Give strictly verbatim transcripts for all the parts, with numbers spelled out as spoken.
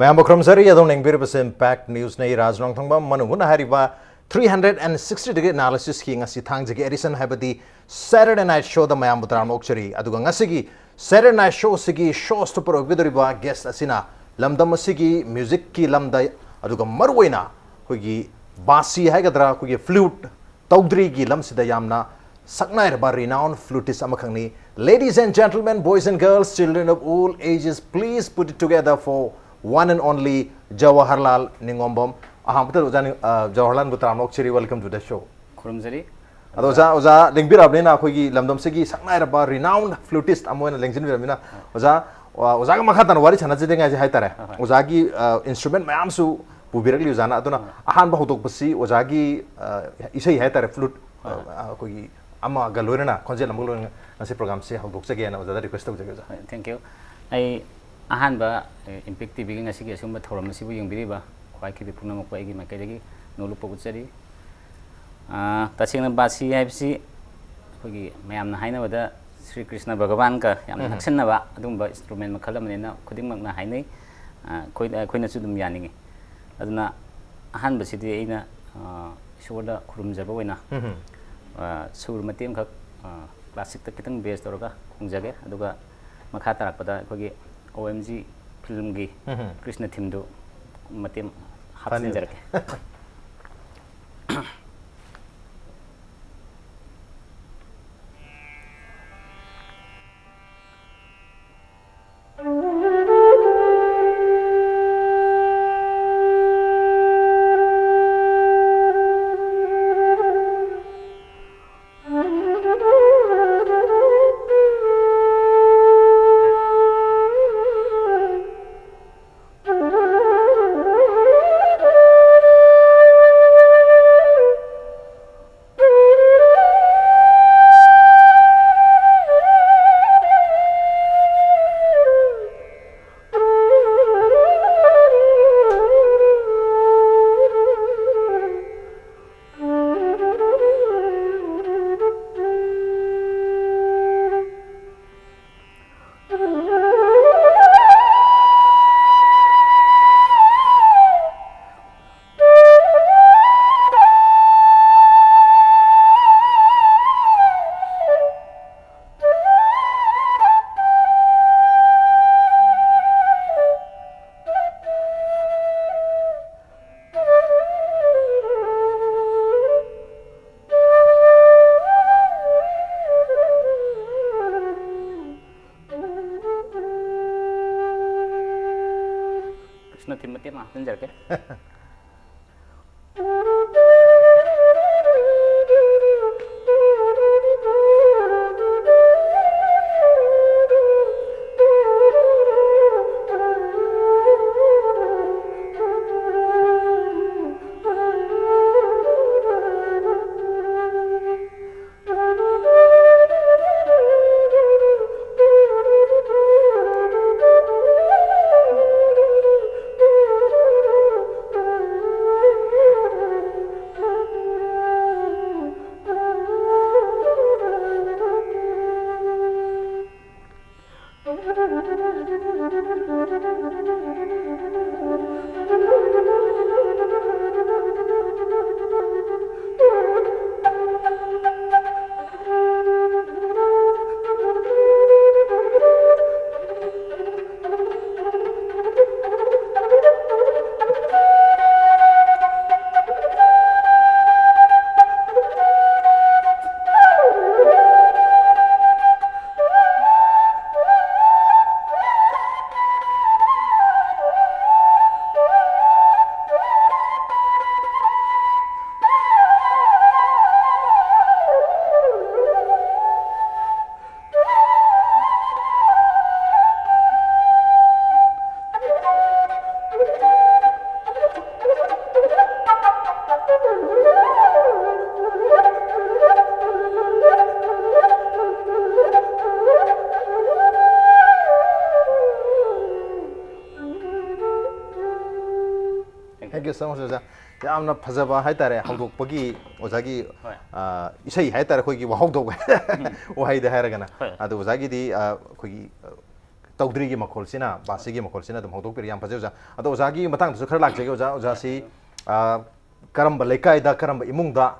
ꯃꯌꯥꯝꯕꯨ ꯈꯨꯔꯨꯝꯖꯔꯤ꯫ ꯑꯗꯣꯝꯅ ꯌꯦꯡꯕꯤꯔꯤꯕꯁꯦ Impact Newsꯅꯤ꯫ ꯔꯥꯖ ꯅꯣꯡꯊꯣꯡꯕꯝ꯫ ꯃꯅꯨꯡ ꯍꯨꯠꯅ ꯍꯥꯏꯔꯤꯕ three hundred and sixty degree analysisꯀꯤ ꯉꯁꯤ ꯊꯥꯡꯖꯒꯤ edition, ꯍꯥꯏꯕꯗꯤ Saturday Night Showꯗ ꯃꯌꯥꯝꯕꯨ ꯇꯔꯥꯝꯅ ꯑꯣꯛꯆꯔꯤ꯫ ꯑꯗꯨꯒ ꯉꯁꯤꯒꯤ Saturday Night Showꯁꯤꯒꯤ show stopper ꯑꯣꯏꯒꯗꯧꯔꯤꯕ guest ꯑꯁꯤꯅ ꯂꯝꯗꯝ ꯑꯁꯤꯒꯤ musicꯀꯤ ꯂꯝꯗ, ꯑꯗꯨꯒ ꯃꯔꯨꯑꯣꯏꯅ ꯑꯩꯈꯣꯏꯒꯤ ꯕꯥꯁꯤ ꯍꯥꯏꯒꯗ꯭ꯔꯥ, ꯑꯩꯈꯣꯏꯒꯤ flute ꯇꯧꯗ꯭ꯔꯤꯒꯤ ꯂꯝꯁꯤꯗ ꯌꯥꯝꯅ ꯁꯛꯅꯥꯏꯔꯕ renowned flutist ꯑꯃꯈꯛꯅꯤ꯫ Ladies and gentlemen, boys and girls, children of all ages, please put it together for one and only Jawaharlal ꯅꯤꯡꯉꯣꯝꯕꯝ꯫ ꯑꯍꯥꯟꯕꯗ ꯑꯣꯖꯥ ꯅꯤꯡ-, ꯑ, ꯖꯋꯥꯍꯔꯂꯥꯜꯕꯨ ꯇꯔꯥꯝꯅ ꯑꯣꯛꯆꯔꯤ, welcome to the show꯫ ꯈꯨꯔꯨꯝꯖꯔꯤ꯫ ꯑꯗꯣ ꯑꯣꯖꯥ, ꯑꯣꯖꯥ ꯂꯦꯡꯕꯤꯔꯛꯑꯕꯅꯤꯅ ꯑꯩꯈꯣꯏꯒꯤ ꯂꯝꯗꯝꯁꯤꯒꯤ ꯁꯛꯅꯥꯏꯔꯕ renowned flutist ꯑꯃ ꯑꯣꯏꯅ ꯂꯦꯡꯁꯤꯟꯕꯤꯔꯕꯅꯤꯅ, ꯑꯣꯖꯥ, ꯑ, ꯑꯣꯖꯥꯒ ꯃꯈꯥ ꯇꯥꯅ ꯋꯥꯔꯤ ꯁꯥꯟꯅꯖꯗ꯭ꯔꯤꯉꯩꯁꯦ ꯍꯥꯏꯇꯥꯔꯦ, ꯍꯣꯏ, ꯍꯣꯏ꯫ ꯑꯣꯖꯥꯒꯤ, ꯑ, instrument ꯃꯌꯥꯝꯁꯨ ꯄꯨꯕꯤꯔꯛꯂꯤ ꯑꯣꯖꯥꯅ꯫ ꯑꯗꯨꯅ ꯑꯍꯥꯟꯕ ꯍꯧꯗꯣꯛꯄꯁꯤ ꯑꯣꯖꯥꯒꯤ, ꯑ, ꯏꯁꯩ ꯍꯥꯏꯇꯥꯔꯦ, flute, ꯑ, ꯑꯩꯈꯣꯏꯒꯤ ꯑꯃꯒ ꯂꯣꯏꯅꯅ, ꯈꯣꯟꯖꯦꯜ ꯑꯃꯒ ꯂꯣꯏꯅꯅ ꯉꯁꯤ programꯁꯦ ꯍꯧꯗꯣꯛꯆꯒꯦꯅ ꯑꯣꯖꯥꯗ request ꯇꯧꯖꯒꯦ ꯑꯣꯖꯥ꯫ ꯍꯣꯏ, thank you꯫ ꯑꯩ ꯑꯍꯥꯟꯕ, ꯑ, Impact TVꯒꯤ ꯉꯁꯤꯒꯤ ꯑꯁꯤꯒꯨꯝꯕ ꯊꯧꯔꯝ ꯑꯁꯤꯕꯨ ꯌꯦꯡꯕꯤꯔꯤꯕ ꯈ꯭ꯋꯥꯏꯈꯤꯕꯤ ꯄꯨꯝꯅꯃꯛꯄꯨ ꯑꯩꯒꯤ ꯃꯥꯏꯀꯩꯗꯒꯤ ꯅꯣꯂꯨꯛꯄ ꯎꯠꯆꯔꯤ꯫ ꯑ, ꯇꯁꯦꯡꯅ ꯕꯥꯁꯤ ꯍꯥꯏꯕꯁꯤ ꯑꯩꯈꯣꯏꯒꯤ ꯃꯌꯥꯝꯅ ꯍꯥꯏꯅꯕꯗ ꯁ꯭ꯔꯤ ꯀ꯭ꯔꯤꯁꯅ ꯚꯒꯕꯥꯟꯒ ꯌꯥꯝꯅ ꯎꯝ꯫ ꯅꯛꯁꯟꯅꯕ ꯑꯗꯨꯒꯨꯝꯕ instrument ꯃꯈꯜ ꯑꯃꯅꯤꯅ ꯈꯨꯗꯤꯡꯃꯛꯅ ꯍꯥꯏꯅꯩ꯫ ꯑ, ꯑꯩꯈꯣꯏ-, ꯑꯩꯈꯣꯏꯅꯁꯨ ꯑꯗꯨꯝ ꯌꯥꯅꯤꯡꯉꯤ꯫ ꯑꯗꯨꯅ ꯑꯍꯥꯟꯕꯁꯤꯗꯤ ꯑꯩꯅ, ꯑ, ꯏꯁꯣꯔꯗ ꯈꯨꯔꯨꯝꯖꯕ ꯑꯣꯏꯅ, ꯎꯝ꯫ ꯑ, ꯁꯨꯔ ꯃꯇꯦꯛ ꯑꯃꯈꯛ, ꯑ, classicꯇ ꯈꯤꯇꯪ base ꯇꯧꯔꯒ ꯈꯣꯡꯖꯒꯦ꯫ ꯑꯗꯨꯒ ꯃꯈꯥ ꯇꯥꯔꯛꯄꯗ ꯑꯩꯈꯣꯏꯒꯤ OMG filmꯒꯤ ꯎꯝ꯫ ꯀ꯭ꯔꯤꯁꯅ themeꯗꯨ ꯃꯇꯦꯛ ꯐꯅꯤ꯫ ꯍꯥꯞꯆꯤꯟꯖꯔꯛꯀꯦ꯫ ꯅꯠꯇꯦ, ꯃꯇꯦꯛ ꯑꯃ ꯍꯥꯞꯆꯤꯟꯖꯔꯛꯀꯦ꯫ Thank you so much, ꯑꯣꯖꯥ꯫ ꯌꯥꯝꯅ ꯐꯖꯕ ꯍꯥꯏꯇꯥꯔꯦ, ꯍꯧꯗꯣꯛꯄꯒꯤ ꯑꯣꯖꯥꯒꯤ, ꯍꯣꯏ꯫ ꯑ, ꯏꯁꯩ ꯍꯥꯏꯇꯥꯔꯦ, ꯑꯩꯈꯣꯏꯒꯤ ꯋꯥꯍꯧꯗꯣꯛ ꯎꯝ꯫ ꯋꯥꯍꯩꯗ ꯍꯥꯏꯔꯒꯅ꯫ ꯍꯣꯏ꯫ ꯑꯗꯣ ꯑꯣꯖꯥꯒꯤꯗꯤ, ꯑ, ꯑꯩꯈꯣꯏꯒꯤ, ꯑ, ꯇꯧꯗ꯭ꯔꯤꯒꯤ ꯃꯈꯣꯜꯁꯤꯅ, ꯕꯥꯁꯤꯒꯤ ꯃꯈꯣꯜꯁꯤꯅ ꯑꯗꯨꯝ ꯍꯧꯗꯣꯛꯄꯤꯔꯦ꯫ ꯌꯥꯝ ꯐꯖꯩ, ꯑꯣꯖꯥ꯫ ꯑꯗꯣ ꯑꯣꯖꯥꯒꯤ ꯃꯇꯥꯡꯗꯁꯨ ꯈꯔ ꯂꯥꯛꯆꯒꯦ, ꯑꯣꯖꯥ꯫ ꯑꯣꯖꯥꯁꯤ, ꯑ, ꯀꯔꯝꯕ ꯂꯩꯀꯥꯏꯗ, ꯀꯔꯝꯕ ꯏꯃꯨꯡꯗ,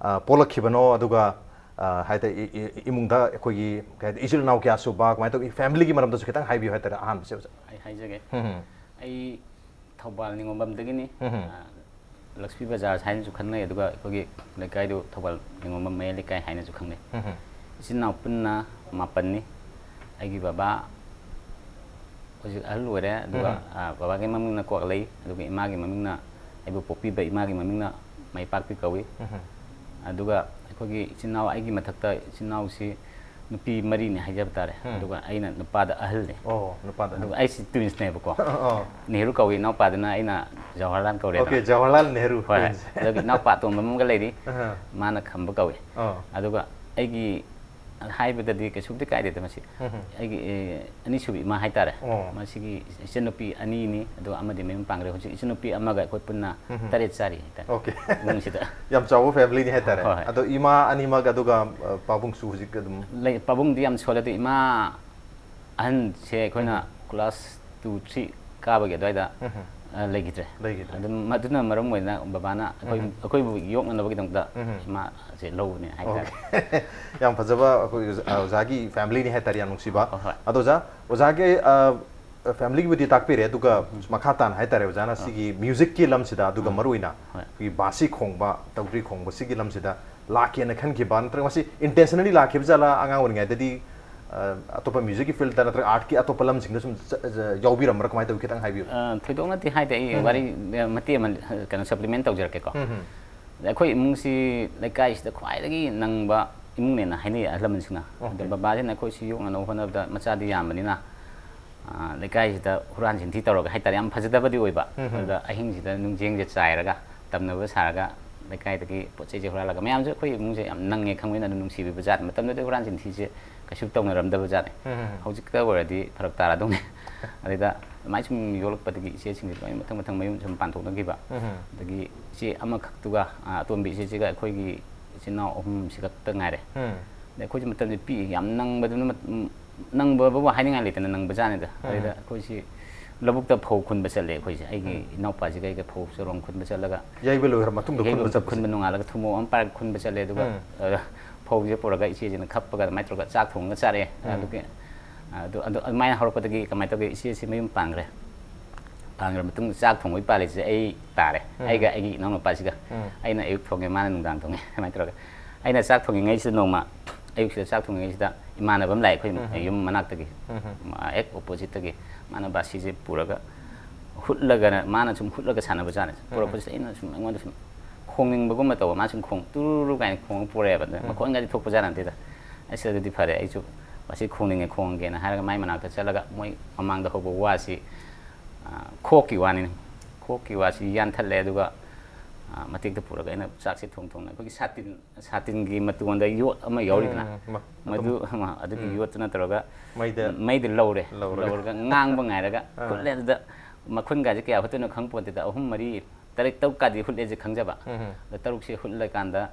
ꯑ, ꯄꯣꯛꯂꯛꯈꯤꯕꯅꯣ, ꯑꯗꯨꯒ, ꯑ, ꯍꯥꯏꯗꯤ ꯏ-, ꯏ-, ꯏꯃꯨꯡꯗ ꯑꯩꯈꯣꯏꯒꯤ, ꯀꯩ ꯍꯥꯏꯗꯤ, ꯏꯆꯤꯜ ꯏꯅꯥꯎ ꯀꯌꯥ ꯁꯨꯕ, ꯀꯃꯥꯏꯅ ꯇꯧꯏ, ꯐꯦꯃꯤꯂꯤꯒꯤ ꯃꯔꯝꯗꯁꯨ ꯈꯤꯇꯪ ꯍꯥꯏꯕꯤꯌꯨ ꯍꯥꯏꯇꯥꯔꯦ, ꯑꯍꯥꯟꯕꯁꯦ, ꯑꯣꯖꯥ꯫ ꯑꯩ ꯍꯥꯏꯖꯒꯦ꯫ ꯎꯝ, ꯎꯝ꯫ ꯑꯩ ꯊꯧꯕꯥꯜ ꯅꯤꯉꯣꯝꯕꯝꯗꯒꯤꯅꯤ꯫ ꯎꯝ, ꯎꯝ꯫ ꯑ, ꯂꯛꯁꯃꯤ ꯕꯖꯥꯔ ꯍꯥꯏꯅꯁꯨ ꯈꯪꯅꯩ, ꯑꯗꯨꯒ ꯑꯩꯈꯣꯏꯒꯤ ꯂꯩꯀꯥꯏꯗꯨ ꯊꯧꯕꯥꯜ ꯅꯤꯉꯣꯝꯕꯝ ꯃꯌꯥꯏ ꯂꯩꯀꯥꯏ ꯍꯥꯏꯅꯁꯨ ꯈꯪꯅꯩ꯫ ꯎꯝ, ꯎꯝ꯫ ꯏꯆꯤꯟ ꯏꯅꯥꯎ ꯄꯨꯟꯅ ꯃꯥꯄꯟꯅꯤ꯫ ꯑꯩꯒꯤ ꯕꯕꯥ ꯍꯧꯖꯤꯛ ꯑꯍꯜ ꯑꯣꯏꯔꯦ, ꯑꯗꯨꯒ, ꯎꯝ꯫ ꯑ, ꯕꯕꯥꯒꯤ ꯃꯃꯤꯡꯅ ꯀ꯭ꯋꯥꯛꯂꯩ, ꯑꯗꯨꯒ ꯏꯃꯥꯒꯤ ꯃꯃꯤꯡꯅ, ꯑꯩꯕꯨ ꯄꯣꯛꯄꯤꯕ ꯏꯃꯥꯒꯤ ꯃꯃꯤꯡꯅ ꯃꯥꯏꯄꯥꯛꯄꯤ ꯀꯧꯏ꯫ ꯎꯝ꯫ ꯑꯗꯨꯒ ꯑꯩꯈꯣꯏꯒꯤ ꯏꯆꯤꯟ ꯏꯅꯥꯎ, ꯑꯩꯒꯤ ꯃꯊꯛꯇ ꯏꯆꯤꯟ ꯏꯅꯥꯎꯁꯤ ꯅꯨꯄꯤ ꯃꯔꯤꯅꯤ ꯍꯥꯏꯖꯕ ꯇꯥꯔꯦ꯫ ꯎꯝ꯫ ꯑꯗꯨꯒ ꯑꯩꯅ ꯅꯨꯄꯥꯗ ꯑꯍꯜꯅꯤ꯫ ꯑꯣ, ꯅꯨꯄꯥꯗ ꯑꯍꯜ꯫ ꯑꯗꯨꯒ ꯑꯩꯁꯤ twins ꯅꯦꯕꯀꯣ꯫ ꯑꯣ꯫ ꯅꯦꯍꯔꯨ ꯀꯧꯏ ꯏꯅꯥꯎꯄꯥꯗꯨꯅ, ꯑꯩꯅ ꯖꯋꯥꯍꯔꯂꯥꯜ ꯀꯧꯔꯦꯗꯅ꯫ Okay, ꯖꯋꯥꯍꯔꯂꯥꯜ ꯅꯦꯍꯔꯨ ꯍꯣꯏ, ꯍꯣꯏ꯫ Twins꯫ ꯑꯗꯨꯒ ꯏꯅꯥꯎꯄꯥ ꯑꯇꯣꯝꯕ ꯑꯃꯒ ꯂꯩꯔꯤ꯫ ꯑꯍ꯫ ꯃꯥꯅ ꯈꯝꯕ ꯀꯧꯏ꯫ ꯑꯣ꯫ ꯑꯗꯨꯒ ꯑꯩꯒꯤ ꯍꯥꯏꯕꯗꯗꯤ ꯀꯩꯁꯨꯕꯨꯗꯤ ꯀꯥꯏꯗꯦꯗ ꯃꯁꯤ꯫ ꯎꯝ꯫ ꯑꯩꯒꯤ, ꯑꯦ, ꯑꯅꯤꯁꯨꯕꯤ ꯏꯃꯥ ꯍꯥꯏꯇꯥꯔꯦ꯫ ꯑꯣ꯫ ꯃꯁꯤꯒꯤ ꯏꯆꯟꯅꯨꯄꯤ ꯑꯅꯤꯅꯤ, ꯑꯗꯨꯒ ꯑꯃꯗꯤ ꯃꯌꯨꯝ ꯄꯥꯟꯈ꯭ꯔꯦ꯫ ꯍꯧꯖꯤꯛ ꯏꯆꯟꯅꯨꯄꯤ ꯑꯃꯒ ꯑꯩꯈꯣꯏ ꯄꯨꯟꯅ ꯎꯝ꯫ ꯇꯔꯦꯠ ꯆꯥꯔꯤ ꯍꯥꯏꯇꯥꯔꯦ꯫ Okay꯫ ꯏꯃꯨꯡꯁꯤꯗ꯫ ꯌꯥꯝ ꯆꯥꯎꯕ family ꯅꯤ ꯍꯥꯏꯇꯥꯔꯦ꯫ ꯍꯣꯏ, ꯍꯣꯏ꯫ ꯑꯗꯣ ꯏꯃꯥ ꯑꯅꯤꯃꯛ ꯑꯗꯨꯒ, ꯑ, ꯄꯥꯕꯨꯡꯁꯨ ꯍꯧꯖꯤꯛ ꯑꯗꯨꯝ ꯂꯩ, ꯄꯥꯕꯨꯡꯗꯤ ꯌꯥꯝ ꯁꯣꯜꯂꯦ, ꯑꯗꯨ ꯏꯃꯥ ꯑꯍꯟꯁꯦ ꯑꯩꯈꯣꯏꯅ ꯎꯝ꯫ Class two, three ꯀꯥꯕꯒꯤ ꯑꯗꯨꯋꯥꯏꯗ, ꯎꯝ꯫ ꯑ, ꯂꯩꯈꯤꯗ꯭ꯔꯦ꯫ ꯂꯩꯈꯤꯗ꯭ꯔꯦ꯫ ꯑꯗꯨꯝ ꯃꯗꯨꯅ ꯃꯔꯝ ꯑꯣꯏꯅ ꯕꯕꯥꯅ ꯑꯩꯈꯣꯏ, ꯎꯝ꯫ ꯑꯩꯈꯣꯏꯕꯨ ꯌꯣꯛꯅꯅꯕꯒꯤꯗꯃꯛꯇ ꯎꯝ꯫ ꯏꯃꯥꯁꯦ ꯂꯧꯕꯅꯦ ꯍꯥꯏꯇꯥꯔꯦ꯫ Okay꯫ ꯌꯥꯝ ꯐꯖꯕ ꯑꯩꯈꯣꯏ ꯑꯣꯖꯥ-, ꯑꯣꯖꯥꯒꯤ family ꯅꯤ ꯍꯥꯏꯇꯥꯔꯦ, ꯌꯥꯝ ꯅꯨꯡꯁꯤꯕ꯫ ꯍꯣꯏ, ꯍꯣꯏ꯫ ꯑꯗꯣ ꯑꯣꯖꯥ, ꯑꯣꯖꯥꯒꯤ, ꯑ, family ꯒꯤꯕꯨꯗꯤ ꯇꯥꯛꯄꯤꯔꯦ, ꯑꯗꯨꯒ ꯎꯝ꯫ ꯃꯈꯥ ꯇꯥꯅ ꯍꯥꯏꯇꯥꯔꯦ, ꯑꯣꯖꯥꯅ ꯑꯥ꯫ ꯁꯤꯒꯤ music ꯀꯤ ꯂꯝꯁꯤꯗ, ꯑꯗꯨꯒ ꯑꯥ꯫ ꯃꯔꯨ ꯑꯣꯏꯅ ꯍꯣꯏ꯫ ꯑꯩꯈꯣꯏꯒꯤ ꯕꯥꯁꯤ ꯈꯣꯡꯕ, ꯇꯧꯗ꯭ꯔꯤ ꯈꯣꯡꯕ ꯁꯤꯒꯤ ꯂꯝꯁꯤꯗ ꯂꯥꯛꯀꯦꯅ ꯈꯟꯈꯤꯕ, ꯅꯠꯇ꯭ꯔꯒ ꯃꯁꯤ intentionally ꯂꯥꯛꯈꯤꯕ ꯖꯥꯠꯂꯥ? ꯑꯉꯥꯡ ꯑꯣꯏꯔꯤꯉꯩꯗꯗꯤ, ꯑ, ꯑꯇꯣꯞꯄ music ꯀꯤ field ꯇ ꯅꯠꯇ꯭ꯔꯒ art ꯀꯤ ꯑꯇꯣꯞꯄ ꯂꯝꯁꯤꯡꯗ ꯁꯨꯝ ꯆ-, ꯆ-, ꯌꯥꯎꯕꯤꯔꯝꯕ꯭ꯔꯥ? ꯀꯃꯥꯏꯅ ꯇꯧꯏ? ꯈꯤꯇꯪ ꯍꯥꯏꯕꯤꯌꯨ꯫ ꯑ, ꯊꯣꯏꯗꯣꯛꯅꯗꯤ ꯍꯥꯏꯗꯦ꯫ ꯑꯩ ꯎꯝ꯫ ꯋꯥꯔꯤ, ꯑ, ꯃꯇꯦꯛ ꯑꯃ, ꯑ, ꯀꯩꯅꯣ, supplement ꯇꯧꯖꯔꯛꯀꯦꯀꯣ꯫ ꯎꯝ, ꯎꯝ꯫ ꯑꯩꯈꯣꯏ ꯏꯃꯨꯡꯁꯤ ꯂꯩꯀꯥꯏꯁꯤꯗ ꯈ꯭ꯋꯥꯏꯗꯒꯤ ꯅꯪꯕ ꯏꯃꯨꯡꯅꯦꯅ ꯍꯥꯏꯅꯩ ꯑꯍꯜ ꯂꯃꯟꯁꯤꯡꯅ꯫ ꯑꯗꯣ Okay꯫ ꯕꯕꯥꯁꯤꯅ ꯑꯩꯈꯣꯏꯁꯤ ꯌꯣꯛꯅꯅꯕ ꯍꯣꯠꯅꯕꯗ ꯃꯆꯥꯗꯤ ꯌꯥꯝꯕꯅꯤꯅ, ꯑ, ꯂꯩꯀꯥꯏꯁꯤꯗ ꯍꯨꯔꯥꯟ ꯆꯤꯟꯊꯤ ꯇꯧꯔꯒ ꯍꯥꯏꯇꯥꯔꯦ, ꯌꯥꯝ ꯐꯖꯗꯕꯗꯤ ꯑꯣꯏꯕ꯫ ꯎꯝ, ꯎꯝ꯫ ꯑꯗꯨꯗ ꯑꯍꯤꯡꯁꯤꯗ ꯅꯨꯡꯖꯦꯡꯁꯦ ꯆꯥꯏꯔꯒ, ꯇꯝꯅꯕ ꯁꯥꯔꯒ, ꯂꯩꯀꯥꯏꯗꯒꯤ ꯄꯣꯠ ꯆꯩꯁꯦ ꯍꯨꯔꯥꯜꯂꯒ, ꯃꯌꯥꯝꯁꯨ ꯑꯩꯈꯣꯏ ꯏꯃꯨꯡꯁꯦ ꯌꯥꯝ ꯅꯪꯉꯦ ꯈꯪꯕꯅꯤꯅ ꯑꯗꯨꯝ ꯅꯨꯡꯁꯤꯕꯤꯕ ꯖꯥꯠꯅꯤ꯫ ꯃꯇꯝꯗꯨꯗ ꯍꯨꯔꯥꯟ ꯆꯤꯟꯊꯤꯁꯦ ꯀꯩꯁꯨ ꯇꯧꯅꯔꯝꯗꯕ ꯖꯥꯠꯅꯤ꯫ ꯎꯝ, ꯎꯝ꯫ ꯍꯧꯖꯤꯛꯇ ꯑꯣꯏꯔꯗꯤ ꯐꯔꯛ ꯇꯥꯔꯗꯧꯅꯤ꯫ ꯑꯗꯨꯗ ꯑꯗꯨꯃꯥꯏꯅ ꯁꯨꯝ ꯌꯣꯛꯂꯛꯄꯗꯒꯤ ꯏꯆꯦꯁꯤꯡꯁꯦ ꯂꯣꯏꯅ ꯃꯊꯪ ꯃꯊꯪ ꯃꯌꯨꯝ ꯁꯨꯝ ꯄꯥꯟꯊꯣꯛꯅꯈꯤꯕ꯫ ꯎꯝ꯫ ꯑꯗꯒꯤ ꯏꯆꯦ ꯑꯃꯈꯛꯇꯨꯒ, ꯑ, ꯑꯇꯣꯝꯕꯤ ꯏꯆꯦꯁꯤꯒ ꯑꯩꯈꯣꯏꯒꯤ ꯏꯆꯤꯟ ꯏꯅꯥꯎ ꯑꯍꯨꯝꯁꯤ ꯈꯛꯇ ꯉꯥꯏꯔꯦ꯫ ꯎꯝ꯫ ꯑꯗꯩ ꯑꯩꯈꯣꯏꯁꯨ ꯃꯇꯝꯁꯦ ꯄꯤꯛꯏ, ꯌꯥꯝ ꯅꯪꯕꯗꯨꯅ ꯃꯠ-, ꯎꯝ, ꯅꯪꯕꯕꯨ ꯍꯥꯏꯅꯤꯡꯉꯥꯏ ꯂꯩꯇꯅ ꯅꯪꯕ ꯖꯥꯠꯅꯤꯗ꯫ ꯎꯝ꯫ ꯑꯗꯩꯗ ꯑꯩꯈꯣꯏꯁꯤ ꯂꯧꯕꯨꯛꯇ ꯐꯧ ꯈꯨꯟꯕ ꯆꯠꯂꯦ ꯑꯩꯈꯣꯏꯁꯦ꯫ ꯑꯩꯒꯤ ꯎꯝ꯫ ꯏꯅꯥꯎꯄꯥꯁꯤꯒ ꯑꯩꯒ ꯐꯧ ꯆꯔꯣꯡ ꯈꯨꯟꯕ ꯆꯠꯂꯒ ꯌꯩꯕ ꯂꯣꯏꯈ꯭ꯔ ꯃꯇꯨꯡꯗ ꯌꯩꯕ ꯈꯨꯟꯕ ꯆꯠꯄꯁꯦ? ꯈꯨꯟꯕ ꯅꯣꯡꯉꯥꯜꯂꯒ ꯊꯨꯝꯃꯣꯛ ꯑꯃ ꯄꯥꯏꯔꯒ ꯈꯨꯟꯕ ꯆꯠꯂꯦ꯫ ꯑꯗꯨꯒ, ꯎꯝ꯫ ꯑ, ꯐꯧꯁꯦ ꯄꯨꯔꯒ ꯏꯆꯦꯁꯤꯅ ꯈꯞꯄꯒ ꯑꯗꯨꯃꯥꯏꯅ ꯇꯧꯔꯒ ꯆꯥꯛ ꯊꯣꯡꯉꯒ ꯆꯥꯔꯛꯑꯦ꯫ ꯎꯝ꯫ ꯑꯗꯨꯒꯤ, ꯑꯗꯨ, ꯑꯗꯨ, ꯑꯗꯨꯃꯥꯏꯅ ꯍꯧꯔꯛꯄꯗꯒꯤ ꯀꯃꯥꯏꯅ ꯇꯧꯒꯦ, ꯏꯆꯦꯁꯤ ꯃꯌꯨꯝ ꯄꯥꯟꯈ꯭ꯔꯦ꯫ ꯄꯥꯟꯈ꯭ꯔ ꯃꯇꯨꯡꯗ ꯆꯥꯛ ꯊꯣꯡꯕꯒꯤ ꯄꯥꯜꯂꯤꯁꯦ ꯑꯩ ꯇꯥꯔꯦ꯫ ꯎꯝ꯫ ꯑꯩꯒ ꯑꯩꯒꯤ ꯏꯅꯥꯎꯅꯨꯄꯥꯁꯤꯒ꯫ ꯎꯝ꯫ ꯑꯩꯅ ꯑꯌꯨꯛ ꯊꯣꯡꯉꯦ, ꯃꯥꯅ ꯅꯨꯡꯗꯥꯡ ꯊꯣꯡꯉꯦ꯫ ꯑꯗꯨꯃꯥꯏꯅ ꯇꯧꯔꯒ ꯑꯩꯅ ꯆꯥꯛ ꯊꯣꯡꯉꯤꯉꯩꯁꯤꯗ ꯅꯣꯡꯃ ꯑꯌꯨꯛꯁꯤꯗ ꯆꯥꯛ ꯊꯣꯡꯉꯤꯉꯩꯁꯤꯗ ꯏꯃꯥꯟꯅꯕ ꯑꯃ ꯂꯥꯛꯑꯦ ꯑꯩꯈꯣꯏ ꯌꯨꯝ ꯃꯅꯥꯛꯇꯒꯤ, ꯃꯥ ꯍꯦꯛ ꯑꯣꯄꯣꯖꯤꯠꯇꯒꯤ꯫ ꯃꯥꯅ ꯕꯥꯁꯤꯁꯦ ꯄꯨꯔꯒ ꯍꯨꯠꯂꯒꯅ, ꯃꯥꯅ ꯁꯨꯝ ꯍꯨꯠꯂꯒ ꯁꯥꯟꯅꯕꯖꯥꯠꯅꯦ꯫ ꯄꯨꯔꯛꯄꯁꯤꯗ ꯑꯩꯅ ꯁꯨꯝ, ꯑꯩꯉꯣꯟꯗ ꯁꯨꯝ ꯈꯣꯡꯅꯤꯡꯕꯒꯨꯝꯕ ꯇꯧꯕ, ꯃꯥ ꯁꯨꯝ ꯈꯣꯡ ꯇꯨꯔꯨꯔꯨ ꯀꯥꯏꯅ ꯈꯣꯡꯉ ꯄꯨꯔꯛꯑꯦꯕ꯫ ꯑꯗꯨ ꯃꯈꯣꯟꯒꯗꯤ ꯊꯣꯛꯄꯖꯥꯠ ꯅꯠꯇꯦꯗ꯫ ꯑꯩꯁ ꯑꯗꯨꯗꯤ ꯐꯔꯦ, ꯑꯩꯁꯨ ꯕꯥꯁꯤ ꯈꯣꯡꯅꯤꯡꯉꯦ, ꯈꯣꯡꯉꯒꯦꯅ ꯍꯥꯏꯔꯒ ꯃꯥꯏ ꯃꯅꯥꯛꯇ ꯆꯠꯂꯒ ꯃꯣꯏ ꯃꯃꯥꯡꯗ ꯍꯧꯕ ꯋꯥꯁꯤ, ꯑ, ꯈꯣꯛꯀꯤ ꯋꯥꯅꯤꯅꯦ꯫ ꯈꯣꯛꯀꯤ ꯋꯥꯁꯤ ꯌꯥꯟꯊꯠꯂꯦ, ꯑꯗꯨꯒ, ꯑ, ꯃꯇꯦꯛꯇ ꯄꯨꯔꯒ ꯑꯩꯅ ꯆꯥꯛꯁꯦ ꯊꯣꯡ ꯊꯣꯡꯅ ꯑꯩꯈꯣꯏꯒꯤ ꯁꯥꯇꯤꯟ, ꯁꯥꯇꯤꯟꯒꯤ ꯃꯇꯣꯟꯗ ꯌꯣꯠ ꯑꯃ ꯌꯥꯎꯔꯤꯗꯅ, ꯎꯝ, ꯃ-, ꯃꯗꯨ, ꯑꯗꯨꯝ, ꯑ, ꯑꯗꯨꯒꯤ ꯎꯝ꯫ ꯌꯣꯠꯇꯨ ꯅꯠꯇ꯭ꯔꯒ ꯃꯩꯗ ꯃꯩꯗ ꯂꯧꯔꯦ꯫ ꯂꯧꯔꯒ꯫ ꯂꯧꯔꯒ ꯉꯥꯡꯕ ꯉꯥꯏꯔꯒ ꯑꯥ꯫ ꯍꯨꯠꯂꯦ꯫ ꯑꯗꯨꯗ ꯃꯈꯨꯟꯒꯥꯁꯦ ꯀꯌꯥ ꯍꯨꯠꯇꯣꯏꯅꯣ ꯈꯪ ꯄꯣꯟꯇꯦꯗ꯫ ꯑꯍꯨꯝ, ꯃꯔꯤ, ꯇꯔꯦꯠ, ꯇꯔꯨꯛꯀꯗꯤ ꯍꯨꯠꯂꯦꯁꯦ ꯈꯪꯖꯕ꯫ ꯎꯝ꯫ ꯑꯗ ꯇꯔꯨꯛꯁꯦ ꯍꯨꯠꯂꯀꯥꯟꯗ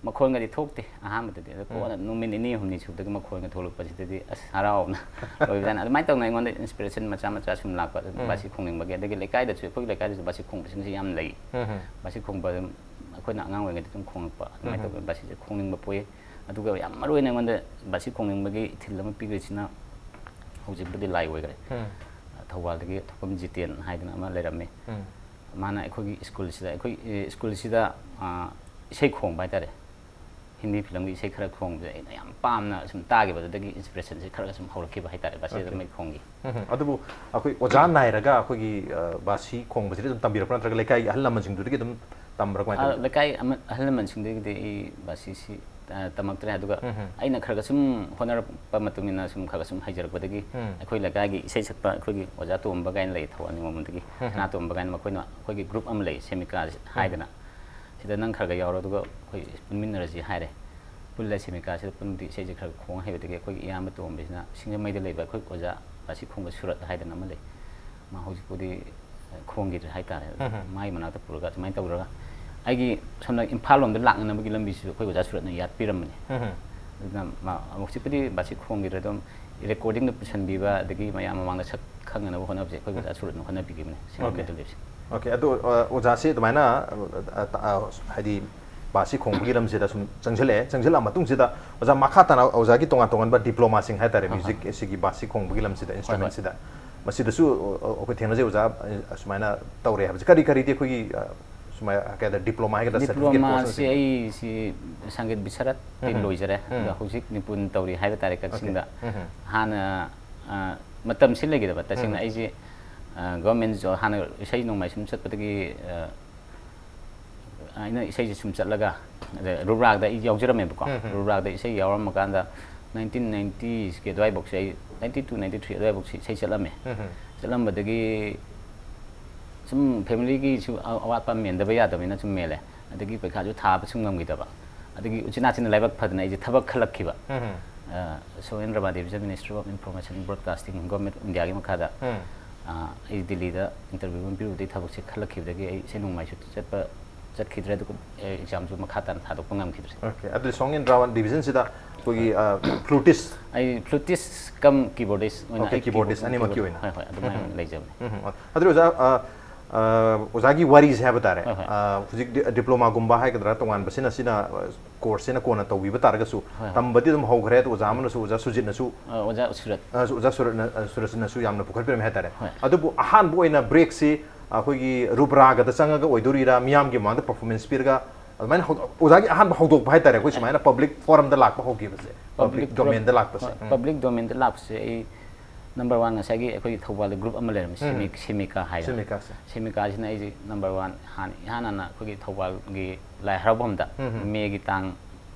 ꯃꯈꯣꯟꯒꯗꯤ ꯊꯣꯛꯇꯦ ꯑꯍꯥꯟꯕꯗꯗꯤ꯫ ꯑꯗ ꯎꯝ꯫ ꯀꯣꯟꯅ ꯅꯨꯃꯤꯠ ꯅꯤꯅꯤ ꯍꯨꯝꯅꯤ ꯁꯨꯕꯗꯒꯤ ꯃꯈꯣꯟꯒ ꯊꯣꯛꯂꯛꯄꯁꯤꯗꯗꯤ ꯑꯁ ꯍꯔꯥꯎꯕꯅ ꯂꯣꯏꯕꯖꯥꯠꯅꯤ꯫ ꯑꯗꯨꯃꯥꯏꯅ ꯇꯧꯅ ꯑꯩꯉꯣꯟꯗ inspiration ꯃꯆꯥ ꯃꯆꯥ ꯁꯨꯝ ꯂꯥꯛꯄ꯫ ꯑꯗꯨ ꯎꯝ꯫ ꯕꯥꯁꯤ ꯈꯣꯡꯅꯤꯡꯕꯒꯤ, ꯑꯗꯒꯤ ꯂꯩꯀꯥꯏꯗꯁꯨ, ꯑꯩꯈꯣꯏ ꯂꯩꯀꯥꯏꯗꯁꯨ ꯕꯥꯁꯤ ꯈꯣꯡꯕꯁꯤꯡꯁꯤ ꯌꯥꯝ ꯂꯩ꯫ ꯎꯝ꯫ ꯕꯥꯁꯤ ꯈꯣꯡꯕ ꯑꯗꯨꯝ ꯑꯩꯈꯣꯏꯅ ꯑꯉꯥꯡ ꯑꯣꯏꯔꯤꯉꯩꯗ ꯑꯗꯨꯝ ꯈꯣꯡꯉꯛꯄ ꯑꯗꯨꯃꯥꯏꯅ ꯎꯝ꯫ ꯇꯧꯗꯅ ꯕꯥꯁꯤꯁꯦ ꯈꯣꯡꯅꯤꯡꯕ ꯄꯣꯛꯏ꯫ ꯑꯗꯨꯒ ꯌꯥꯝ ꯃꯔꯨ ꯑꯣꯏꯅ ꯑꯩꯉꯣꯟꯗ ꯕꯥꯁꯤ ꯈꯣꯡꯅꯤꯡꯕꯒꯤ ꯏꯊꯤꯜ ꯑꯃ ꯄꯤꯈ꯭ꯔꯤꯁꯤꯅ ꯍꯧꯖꯤꯛꯄꯨꯗꯤ ꯂꯥꯏ ꯑꯣꯏꯈ꯭ꯔꯦ꯫ ꯎꯝ꯫ ꯊꯧꯕꯥꯜꯗꯒꯤ ꯊꯣꯛꯄꯝ ꯖꯤꯇꯦꯟ ꯍꯥꯏꯗꯅ ꯑꯃ ꯂꯩꯔꯝꯃꯤ꯫ ꯎꯝ꯫ ꯃꯥꯅ ꯑꯩꯈꯣꯏꯒꯤ ꯁ꯭ꯀꯨꯜꯁꯤꯗ, ꯑꯩꯈꯣꯏ, ꯑꯦ, ꯁ꯭ꯀꯨꯜꯁꯤꯗ, ꯑ, ꯏꯁꯩ ꯈꯣꯡꯕ ꯍꯥꯏꯇꯥꯔꯦ꯫ ꯍꯤꯟꯗꯤ ꯐꯤꯂꯝꯒꯤ ꯏꯁꯩ ꯈꯔ ꯈꯣꯡꯕꯁꯦ ꯑꯩꯅ ꯌꯥꯝ ꯄꯥꯝꯅ ꯁꯨꯝ ꯇꯥꯈꯤꯕꯗꯨꯗꯒꯤ inspirationꯁꯦ ꯈꯔ ꯈꯔ ꯁꯨꯝ ꯍꯧꯔꯛꯈꯤꯕ ꯍꯥꯏꯇꯥꯔꯦ, ꯕꯥꯁꯤꯗ ꯑꯣꯀꯦ꯫ ꯃꯩ ꯈꯣꯡꯒꯤ꯫ ꯎꯝ, ꯑꯗꯨꯕꯨ ꯑꯩꯈꯣꯏ ꯑꯣꯖꯥ ꯅꯥꯏꯔꯒ ꯑꯩꯈꯣꯏꯒꯤ, ꯑ, ꯕꯥꯁꯤ ꯈꯣꯡꯕꯁꯤꯗꯤ ꯑꯗꯨꯝ ꯇꯝꯕꯤꯔꯛꯄ ꯅꯠꯇ꯭ꯔꯒ ꯂꯩꯀꯥꯏꯒꯤ ꯑꯍꯜ ꯂꯃꯟꯁꯤꯡꯗꯨꯗꯒꯤ ꯑꯗꯨꯝ ꯇꯝꯕ꯭ꯔꯥ, ꯀꯃꯥꯏꯅ ꯑ, ꯇꯧꯒꯦ? ꯂꯩꯀꯥꯏ ꯑꯃ-, ꯑꯍꯜ ꯂꯃꯟꯁꯤꯡꯗꯒꯤꯗꯤ ꯑꯩ ꯕꯥꯁꯤꯁꯤ, ꯑ, ꯇꯝꯃꯛꯇ꯭ꯔꯦ꯫ ꯑꯗꯨꯒ ꯎꯝ꯫ ꯑꯩꯅ ꯈꯔ ꯈꯔ ꯁꯨꯝ ꯍꯣꯠꯅꯔꯛꯄ ꯃꯇꯨꯡ ꯏꯟꯅ ꯁꯨꯝ ꯈꯔ ꯈꯔ ꯁꯨꯝ ꯍꯩꯖꯔꯛꯄꯗꯒꯤ ꯎꯝ꯫ ꯑꯩꯈꯣꯏ ꯂꯩꯀꯥꯏꯒꯤ ꯏꯁꯩ ꯁꯛꯄ ꯑꯩꯈꯣꯏꯒꯤ ꯑꯣꯖꯥ ꯇꯣꯝꯕ ꯀꯥꯏꯅ ꯂꯩ, ꯊꯧꯕꯥꯜ ꯅꯤꯉꯣꯝꯕꯝꯗꯒꯤ ꯎꯝ꯫ ꯁꯅꯥꯇꯣꯝꯕ ꯀꯥꯏꯅ, ꯃꯈꯣꯏꯅ ꯑꯩꯈꯣꯏꯒꯤ group ꯑꯃ ꯂꯩ, ꯁꯦꯃꯤꯀꯥ ꯎꯝ꯫ ꯍꯥꯏꯗꯅ꯫ ꯁꯤꯗ ꯅꯪ ꯈꯔ ꯈꯔ ꯌꯥꯎꯔꯣ, ꯑꯗꯨꯒ ꯑꯩꯈꯣꯏ ꯄꯨꯟꯃꯤꯟꯅꯔꯁꯤ ꯍꯥꯏꯔꯦ꯫ ꯄꯨꯜꯂ ꯁꯦꯃꯤꯀꯥꯁꯤꯗ ꯄꯨꯟꯕꯗꯤ ꯏꯁꯩꯁꯦ ꯈꯔ ꯈꯣꯡ ꯍꯩꯕꯗꯒꯤ ꯑꯩꯈꯣꯏꯒꯤ ꯏꯌꯥꯝꯕ ꯇꯣꯝꯕꯁꯤꯅ ꯁꯤꯡꯖꯃꯩꯗ ꯂꯩꯕ ꯑꯩꯈꯣꯏ ꯑꯣꯖꯥ ꯕꯥꯁꯤ ꯈꯣꯡꯕ ꯁꯨꯔꯠ ꯍꯥꯏꯗꯅ ꯑꯃ ꯂꯩ꯫ ꯃꯥ ꯍꯧꯖꯤꯛꯄꯨꯗꯤ ꯈꯣꯡꯈꯤꯗ꯭ꯔꯦ ꯍꯥꯏꯇꯥꯔꯦ꯫ ꯎꯝ꯫ ꯃꯥꯒꯤ ꯃꯅꯥꯛꯇ ꯄꯨꯔꯒ ꯑꯗꯨꯃꯥꯏꯅ ꯇꯧꯔꯒ ꯑꯩꯒꯤ ꯁꯣꯝꯗ ꯏꯝꯐꯥꯜ ꯂꯣꯝꯗ ꯂꯥꯛꯅꯅꯕꯒꯤ ꯂꯝꯕꯤꯁꯤꯁꯨ ꯑꯩꯈꯣꯏ ꯑꯣꯖꯥ ꯁꯨꯔꯠꯅ ꯌꯥꯠꯄꯤꯔꯝꯕꯅꯤ꯫ ꯎꯝ꯫ ꯑꯗꯨꯅ ꯃꯥ ꯍꯧꯖꯤꯛꯄꯨꯗꯤ ꯕꯥꯁꯤ ꯈꯣꯡꯈꯤꯗ꯭ꯔꯦ, ꯑꯗꯨꯝ recordingꯗ ꯄꯨꯁꯟꯕꯤꯕ ꯑꯗꯒꯤ ꯃꯌꯥꯝ ꯃꯃꯥꯡꯗ ꯁꯛ ꯈꯪꯅꯅꯕ ꯍꯣꯠꯅꯕꯁꯦ ꯑꯩꯈꯣꯏ ꯑꯣꯖꯥ ꯁꯨꯔꯠꯅ ꯍꯣꯠꯅꯕꯤꯈꯤꯕꯅꯤ, ꯁꯦꯡꯅ ꯑꯣꯀꯦ꯫ ꯃꯩꯇꯩ ꯂꯩꯕꯁꯦ꯫ ꯑꯣꯀꯦ, ꯑꯗꯣ, ꯑ, ꯑꯣꯖꯥꯁꯦ ꯑꯗꯨꯃꯥꯏꯅ, ꯑ, ꯑ, ꯑ, ꯍꯥꯏꯗꯤ ꯕꯥꯁꯤ ꯈꯣꯡꯕꯒꯤ ꯂꯝꯁꯤꯗ ꯁꯨꯝ ꯆꯪꯁꯤꯜꯂꯛꯑꯦ꯫ ꯆꯪꯁꯤꯜꯂꯛꯑ ꯃꯇꯨꯡꯁꯤꯗ ꯑꯣꯖꯥ ꯃꯈꯥ ꯇꯥꯅ ꯑꯣꯖꯥꯒꯤ ꯇꯣꯉꯥꯟ ꯇꯣꯉꯥꯟꯕ diplomaꯁꯤꯡ ꯍꯥꯏꯇꯥꯔꯦ, ꯑꯍꯥ꯫ Music ꯑꯁꯤꯒꯤ ꯕꯥꯁꯤ ꯈꯣꯡꯕꯒꯤ ꯂꯝꯁꯤꯗ, ꯍꯣꯏ, ꯍꯣꯏ꯫ Instrumentꯁꯤꯗ, ꯃꯁꯤꯗꯁꯨ, ꯑ, ꯑ, ꯑꯩꯈꯣꯏ ꯊꯦꯡꯅꯖꯩ ꯑꯣꯖꯥ, ꯑ, ꯑꯁꯨꯃꯥꯏꯅ ꯇꯧꯔꯦ ꯍꯥꯏꯕꯁꯦ꯫ ꯀꯔꯤ ꯀꯔꯤꯗꯤ ꯑꯩꯈꯣꯏꯒꯤ, ꯑ, ꯁꯨꯃꯥꯏꯅ ꯀꯩ ꯍꯥꯏꯇꯥꯔꯦ, ꯗꯤꯄ꯭ꯂꯣꯃꯥ ꯍꯥꯏꯒꯗ꯭ꯔꯥ, ꯁꯔꯇꯤꯐꯤꯀꯦꯠ ꯀꯣꯔꯁ? ꯗꯤꯄ꯭ꯂꯣꯃꯥꯁꯤ ꯑꯩꯁꯤ ꯁꯪꯒꯤꯠ ꯕꯤꯁꯥꯔꯠꯇꯤ ꯎꯝ꯫ ꯂꯣꯏꯖꯔꯦ꯫ ꯎꯝ꯫ ꯑꯗꯣ ꯍꯧꯖꯤꯛ ꯅꯤꯄꯨꯟ ꯇꯧꯔꯤ ꯍꯥꯏꯕ ꯇꯥꯔꯦ ꯀꯛꯆꯤꯡꯗ꯫ ꯎꯝ꯫ ꯍꯥꯟꯅ ꯑ, ꯃꯇꯝꯁꯤ ꯂꯩꯈꯤꯗꯕ꯫ ꯇꯁꯦꯡꯅ ꯎꯝ꯫ ꯑꯩꯁꯦ ꯒꯚꯔꯟꯃꯦꯟꯁꯨ ꯍꯥꯟꯅ ꯏꯁꯩ ꯅꯣꯡꯃꯥꯏ ꯁꯨꯝ ꯆꯠꯄꯗꯒꯤ ꯑ, ꯑꯩꯅ ꯏꯁꯩꯁꯦ ꯁꯨꯝ ꯆꯠꯂꯒ, ꯑꯗ ꯔꯨꯔꯥꯒꯗ ꯑꯩ ꯌꯥꯎꯖꯔꯝꯃꯦꯕꯀꯣ꯫ ꯎꯝ, ꯎꯝ꯫ ꯔꯨꯔꯥꯒꯗ ꯏꯁꯩ ꯌꯥꯎꯔꯝꯃꯀꯥꯟꯗ ꯅꯥꯏꯟꯇꯤꯟ ꯅꯥꯏꯟꯇꯤꯁꯀꯤ ꯑꯗꯨꯋꯥꯏꯐꯥꯎꯁꯦ ꯑꯩ, ꯅꯥꯏꯟꯇꯤ ꯇꯨ, ꯅꯥꯏꯟꯇꯤ ꯊ꯭ꯔꯤ ꯑꯗꯨꯋꯥꯏꯐꯥꯎꯁꯦ ꯏꯁꯩ ꯆꯠꯂꯝꯃꯦ꯫ ꯎꯝ, ꯎꯝ꯫ ꯆꯠꯂꯝꯕꯗꯒꯤ ꯁꯨꯝ ꯐꯦꯃꯤꯂꯤꯒꯤꯁꯨ ꯑ-, ꯑꯋꯥꯠꯄ ꯃꯦꯟꯗꯕ ꯌꯥꯗꯕꯅꯤꯅ ꯁꯨꯝ ꯃꯦꯜꯂꯦ꯫ ꯑꯗꯒꯤ ꯄꯩꯈꯥꯁꯨ ꯊꯥꯕ ꯁꯨꯝ ꯉꯝꯈꯤꯗꯕ꯫ ꯑꯗꯒꯤ ꯎꯆꯤꯟ ꯅꯥꯆꯤꯟꯅ ꯂꯥꯏꯕꯛ ꯐꯗꯅ ꯑꯩꯁꯦ ꯊꯕꯛ ꯈꯜꯂꯛꯈꯤꯕ꯫ ꯎꯝ, ꯎꯝ꯫ ꯑ, ꯁꯣꯍꯦꯟ ꯔꯃꯥꯗꯦꯕꯤꯁꯦ Ministry of Information Broadcasting, Government of Indiaꯒꯤ ꯃꯈꯥꯗ, ꯎꯝ꯫ ꯑ, ꯑꯩ ꯗꯤꯜꯂꯤꯗ interview ꯑꯃ ꯄꯤꯔꯨꯕꯗꯒꯤ ꯊꯕꯛꯁꯦ ꯈꯜꯂꯛꯈꯤꯕꯗꯒꯤ ꯑꯩ ꯏꯁꯩ ꯅꯣꯡꯃꯥꯏꯁꯨ ꯆꯠꯄ, ꯆꯠꯈꯤꯗ꯭ꯔꯦ꯫ ꯑꯗꯨꯒ, ꯑ, examꯁꯨ ꯃꯈꯥ ꯇꯥꯅ ꯊꯥꯗꯣꯛꯄ ꯉꯝꯈꯤꯗ꯭ꯔꯦ꯫ Okay, ꯑꯗꯨꯗꯤ song and drama divisionꯁꯤꯗ ꯑꯩꯈꯣꯏꯒꯤ, ꯑ, flutist꯫ ꯑꯩ flutist cum keyboardist ꯑꯣꯏꯅ, Okay, ꯑꯩ keyboardist keyboard-, ꯑꯅꯤꯃꯛꯀꯤ keyboard-, ꯑꯣꯏꯅ꯫ ꯍꯣꯏ, ꯍꯣꯏ, ꯑꯗꯨꯃꯥꯏꯅ ꯎꯝ꯫ ꯂꯩꯖꯕꯅꯦ꯫ ꯎꯝ, ꯎꯝ꯫ ꯑꯗꯨ ꯑꯣꯖꯥ, ꯑ, ꯑ, ꯑꯣꯖꯥꯒꯤ ꯋꯥꯔꯤꯁꯦ ꯍꯥꯏꯕ ꯇꯥꯔꯦ꯫ ꯍꯣꯏ, ꯍꯣꯏ꯫ ꯑ, ꯍꯧꯖꯤꯛ ꯗꯤ-, ꯗꯤꯄ꯭ꯂꯣꯃꯥꯒꯨꯝꯕ ꯍꯥꯏꯒꯗ꯭ꯔꯥ, ꯇꯣꯉꯥꯟꯕꯁꯤꯅ, ꯁꯤꯅ, ꯑ, courseꯁꯤꯅ ꯀꯣꯟꯅ ꯇꯧꯕꯤꯕ ꯇꯥꯔꯒꯁꯨ, ꯍꯣꯏ, ꯍꯣꯏ꯫ ꯇꯝꯕꯗꯤ ꯑꯗꯨꯝ ꯍꯧꯈ꯭ꯔꯦ꯫ ꯑꯗꯣ ꯑꯣꯖꯥ ꯑꯃꯅꯁꯨ, ꯑꯣꯖꯥ ꯁꯨꯖꯤꯠꯅꯁꯨ, ꯑ, ꯑꯣꯖꯥ ꯁꯨꯔꯠ꯫ ꯑ, ꯑꯣꯖꯥ ꯁꯨꯔꯠꯅ-, ꯑ, ꯁꯨꯔꯠꯁꯤꯅꯁꯨ ꯌꯥꯝꯅ ꯄꯨꯈꯠꯄꯤꯔꯝꯃꯦ ꯍꯥꯏ ꯇꯥꯔꯦ꯫ ꯍꯣꯏ꯫ ꯑꯗꯨꯕꯨ ꯑꯍꯥꯟꯕ ꯑꯣꯏꯅ breakꯁꯤ ꯑꯩꯈꯣꯏꯒꯤ ꯔꯨꯕ꯭ꯔꯥꯒꯗ ꯆꯪꯉꯒ ꯑꯣꯏꯗꯣꯔꯤꯔꯥ, ꯃꯤꯌꯥꯝꯒꯤ ꯃꯃꯥꯡꯗ performance ꯄꯤꯔꯒ, ꯑꯗꯨꯃꯥꯏꯅ ꯍꯧꯗꯣꯛ-, ꯑꯣꯖꯥꯒꯤ ꯑꯍꯥꯟꯕ ꯍꯧꯗꯣꯛꯄ ꯍꯥꯏ ꯇꯥꯔꯦ, ꯑꯩꯈꯣꯏ ꯁꯨꯃꯥꯏꯅ public forumꯗ ꯂꯥꯛꯄ ꯍꯧꯈꯤꯕꯁꯦ, public Public domainꯗ forum-, ꯂꯥꯛꯄꯁꯦ? ꯍꯣꯏ, ꯎꯝ꯫ Public domainꯗ ꯂꯥꯛꯄꯁꯦ ꯑꯩ number one, ꯉꯁꯥꯏꯒꯤ ꯑꯩꯈꯣꯏꯒꯤ ꯊꯧꯕꯥꯜꯗ group ꯑꯃ ꯂꯩꯔꯝꯃꯤ, ꯎꯝ꯫ ꯁꯦꯃꯤ-, ꯁꯦꯃꯤꯀꯥ ꯍꯥꯏꯅ꯫ ꯁꯦꯃꯤꯀꯥꯁꯦ꯫ ꯁꯦꯃꯤꯀꯥꯁꯤꯅ ꯑꯩꯁꯦ number one ꯍꯥꯟꯅ, ꯏꯍꯥꯟ ꯍꯥꯟꯅ ꯑꯩꯈꯣꯏꯒꯤ ꯊꯧꯕꯥꯜꯒꯤ ꯂꯥꯏ ꯍꯔꯥꯎꯐꯝꯗ ꯎꯝ, ꯎꯝ꯫ Mayꯒꯤ ꯇꯥꯡ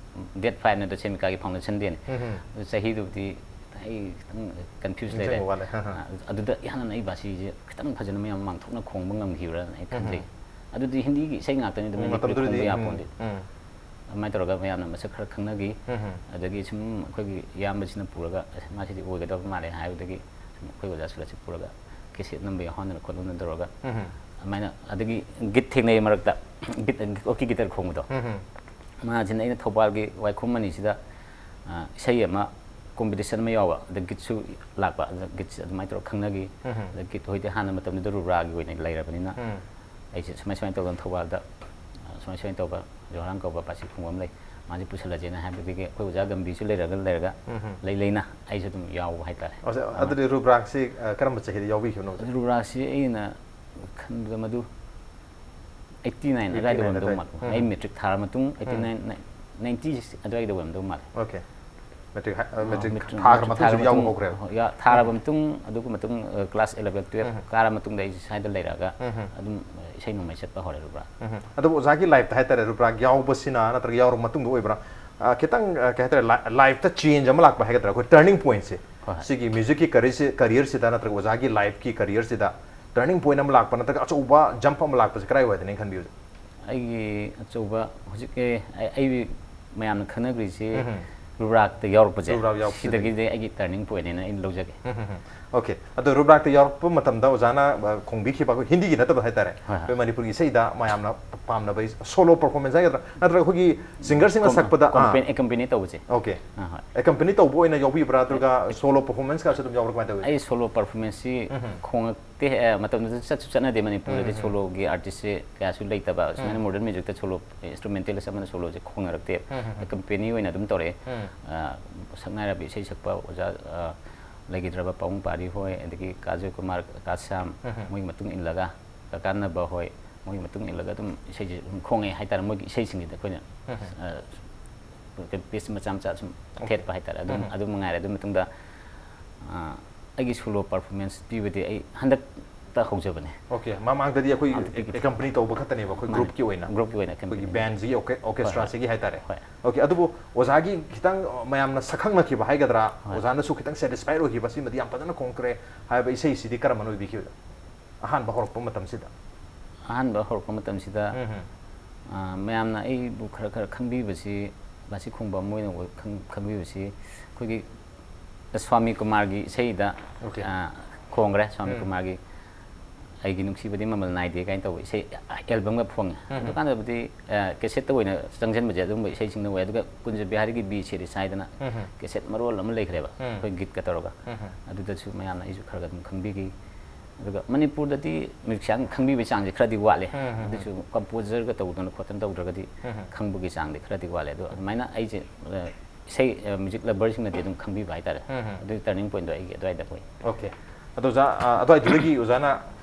date five ꯅꯠꯇ꯭ꯔ ꯁꯦꯃꯤꯀꯥꯒꯤ foundation dayꯅꯤ꯫ ꯎꯝ, ꯎꯝ꯫ ꯑꯗꯨ ꯆꯍꯤꯗꯨꯕꯨꯗꯤ ꯑꯩ ꯈꯤꯇꯪ confuse ꯂꯩꯔꯦ꯫ ꯅꯤꯡꯁꯤꯡꯕ ꯋꯥꯠꯂꯦ꯫ ꯑ, ꯑꯗꯨꯗ ꯏꯍꯥꯟ ꯍꯥꯟꯅ ꯑꯩ ꯕꯥꯁꯤꯁꯦ ꯈꯤꯇꯪ ꯐꯖꯅ ꯃꯌꯥꯝ ꯃꯥꯡꯊꯣꯛꯅ ꯈꯣꯡꯕ ꯉꯝꯈꯤꯕ꯭ꯔꯥꯅ ꯑꯩ ꯈꯟꯖꯩ꯫ ꯎꯝ꯫ ꯑꯗꯨꯗꯤ ꯍꯤꯟꯗꯤꯒꯤ ꯏꯁꯩ ꯉꯥꯛꯇꯅꯤꯗ, ꯎꯝ, ꯃꯅꯤꯄꯨꯔꯤ ꯃꯇꯝꯗꯨꯗꯗꯤ, ꯈꯣꯡꯕ ꯎꯝ, ꯌꯥꯄꯣꯟꯗꯦ꯫ ꯎꯝ꯫ ꯑꯗꯨꯃꯥꯏꯅ ꯇꯧꯔꯒ ꯃꯌꯥꯝꯅ ꯃꯁꯛ ꯈꯔ ꯈꯪꯅꯈꯤ꯫ ꯎꯝ꯫ ꯑꯗꯒꯤ ꯁꯨꯝ ꯑꯩꯈꯣꯏꯒꯤ ꯏꯌꯥꯝꯕꯁꯤꯅ ꯄꯨꯔꯒ, "ꯑꯁ, ꯃꯥꯁꯤꯗꯤ ꯑꯣꯏꯒꯗꯕ ꯃꯥꯜꯂꯦ" ꯍꯥꯏꯕꯗꯒꯤ ꯁꯨꯝ ꯑꯩꯈꯣꯏ ꯑꯣꯖꯥ ꯁꯨꯔꯠꯁꯦ ꯄꯨꯔꯒ cassette ꯅꯝꯕ ꯌꯥꯎꯍꯟꯗꯅ ꯈꯣꯠꯍꯟꯗꯅ ꯇꯧꯔꯒ, ꯎꯝ꯫ ꯑꯗꯨꯃꯥꯏꯅ, ꯑꯗꯒꯤ ꯒꯤꯠ ꯊꯦꯡꯅꯩ ꯃꯔꯛꯇ, ꯒꯤꯠ, ꯑꯣꯀꯤ ꯒꯤꯇꯔ ꯈꯣꯡꯕꯗꯣ꯫ ꯎꯝ꯫ ꯃꯥꯁꯤꯅ ꯑꯩꯅ ꯊꯧꯕꯥꯜꯒꯤ ꯋꯥꯏꯈꯣꯝ ꯃꯅꯤꯁꯤꯗ, ꯑ, ꯏꯁꯩ ꯑꯃ competition ꯑꯃ ꯌꯥꯎꯕ, ꯑꯗ ꯒꯤꯠꯁꯨ ꯂꯥꯛꯄ, ꯑꯗ ꯒꯤꯠꯁꯦ ꯑꯗꯨꯃꯥꯏꯅ ꯇꯧꯔꯒ ꯈꯪꯅꯈꯤ꯫ ꯎꯝ꯫ ꯑꯗ ꯒꯤꯠ ꯍꯣꯏꯗꯤ ꯍꯥꯟꯅ ꯃꯇꯝꯗꯨꯗ ꯔꯨꯔꯥꯒꯤ ꯑꯣꯏꯅ ꯂꯩꯔꯕꯅꯤꯅ, ꯎꯝ꯫ ꯑꯩꯁꯦ ꯁꯨꯃꯥꯏ ꯁꯨꯃꯥꯏꯅ ꯇꯧꯗꯅ ꯊꯧꯕꯥꯜꯗ, ꯑ, ꯁꯨꯃꯥꯏ ꯁꯨꯃꯥꯏꯅ ꯇꯧꯕ ꯖꯣꯍꯔꯥꯟ ꯀꯧꯕ ꯕꯥꯁꯤ ꯈꯣꯡꯕ ꯑꯃ ꯂꯩ, ꯃꯥꯁꯦ ꯄꯨꯁꯜꯂꯁꯦꯅ ꯍꯥꯏꯕꯗꯒꯤ ꯑꯩꯈꯣꯏ ꯑꯣꯖꯥ ꯒꯝꯚꯤꯔꯁꯨ ꯂꯩꯔꯒ, ꯂꯩꯔꯒ ꯎꯝ꯫ ꯂꯩ ꯂꯩꯅ ꯑꯩꯁꯨ ꯑꯗꯨꯝ ꯌꯥꯎꯕ ꯍꯥꯏꯇꯥꯔꯦ꯫ ꯑꯣꯖꯥ, ꯑꯗꯨꯗꯤ ꯔꯨꯕ꯭ꯔꯥꯛꯁꯤ, ꯑ, ꯀꯔꯝꯕ ꯆꯍꯤꯗ ꯌꯥꯎꯕꯤꯈꯤꯕꯅꯣ, ꯑꯣꯖꯥ? ꯔꯨꯕ꯭ꯔꯥꯛꯁꯤ ꯑꯩꯅ ꯈꯟꯕꯗ ꯃꯗꯨ ꯑꯩꯠꯇꯤ ꯅꯥꯏꯟ ꯑꯗꯨꯋꯥꯏꯗ ꯑꯣꯏꯔꯝꯗꯧ ꯃꯥꯜꯂꯦ꯫ ꯑꯩ ꯃꯦꯇ꯭ꯔꯤꯛ ꯊꯥꯔ ꯃꯇꯨꯡ ꯑꯩꯠꯇꯤ ꯅꯥꯏꯟ, ꯅꯥꯏꯟꯇꯤ ꯑꯗꯨꯋꯥꯏꯗ ꯑꯣꯏꯔꯝꯗꯧ ꯃꯥꯜꯂꯦ꯫ ꯑꯣꯀꯦ꯫ ꯃꯦꯇ꯭ꯔꯤꯛ ꯍꯥꯏ- ꯑ, ꯃꯦꯇ꯭ꯔꯤꯛ ꯃꯦꯇ꯭ꯔꯤꯛ ꯊꯥꯈ꯭ꯔ ꯃꯇꯨꯡꯁꯨ ꯊꯥꯔ ꯌꯥꯎꯕ ꯃꯇꯨꯡ, ꯍꯧꯈ꯭ꯔꯦꯕ꯫ ꯍꯣꯏ, ꯌꯥ- ꯊꯥꯔꯕ ꯃꯇꯨꯡ, ꯑꯗꯨꯒꯤ ꯃꯇꯨꯡ, ꯑ, ꯀ꯭ꯂꯥꯁ ꯑꯦꯂꯚꯦꯟ, ꯇꯨꯌꯦꯜꯐ ꯀꯥꯔ ꯃꯇꯨꯡꯗ ꯑꯩꯁꯦ ꯁ꯭ꯋꯥꯏꯗ ꯂꯩꯔꯛꯑꯒ ꯑꯗꯨꯝ, ꯑ, ꯏꯁꯩ ꯅꯣꯡꯃꯥꯏ ꯆꯠꯄ ꯍꯧꯔꯦ, ꯔꯨꯕ꯭ꯔꯥ꯫ ꯎꯝ꯫ ꯑꯗꯨꯕꯨ ꯑꯣꯖꯥꯒꯤ ꯂꯥꯏꯐꯇ ꯍꯥꯏꯇꯥꯔꯦ, ꯔꯨꯕ꯭ꯔꯥꯛ ꯌꯥꯎꯕꯁꯤꯅ ꯅꯠꯇ꯭ꯔꯒ ꯌꯥꯎꯔꯕ ꯃꯇꯨꯡꯗ ꯑꯣꯏꯕ꯭ꯔꯥ? ꯑ, ꯈꯤꯇꯪ, ꯑ, ꯀꯩ ꯍꯥꯏꯇꯥꯔꯦ, ꯂꯥꯏ- ꯂꯥꯏꯐꯇ ꯆꯦꯟꯖ ꯑꯃ ꯂꯥꯛꯄ ꯍꯥꯏꯒꯗ꯭ꯔꯥ, ꯑꯩꯈꯣꯏ ꯇꯔꯅꯤꯡ ꯄꯣꯏꯟꯠꯁꯦ꯫ ꯍꯣꯏ, ꯍꯣꯏ꯫ ꯁꯤꯒꯤ ꯃ꯭ꯌꯨꯖꯤꯛꯀꯤ ꯀꯔꯤꯌꯔꯁꯤ-, ꯀꯔꯤꯌꯔꯁꯤꯗ ꯅꯠꯇ꯭ꯔꯒ ꯑꯣꯖꯥꯒꯤ ꯂꯥꯏꯐꯀꯤ ꯀꯔꯤꯌꯔꯁꯤꯗ ꯇꯔꯅꯤꯡ ꯄꯣꯏꯟꯠ ꯑꯃ ꯂꯥꯛꯄ ꯅꯠꯇ꯭ꯔꯒ ꯑꯆꯧꯕ ꯖꯝꯞ ꯑꯃ ꯂꯥꯛꯄꯁꯦ ꯀꯗꯥꯏꯋꯥꯏꯗꯅꯦ ꯈꯟꯕꯤꯕꯁꯦ? ꯑꯩꯒꯤ ꯑꯆꯧꯕ ꯍꯧꯖꯤꯛꯀꯤ ꯑꯩ, ꯑꯩ ꯃꯌꯥꯝꯅ ꯈꯪꯅꯈ꯭ꯔꯤꯁꯤ ꯎꯝ꯫ ꯔꯨꯕ꯭ꯔꯥꯛꯇ ꯌꯥꯎꯔꯛꯄꯁꯦ, ꯔꯨꯕ꯭ꯔꯥꯛ ꯌꯥꯎꯔꯛꯄꯁꯤꯗꯒꯤ꯫ ꯁꯤꯗꯒꯤꯗꯤ ꯑꯩꯒꯤ ꯇꯔꯅꯤꯡ ꯄꯣꯏꯟꯠꯅꯦꯅ ꯑꯩꯅ ꯂꯧꯖꯒꯦ꯫ ꯎꯝ, ꯎꯝ, ꯎꯝ꯫ ꯑꯣꯀꯦ꯫ ꯑꯗꯣ ꯔꯨꯕ꯭ꯔꯥꯛꯇ ꯌꯥꯎꯔꯛꯄ ꯃꯇꯝꯗ ꯑꯣꯖꯥꯅ, ꯑ, ꯈꯣꯡꯕꯤꯈꯤꯕ ꯑꯩꯈꯣꯏ ꯍꯤꯟꯗꯤꯒꯤ ꯅꯠꯇꯕ ꯍꯥꯏꯇꯥꯔꯦ, ꯍꯣꯏ, ꯍꯣꯏ꯫ ꯑꯩꯈꯣꯏ ꯃꯅꯤꯄꯨꯔꯒꯤ ꯏꯁꯩꯗ ꯃꯌꯥꯝꯅ ꯄꯥꯝꯅꯕ ꯏꯁ-, ꯁꯣꯂꯣ ꯄꯔꯐꯣꯔꯃꯦꯟꯁ ꯍꯥꯏꯒꯗ꯭ꯔꯥ, ꯅꯠꯇ꯭ꯔꯒ ꯑꯩꯈꯣꯏꯒꯤ ꯁꯤꯡꯒꯔꯁꯤꯡꯅ ꯀꯣꯝ-, ꯁꯛꯄꯗ, ꯑꯥ꯫ ꯀꯣꯝꯄꯦꯅꯤ-, ꯑꯦꯀꯝꯄꯦꯅꯤ ꯇꯧꯕꯁꯦ꯫ ꯑꯣꯀꯦ꯫ ꯑꯥ, ꯍꯣꯏ꯫ ꯑꯦꯀꯝꯄꯦꯅꯤ ꯇꯧꯕ ꯑꯣꯏꯅ ꯌꯥꯎꯕꯤꯕ꯭ꯔꯥ, ꯅꯠꯇ꯭ꯔꯒ ꯁꯣꯂꯣ ꯄꯔꯐꯣꯔꯃꯦꯟꯁꯀꯁꯨ ꯑꯗꯨꯝ ꯌꯥꯎꯕ꯭ꯔꯥ, ꯀꯃꯥꯏꯅ ꯇꯧꯋꯤ? ꯑꯩ ꯁꯣꯂꯣ ꯄꯔꯐꯣꯔꯃꯦꯟꯁꯁꯤ ꯎꯝ꯫ ꯈꯣꯡꯉꯛꯇꯦ, ꯑ, ꯃꯇꯝꯗꯨꯗ ꯆꯠꯁꯨ ꯆꯠꯅꯗꯦ ꯃꯅꯤꯄꯨꯔꯗꯗꯤ, ꯎꯝ꯫ ꯁꯣꯂꯣꯒꯤ ꯑꯥꯔꯇꯤꯁꯁꯦ ꯀꯌꯥꯁꯨ ꯂꯩꯇꯕ, ꯁꯨꯃꯥꯏꯅ ꯎꯝ꯫ ꯃꯣꯗꯔꯟ ꯃ꯭ꯌꯨꯖꯤꯛꯇ ꯁꯣꯂꯣ ꯏꯟꯁꯇ꯭ꯔꯨꯃꯦꯟꯇꯦꯂꯤꯁ ꯑꯃꯅ ꯁꯣꯂꯣꯁꯦ ꯈꯣꯡꯅꯔꯛꯇꯦ꯫ ꯎꯝ, ꯎꯝ, ꯎꯝ꯫ ꯑꯦꯀꯝꯄꯦꯅꯤ ꯑꯣꯏꯅ ꯑꯗꯨꯝ ꯇꯧꯔꯛꯑꯦ꯫ ꯎꯝ꯫ ꯑ, ꯁꯛꯅꯥꯏꯔꯕ ꯏꯁꯩ ꯁꯛꯄ ꯑꯣꯖꯥ, ꯑ, ꯂꯩꯈꯤꯗ꯭ꯔꯕ ꯄꯥꯕꯨꯡ ꯄꯥꯔꯤ ꯍꯣꯏ, ꯑꯗꯒꯤ ꯀꯥ ꯖꯣꯏꯀꯨꯃꯥꯔ, ꯀꯥ ꯁ꯭ꯌꯥꯝ, ꯎꯝ, ꯎꯝ꯫ ꯃꯣꯏꯒꯤ ꯃꯇꯨꯡ ꯏꯜꯂꯒ, ꯀꯥ ꯀꯥꯟꯅꯕ ꯍꯣꯏ, ꯃꯣꯏꯒꯤ ꯃꯇꯨꯡ ꯏꯜꯂꯒ ꯑꯗꯨꯝ ꯏꯁꯩꯁꯦ ꯑꯗꯨꯝ ꯈꯣꯡꯉꯦ ꯍꯥꯏꯇꯥꯔꯦ, ꯃꯣꯏꯒꯤ ꯏꯁꯩꯁꯤꯡꯁꯤꯗ ꯑꯩꯈꯣꯏꯅ, ꯎꯝ, ꯎꯝ꯫ ꯑ, ꯄꯤꯁ ꯃꯆꯥ ꯃꯆꯥ ꯁꯨꯝ ꯑꯣꯀꯦ꯫ ꯊꯦꯠꯄ ꯍꯥꯏꯇꯥꯔꯦ꯫ ꯑꯗꯨꯝ, ꯎꯝ, ꯎꯝ꯫ ꯑꯗꯨ ꯃꯉꯥꯏꯔꯦ꯫ ꯑꯗꯨ ꯃꯇꯨꯡꯗ, ꯑ, ꯑꯩꯒꯤ ꯁꯣꯂꯣ ꯄꯔꯐꯣꯔꯃꯦꯟꯁ ꯄꯤꯕꯗꯤ ꯑꯩ ꯍꯟꯗꯛꯇ ꯍꯧꯖꯕꯅꯦ꯫ ꯑꯣꯀꯦ, ꯃꯃꯥꯡꯗꯗꯤ ꯑꯩꯈꯣꯏ ꯑꯝꯇ ꯄꯤꯗ꯭ꯔꯤ꯫ ꯑꯦꯀꯝꯄꯅꯤ ꯇꯧꯕ ꯈꯛꯇꯅꯦꯕ ꯑꯩꯈꯣꯏ ꯃꯥꯅꯦ꯫ ꯒ꯭ꯔꯨꯞꯀꯤ ꯑꯣꯏꯅ꯫ ꯒ꯭ꯔꯨꯞꯀꯤ ꯑꯣꯏꯅ ꯑꯩꯈꯣꯏꯒꯤ ꯑꯦꯀꯝꯄꯅꯤ꯫ ꯕꯦꯟꯁꯤꯒꯤ ꯑꯣꯔꯀꯦ-, ꯍꯣꯏ, ꯍꯣꯏ꯫ ꯑꯣꯔꯀꯦꯁꯇ꯭ꯔꯥꯁꯤꯒꯤ ꯍꯥꯏꯇꯥꯔꯦ꯫ ꯍꯣꯏ꯫ ꯑꯣꯀꯦ, ꯑꯗꯨꯕꯨ ꯑꯣꯖꯥꯒꯤ ꯈꯤꯇꯪ ꯃꯌꯥꯝꯅ ꯁꯛꯈꯪꯅꯈꯤꯕ ꯍꯥꯏꯒꯗ꯭ꯔꯥ, ꯍꯣꯏ꯫ ꯑꯣꯖꯥꯅꯁꯨ ꯈꯤꯇꯪ ꯁꯦꯇꯤꯁꯐꯥꯏꯠ ꯑꯣꯏꯈꯤꯕ, ꯁꯤꯃꯗꯤ ꯌꯥꯝ ꯐꯖꯅ ꯈꯣꯡꯈ꯭ꯔꯦ ꯍꯥꯏꯕ ꯏꯁꯩꯁꯤꯗꯤ ꯀꯔꯝꯕꯅ ꯑꯣꯏꯕꯤꯈꯤꯕꯗ? ꯑꯍꯥꯟꯕ ꯍꯧꯔꯛꯄ ꯃꯇꯝꯁꯤꯗ? ꯑꯍꯥꯟꯕ ꯍꯧꯔꯛꯄ ꯃꯇꯝꯁꯤꯗ, ꯎꯝ, ꯎꯝ꯫ ꯑ, ꯃꯌꯥꯝꯅ ꯑꯩꯕꯨ ꯈꯔ ꯈꯔ ꯈꯪꯕꯤꯕꯁꯤ ꯕꯥꯁꯤ ꯈꯣꯡꯕꯝ ꯑꯣꯏꯅ ꯑꯣꯏ-, ꯈꯪ-, ꯈꯪꯕꯤꯕꯁꯤ ꯑꯩꯈꯣꯏꯒꯤ ꯁ꯭ꯋꯥꯃꯤ ꯀꯨꯃꯥꯔꯒꯤ ꯏꯁꯩꯗ, ꯑꯣꯀꯦ꯫ ꯑ, ꯈꯣꯡꯈ꯭ꯔꯦ꯫ ꯁ꯭ꯋꯥꯃꯤ ꯎꯝ꯫ ꯀꯨꯃꯥꯔꯒꯤ "ꯑꯩꯒꯤ ꯅꯨꯡꯁꯤꯕꯗꯤ ꯃꯃꯜ ꯅꯥꯏꯗꯦ" ꯀꯥꯏꯅ ꯇꯧꯕ ꯏꯁꯩ, ꯑꯦꯜꯕꯝꯒ ꯐꯣꯡꯉꯦ꯫ ꯎꯝ, ꯎꯝ꯫ ꯑꯗꯨꯀꯥꯟꯗꯕꯨꯗꯤ, ꯑ, ꯀꯦꯁꯦꯠꯇ ꯑꯣꯏꯅ ꯆꯪꯁꯤꯟꯕꯁꯦ ꯑꯗꯨꯝꯕ ꯏꯁꯩꯁꯤꯡꯅ ꯑꯣꯏ꯫ ꯑꯗꯨꯒ ꯀꯨꯟꯖꯕꯤꯍꯥꯔꯤꯒꯤ "ꯕꯤ ꯁꯦꯔꯤꯁ" ꯍꯥꯏꯗꯅ ꯎꯝ, ꯎꯝ꯫ ꯀꯦꯁꯦꯠ ꯃꯔꯣꯜ ꯑꯃ ꯂꯩꯈ꯭ꯔꯦꯕ, ꯎꯝ꯫ ꯑꯩꯈꯣꯏ ꯒꯤꯠꯀ ꯇꯧꯔꯒ꯫ ꯎꯝ, ꯎꯝ꯫ ꯑꯗꯨꯗꯁꯨ ꯃꯌꯥꯝꯅ ꯑꯩꯁꯨ ꯈꯔ ꯈꯔ ꯑꯗꯨꯝ ꯈꯪꯕꯤꯈꯤ꯫ ꯑꯗꯨꯒ ꯃꯅꯤꯄꯨꯔꯗꯗꯤ ꯃ꯭ꯌꯨꯖꯤꯛꯁꯤꯌꯥꯟ ꯈꯪꯕꯤꯕꯒꯤ ꯆꯥꯡꯁꯦ ꯈꯔꯗꯤ ꯋꯥꯠꯂꯦ꯫ ꯎꯝ, ꯎꯝ, ꯎꯝ꯫ ꯑꯗꯨꯁꯨ ꯀꯝꯄꯣꯖꯔꯒ ꯇꯧꯗꯅ ꯈꯣꯠꯇꯅ ꯇꯧꯗ꯭ꯔꯒꯗꯤ ꯎꯝ, ꯎꯝ꯫ ꯈꯪꯕꯒꯤ ꯆꯥꯡꯗꯤ ꯈꯔꯗꯤ ꯋꯥꯠꯂꯦ꯫ ꯑꯗꯣ ꯑꯗꯨꯃꯥꯏꯅ ꯑꯩꯁꯦ, ꯑ, ꯏꯁꯩ, ꯑ, ꯃ꯭ꯌꯨꯖꯤꯛ ꯂꯚꯔꯁꯤꯡꯅꯗꯤ ꯑꯗꯨꯝ ꯈꯪꯕꯤꯕ ꯍꯥꯏꯇꯥꯔꯦ꯫ ꯎꯝ, ꯎꯝ꯫ ꯑꯗꯨꯒꯤ ꯇꯔꯅꯤꯡ ꯄꯣꯏꯟꯠꯇꯣ ꯑꯩꯒꯤ ꯑꯗꯨꯋꯥꯏꯗ ꯑꯣꯏ꯫ ꯑꯣꯀꯦ꯫ ꯑꯗꯣ ꯑꯣꯖꯥ, ꯑ, ꯑꯗꯨꯋꯥꯏꯗꯨꯗꯒꯤ ꯑꯣꯖꯥꯅ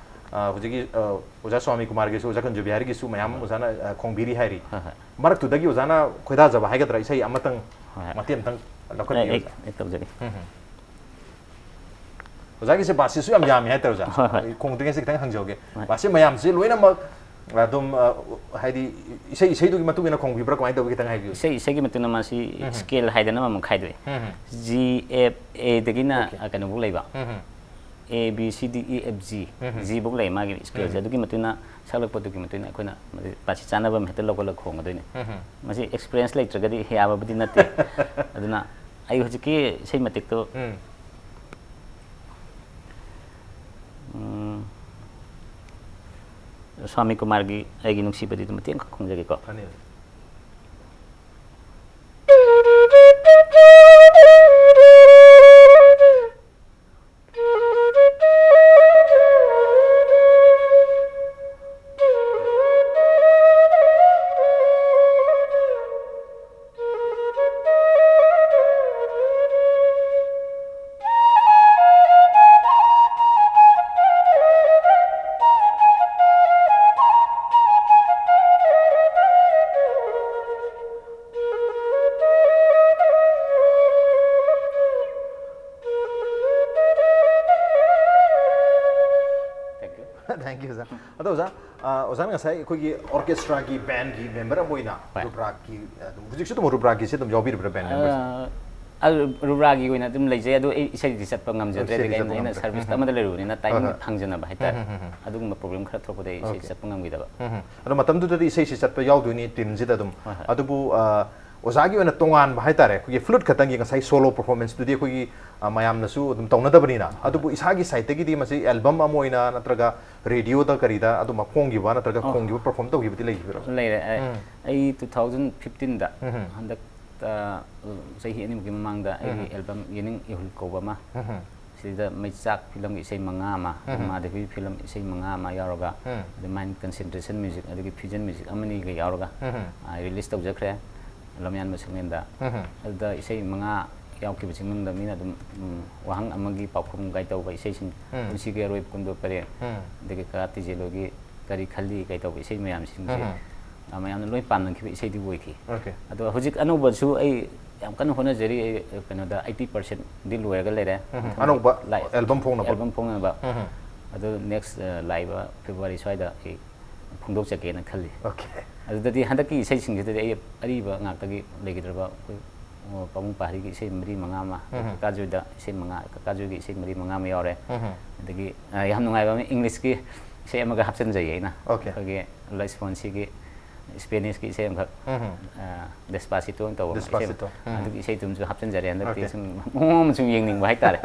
ꯑ, ꯍꯧꯖꯤꯛꯀꯤ, ꯑ, ꯑꯣꯖꯥ ꯁ꯭ꯋꯥꯃꯤ ꯀꯨꯃꯥꯔꯒꯤꯁꯨ, ꯑꯣꯖꯥ ꯀꯟꯖꯨꯕꯤꯍꯥꯔꯤꯒꯤꯁꯨ ꯃꯌꯥꯝ ꯑꯣꯖꯥꯅ, ꯑ, ꯈꯣꯡꯕꯤꯔꯤ ꯍꯥꯏꯔꯤ꯫ ꯍꯣꯏ, ꯍꯣꯏ꯫ ꯃꯔꯛꯇꯨꯗꯒꯤ ꯑꯣꯖꯥꯅ ꯈꯣꯏꯗꯥꯖꯕ ꯍꯥꯏꯒꯗ꯭ꯔꯥ, ꯏꯁꯩ ꯑꯃꯇꯪ ꯍꯣꯏ, ꯍꯣꯏ꯫ ꯃꯇꯦꯛ ꯑꯃꯇꯪ ꯑꯩ, ꯂꯧꯈꯠꯄꯤꯌꯨ꯫ ꯑꯩ, ꯑꯩ ꯇꯧꯖꯒꯦ꯫ ꯎꯝ, ꯎꯝ꯫ ꯑꯣꯖꯥꯒꯤꯁꯦ ꯕꯥꯁꯤꯁꯨ ꯌꯥꯝ ꯌꯥꯝꯃꯤ ꯍꯥꯏꯇꯥꯔꯦ, ꯑꯣꯖꯥ꯫ ꯍꯣꯏ, ꯍꯣꯏ꯫ ꯑꯩ ꯈꯣꯡꯗ꯭ꯔꯤꯉꯩꯁꯦ ꯈꯤꯇꯪ ꯍꯪꯖꯍꯧꯒꯦ꯫ ꯍꯣꯏ꯫ ꯕꯥꯁꯤ ꯃꯌꯥꯝꯁꯦ ꯂꯣꯏꯅꯃꯛ ꯑꯗꯨꯝ, ꯑ, ꯍꯥꯏꯗꯤ ꯏꯁꯩ, ꯏꯁꯩꯗꯨꯒꯤ ꯃꯇꯨꯡ ꯏꯟꯅ ꯈꯣꯡꯕꯤꯕ꯭ꯔꯥ, ꯀꯃꯥꯏꯅ ꯇꯧꯒꯦ, ꯈꯤꯇꯪ ꯍꯥꯏꯕꯤꯌꯨ꯫ ꯏꯁꯩ, ꯏꯁꯩꯒꯤ ꯃꯇꯨꯡ ꯏꯟꯅ ꯃꯥꯁꯤ ꯎꯝ꯫ ꯁ꯭ꯀꯦꯜ ꯍꯥꯏꯗꯅ ꯑꯃꯃꯨꯛ ꯈꯥꯏꯗꯣꯛꯑꯦ꯫ ꯎꯝ, ꯎꯝ꯫ ꯖꯤ, ꯑꯦꯐ, ꯑꯦꯗꯒꯤꯅ Okay꯫ ꯑ, ꯀꯩꯅꯣꯐꯧ ꯂꯩꯕ꯫ ꯎꯝ, ꯎꯝ꯫ A, B, C, D, E, F, G. ꯎꯝ, ꯎꯝ꯫ ꯖꯤꯐꯧ ꯂꯩ ꯃꯥꯒꯤ ꯁ꯭ꯀꯦꯜꯁꯦ꯫ ꯎꯝ꯫ ꯑꯗꯨꯒꯤ ꯃꯇꯨꯡ ꯏꯟꯅ ꯁꯛꯂꯛꯄꯗꯨꯒꯤ ꯃꯇꯨꯡ ꯏꯟꯅ ꯑꯩꯈꯣꯏꯅ ꯃꯁꯤ ꯆꯥꯟꯅꯕ ꯑꯃ ꯍꯦꯛꯇ ꯂꯧꯈꯠꯂꯒ ꯈꯣꯡꯒꯗꯣꯏꯅꯦ꯫ ꯎꯝ, ꯎꯝ꯫ ꯃꯁꯤ ꯑꯦꯛꯁꯄꯤꯔꯤꯌꯦꯟꯁ ꯂꯩꯇ꯭ꯔꯒꯗꯤ ꯌꯥꯕꯕꯨꯗꯤ ꯅꯠꯇꯦ꯫ ꯑꯗꯨꯅ ꯑꯩ ꯍꯧꯖꯤꯛꯀꯤ ꯏꯁꯩ ꯃꯇꯦꯛꯇꯣ, ꯎꯝ꯫ ꯎꯝ, ꯁ꯭ꯋꯥꯃꯤ ꯀꯨꯃꯥꯔꯒꯤ ꯑꯩꯒꯤ ꯅꯨꯡꯁꯤꯕꯗꯤ ꯑꯗꯨꯝ ꯃꯇꯦꯛ ꯑꯃꯈꯛ ꯈꯣꯡꯖꯒꯦꯀꯣ꯫ ꯐꯅꯤ꯫ Thank you꯫ Thank you, sir꯫ ꯑꯗꯣ ꯑꯣꯖꯥ, ꯑ, ꯑꯣꯖꯥꯅ ꯉꯁꯥꯏ ꯑꯩꯈꯣꯏꯒꯤ ꯑꯣꯔꯀꯦꯁꯇ꯭ꯔꯥꯒꯤ, ꯕꯦꯟꯒꯤ ꯃꯦꯝꯕꯔ ꯑꯃ ꯑꯣꯏꯅ ꯍꯣꯏ꯫ ꯔꯨꯕ꯭ꯔꯥꯛꯀꯤ, ꯑꯗꯨꯝ, ꯍꯧꯖꯤꯛꯁꯨ ꯑꯗꯨꯝ ꯔꯨꯕ꯭ꯔꯥꯛꯀꯤꯁꯦ ꯑꯗꯨꯝ ꯌꯥꯎꯕꯤꯔꯤꯕ꯭ꯔꯥ, ꯕꯦꯟ ꯃꯦꯝꯕꯔꯁꯦ? ꯑ, ꯑ, ꯔꯨꯕ꯭ꯔꯥꯒꯤ ꯑꯣꯏꯅ ꯑꯗꯨꯝ ꯂꯩꯖꯩ, ꯑꯗꯣ ꯑꯩ ꯏꯁꯩꯗꯤ ꯆꯠꯄ ꯉꯝꯖꯗ꯭ꯔꯦ꯫ ꯏꯁꯩꯗꯤ ꯑꯗꯒꯤ ꯑꯩꯅ, ꯆꯠꯄ ꯑꯩꯅ ꯉꯝꯗ꯭ꯔꯦ꯫ ꯁꯥꯔꯚꯤꯁ ꯎꯝ, ꯎꯝ꯫ ꯑꯃꯗ ꯂꯩꯔꯨꯕꯅꯤꯅ ꯇꯥꯏꯃꯤꯡ ꯎꯝ, ꯎꯝ, ꯎꯝ꯫ ꯐꯪꯖꯅꯕ ꯍꯥꯏꯇꯥꯔꯦ꯫ ꯎꯝ, ꯎꯝ, ꯎꯝ꯫ ꯑꯗꯨꯒꯨꯝꯕ ꯄ꯭ꯔꯣꯕ꯭ꯂꯦꯝ ꯈꯔ ꯊꯣꯛꯄꯗꯒꯤ ꯏꯁꯩ Okay꯫ ꯆꯠꯄ ꯉꯝꯈꯤꯗꯕ꯫ ꯎꯝ, ꯎꯝ꯫ ꯑꯗꯣ ꯃꯇꯝꯗꯨꯗꯗꯤ ꯏꯁꯩꯁꯤ ꯆꯠꯄ ꯌꯥꯎꯗꯣꯏꯅꯤ ꯇꯤꯝꯁꯤꯗ ꯑꯗꯨꯝ꯫ ꯍꯣꯏ, ꯍꯣꯏ꯫ ꯑꯗꯨꯕꯨ, ꯑ, ꯑꯣꯖꯥꯒꯤ ꯑꯣꯏꯅ ꯇꯣꯉꯥꯟꯕ ꯍꯥꯏꯇꯥꯔꯦ, ꯑꯩꯈꯣꯏꯒꯤ ꯐ꯭ꯂꯨꯠ ꯈꯛꯇꯪꯒꯤ ꯉꯁꯥꯏ ꯁꯣꯂꯣ ꯄꯔꯐꯣꯔꯃꯦꯟꯁꯇꯨꯗꯤ ꯑꯩꯈꯣꯏꯒꯤ, ꯑ, ꯃꯌꯥꯝꯅꯁꯨ ꯑꯗꯨꯝ ꯇꯧꯅꯗꯕꯅꯤꯅ꯫ ꯑꯗꯨꯕꯨ ꯏꯁꯥꯒꯤ ꯁꯥꯏꯠꯇꯒꯤꯗꯤ ꯃꯁꯤ ꯑꯦꯜꯕꯝ ꯑꯃ ꯑꯣꯏꯅ ꯅꯠꯇ꯭ꯔꯒ ꯔꯦꯗꯤꯑꯣꯗ ꯀꯔꯤꯗ ꯑꯗꯨꯝ ꯐꯣꯡꯈꯤꯕ ꯅꯠꯇ꯭ꯔꯒ ꯑꯣ꯫ ꯈꯣꯡꯈꯤꯕ ꯄꯔꯐꯣꯔꯝ ꯇꯧꯈꯤꯕꯗꯤ ꯂꯩꯈꯤꯕ꯭ꯔꯥ? ꯂꯩꯔꯦ꯫ ꯑꯩ, ꯎꯝ꯫ ꯑꯩ ꯇꯨ ꯊꯥꯎꯖꯟ ꯐꯤꯐꯇꯤꯟꯗ, ꯎꯝ꯫ ꯍꯟꯗꯛ, ꯑ, ꯆꯍꯤ ꯑꯅꯤꯃꯨꯛꯀꯤ ꯃꯃꯥꯡꯗ ꯑꯩꯒꯤ ꯎꯝ꯫ ꯑꯦꯜꯕꯝ ꯌꯦꯅꯤꯡ ꯏꯍꯨꯜ ꯀꯧꯕ ꯑꯃ, ꯎꯝ꯫ ꯁꯤꯗ ꯃꯩꯆꯥꯛ ꯐꯤꯂꯝꯒꯤ ꯏꯁꯩ ꯃꯉꯥ ꯑꯃ, ꯎꯝ꯫ ꯃꯥꯙꯕꯤ ꯐꯤꯂꯝ ꯏꯁꯩ ꯃꯉꯥ ꯑꯃ ꯌꯥꯎꯔꯒ, ꯎꯝ꯫ ꯑꯗꯨꯃꯥꯏꯅ ꯀꯟꯁꯦꯟꯇ꯭ꯔꯦꯁꯟ ꯃ꯭ꯌꯨꯖꯤꯛ, ꯑꯗꯒꯤ ꯐ꯭ꯌꯨꯖꯟ ꯃ꯭ꯌꯨꯖꯤꯛ ꯑꯃꯅꯤꯒ ꯌꯥꯎꯔꯒ, ꯎꯝ꯫ ꯑ, ꯔꯤꯂꯤꯁ ꯇꯧꯖꯈ꯭ꯔꯦ ꯂꯝꯌꯥꯟꯕ ꯁꯪꯂꯦꯟꯗ꯫ ꯎꯝ꯫ ꯑꯗꯨꯗ ꯏꯁꯩ ꯃꯉꯥ ꯌꯥꯎꯈꯤꯕꯁꯤꯡ ꯃꯅꯨꯡꯗ ꯃꯤꯅ ꯑꯗꯨꯝ, ꯎꯝ, ꯋꯥꯍꯪ ꯑꯃꯒꯤ ꯄꯥꯎꯈꯨꯝ ꯀꯥꯏ ꯇꯧꯕ ꯏꯁꯩꯁꯤꯡ, ꯎꯝ꯫ ꯄꯨꯟꯁꯤꯒꯤ ꯑꯔꯣꯏꯕ ꯀꯨꯟꯗꯣ ꯄꯔꯦꯡ, ꯎꯝ꯫ ꯑꯗꯒꯤ ꯀꯀꯥ ꯇꯤꯖꯦꯂꯣꯒꯤ ꯀꯔꯤ ꯈꯜꯂꯤ ꯀꯥꯏ ꯇꯧꯕ ꯏꯁꯩ ꯃꯌꯥꯝꯁꯤꯡꯁꯦ, ꯎꯝ꯫ ꯑ, ꯃꯌꯥꯝꯅ ꯂꯣꯏ ꯄꯥꯝꯅꯈꯤꯕ ꯏꯁꯩꯗꯤ ꯑꯣꯏꯈꯤ꯫ ꯑꯣꯀꯦ꯫ ꯑꯗꯣ ꯍꯧꯖꯤꯛ ꯑꯅꯧꯕꯁꯨ ꯑꯩ ꯌꯥꯝ ꯀꯟꯅ ꯍꯣꯠꯅꯖꯔꯤ꯫ ꯑꯩ, ꯑ, ꯀꯩꯅꯣꯗ eighty percent ꯗꯤ ꯂꯣꯏꯔꯒ ꯂꯩꯔꯦ꯫ ꯎꯝ꯫ ꯃꯊꯪꯒꯤ ꯑꯅꯧꯕ ꯂꯥꯏ-, album ꯐꯣꯡꯅꯕ? Album ꯐꯣꯡꯅꯕ꯫ ꯎꯝ꯫ ꯑꯗꯣ next, ꯑ, ꯂꯥꯛꯏꯕ February ꯁ꯭ꯋꯥꯏꯗ ꯑꯩ ꯐꯣꯡꯗꯣꯛꯆꯒꯦꯅ ꯈꯜꯂꯤ꯫ ꯑꯣꯀꯦ꯫ ꯑꯗꯨꯗꯗꯤ ꯍꯟꯗꯛꯀꯤ ꯏꯁꯩꯁꯤꯡꯁꯤꯗꯗꯤ ꯑꯩ ꯑꯔꯤꯕ ꯉꯥꯛꯇꯒꯤ ꯂꯩꯈꯤꯗ꯭ꯔꯕ ꯑꯩꯈꯣꯏ, ꯑ, ꯄꯥꯕꯨꯡ ꯄꯥꯔꯤꯒꯤ ꯏꯁꯩ ꯃꯔꯤ ꯃꯉꯥ ꯑꯃ, ꯎꯝ꯫ ꯀꯀꯥꯖꯣꯏꯗ ꯏꯁꯩ ꯃꯉꯥ, ꯀꯀꯥꯖꯣꯏꯒꯤ ꯏꯁꯩ ꯃꯔꯤ ꯃꯉꯥ ꯑꯃ ꯌꯥꯎꯔꯦ꯫ ꯎꯝ꯫ ꯑꯗꯒꯤ, ꯑ, ꯌꯥꯝ ꯅꯨꯡꯉꯥꯏꯕ ꯑꯃ English ꯀꯤ ꯏꯁꯩ ꯑꯃꯒ ꯍꯥꯞꯆꯤꯟꯖꯩꯌꯦ ꯑꯩꯅ꯫ ꯑꯣꯀꯦ꯫ ꯑꯩꯈꯣꯏꯒꯤ ꯂꯨꯏꯁ ꯐꯣꯟꯁꯤꯒꯤ Spanish ꯀꯤ ꯏꯁꯩ ꯑꯃꯈꯛ, ꯎꯝ꯫ ꯑ, Despacito ꯇꯧꯕ ꯏꯁꯩ ꯑꯃ꯫ Despacito꯫ ꯎꯝ꯫ ꯑꯗꯨꯒꯤ ꯏꯁꯩꯗꯨꯝꯁꯨ ꯍꯥꯞꯆꯤꯟꯖꯔꯦ꯫ ꯍꯟꯗꯛꯇꯤ ꯑꯣꯀꯦ꯫ ꯁꯨꯝ ꯃꯑꯣꯡ ꯑꯃ ꯁꯨꯝ ꯌꯦꯡꯅꯤꯡꯕ ꯍꯥꯏꯇꯥꯔꯦ꯫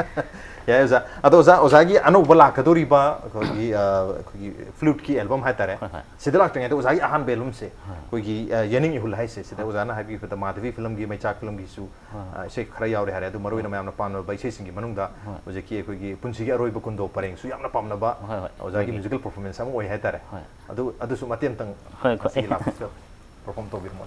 ꯌꯥꯏ ꯑꯣꯖꯥ꯫ ꯑꯗꯣ ꯑꯣꯖꯥ, ꯑꯣꯖꯥꯒꯤ ꯑꯅꯧꯕ ꯂꯥꯛꯀꯗꯧꯔꯤꯕ ꯑꯩꯈꯣꯏꯒꯤ, ꯑ, ꯑꯩꯈꯣꯏꯒꯤ flute ꯀꯤ album ꯍꯥꯏꯇꯥꯔꯦ꯫ ꯍꯣꯏ, ꯍꯣꯏ꯫ ꯁꯤꯗ ꯂꯥꯛꯇ꯭ꯔꯤꯉꯩꯗ ꯑꯣꯖꯥꯒꯤ ꯑꯍꯥꯟꯕ album ꯁꯦ ꯍꯣꯏ꯫ ꯑꯩꯈꯣꯏꯒꯤ, ꯑ, ꯌꯦꯅꯤꯡ ꯏꯍꯨꯜ ꯍꯥꯏꯁꯦ, ꯁꯤꯗ ꯍꯣꯏ꯫ ꯑꯣꯖꯥꯅ ꯍꯥꯏꯕꯤꯕꯗ ꯃꯥꯙꯕꯤ film ꯒꯤ, ꯃꯩꯆꯥꯛ film ꯒꯤꯁꯨ, ꯍꯣꯏ, ꯍꯣꯏ꯫ ꯑ, ꯏꯁꯩ ꯈꯔ ꯌꯥꯎꯔꯦ ꯍꯥꯏꯔꯦ꯫ ꯑꯗꯨ ꯃꯔꯨꯑꯣꯏꯅ ꯍꯣꯏ꯫ ꯃꯌꯥꯝꯅ ꯄꯥꯝꯅꯕ ꯏꯁꯩꯁꯤꯡꯒꯤ ꯃꯅꯨꯡꯗ ꯍꯣꯏ꯫ ꯍꯧꯖꯤꯛꯀꯤ ꯑꯩꯈꯣꯏꯒꯤ ꯄꯨꯟꯁꯤꯒꯤ ꯑꯔꯣꯏꯕ ꯀꯨꯟꯗꯣ ꯄꯔꯦꯡꯁꯨ ꯌꯥꯝꯅ ꯄꯥꯝꯅꯕ ꯍꯣꯏ, ꯍꯣꯏ꯫ ꯑꯣꯖꯥꯒꯤ ꯑꯩꯈꯣꯏꯒꯤ musical performance ꯑꯃ ꯑꯣꯏ ꯍꯥꯏꯇꯥꯔꯦ꯫ ꯍꯣꯏ꯫ ꯑꯗꯨ, ꯑꯗꯨꯁꯨ ꯃꯇꯦꯛ ꯑꯃꯇꯪ ꯍꯣꯏ, ꯑꯩꯈꯣꯏ ꯉꯁꯤꯒꯤ ꯂꯥꯛꯄꯁꯤꯗ perform ꯇꯧꯕꯤꯔꯝꯃꯣ꯫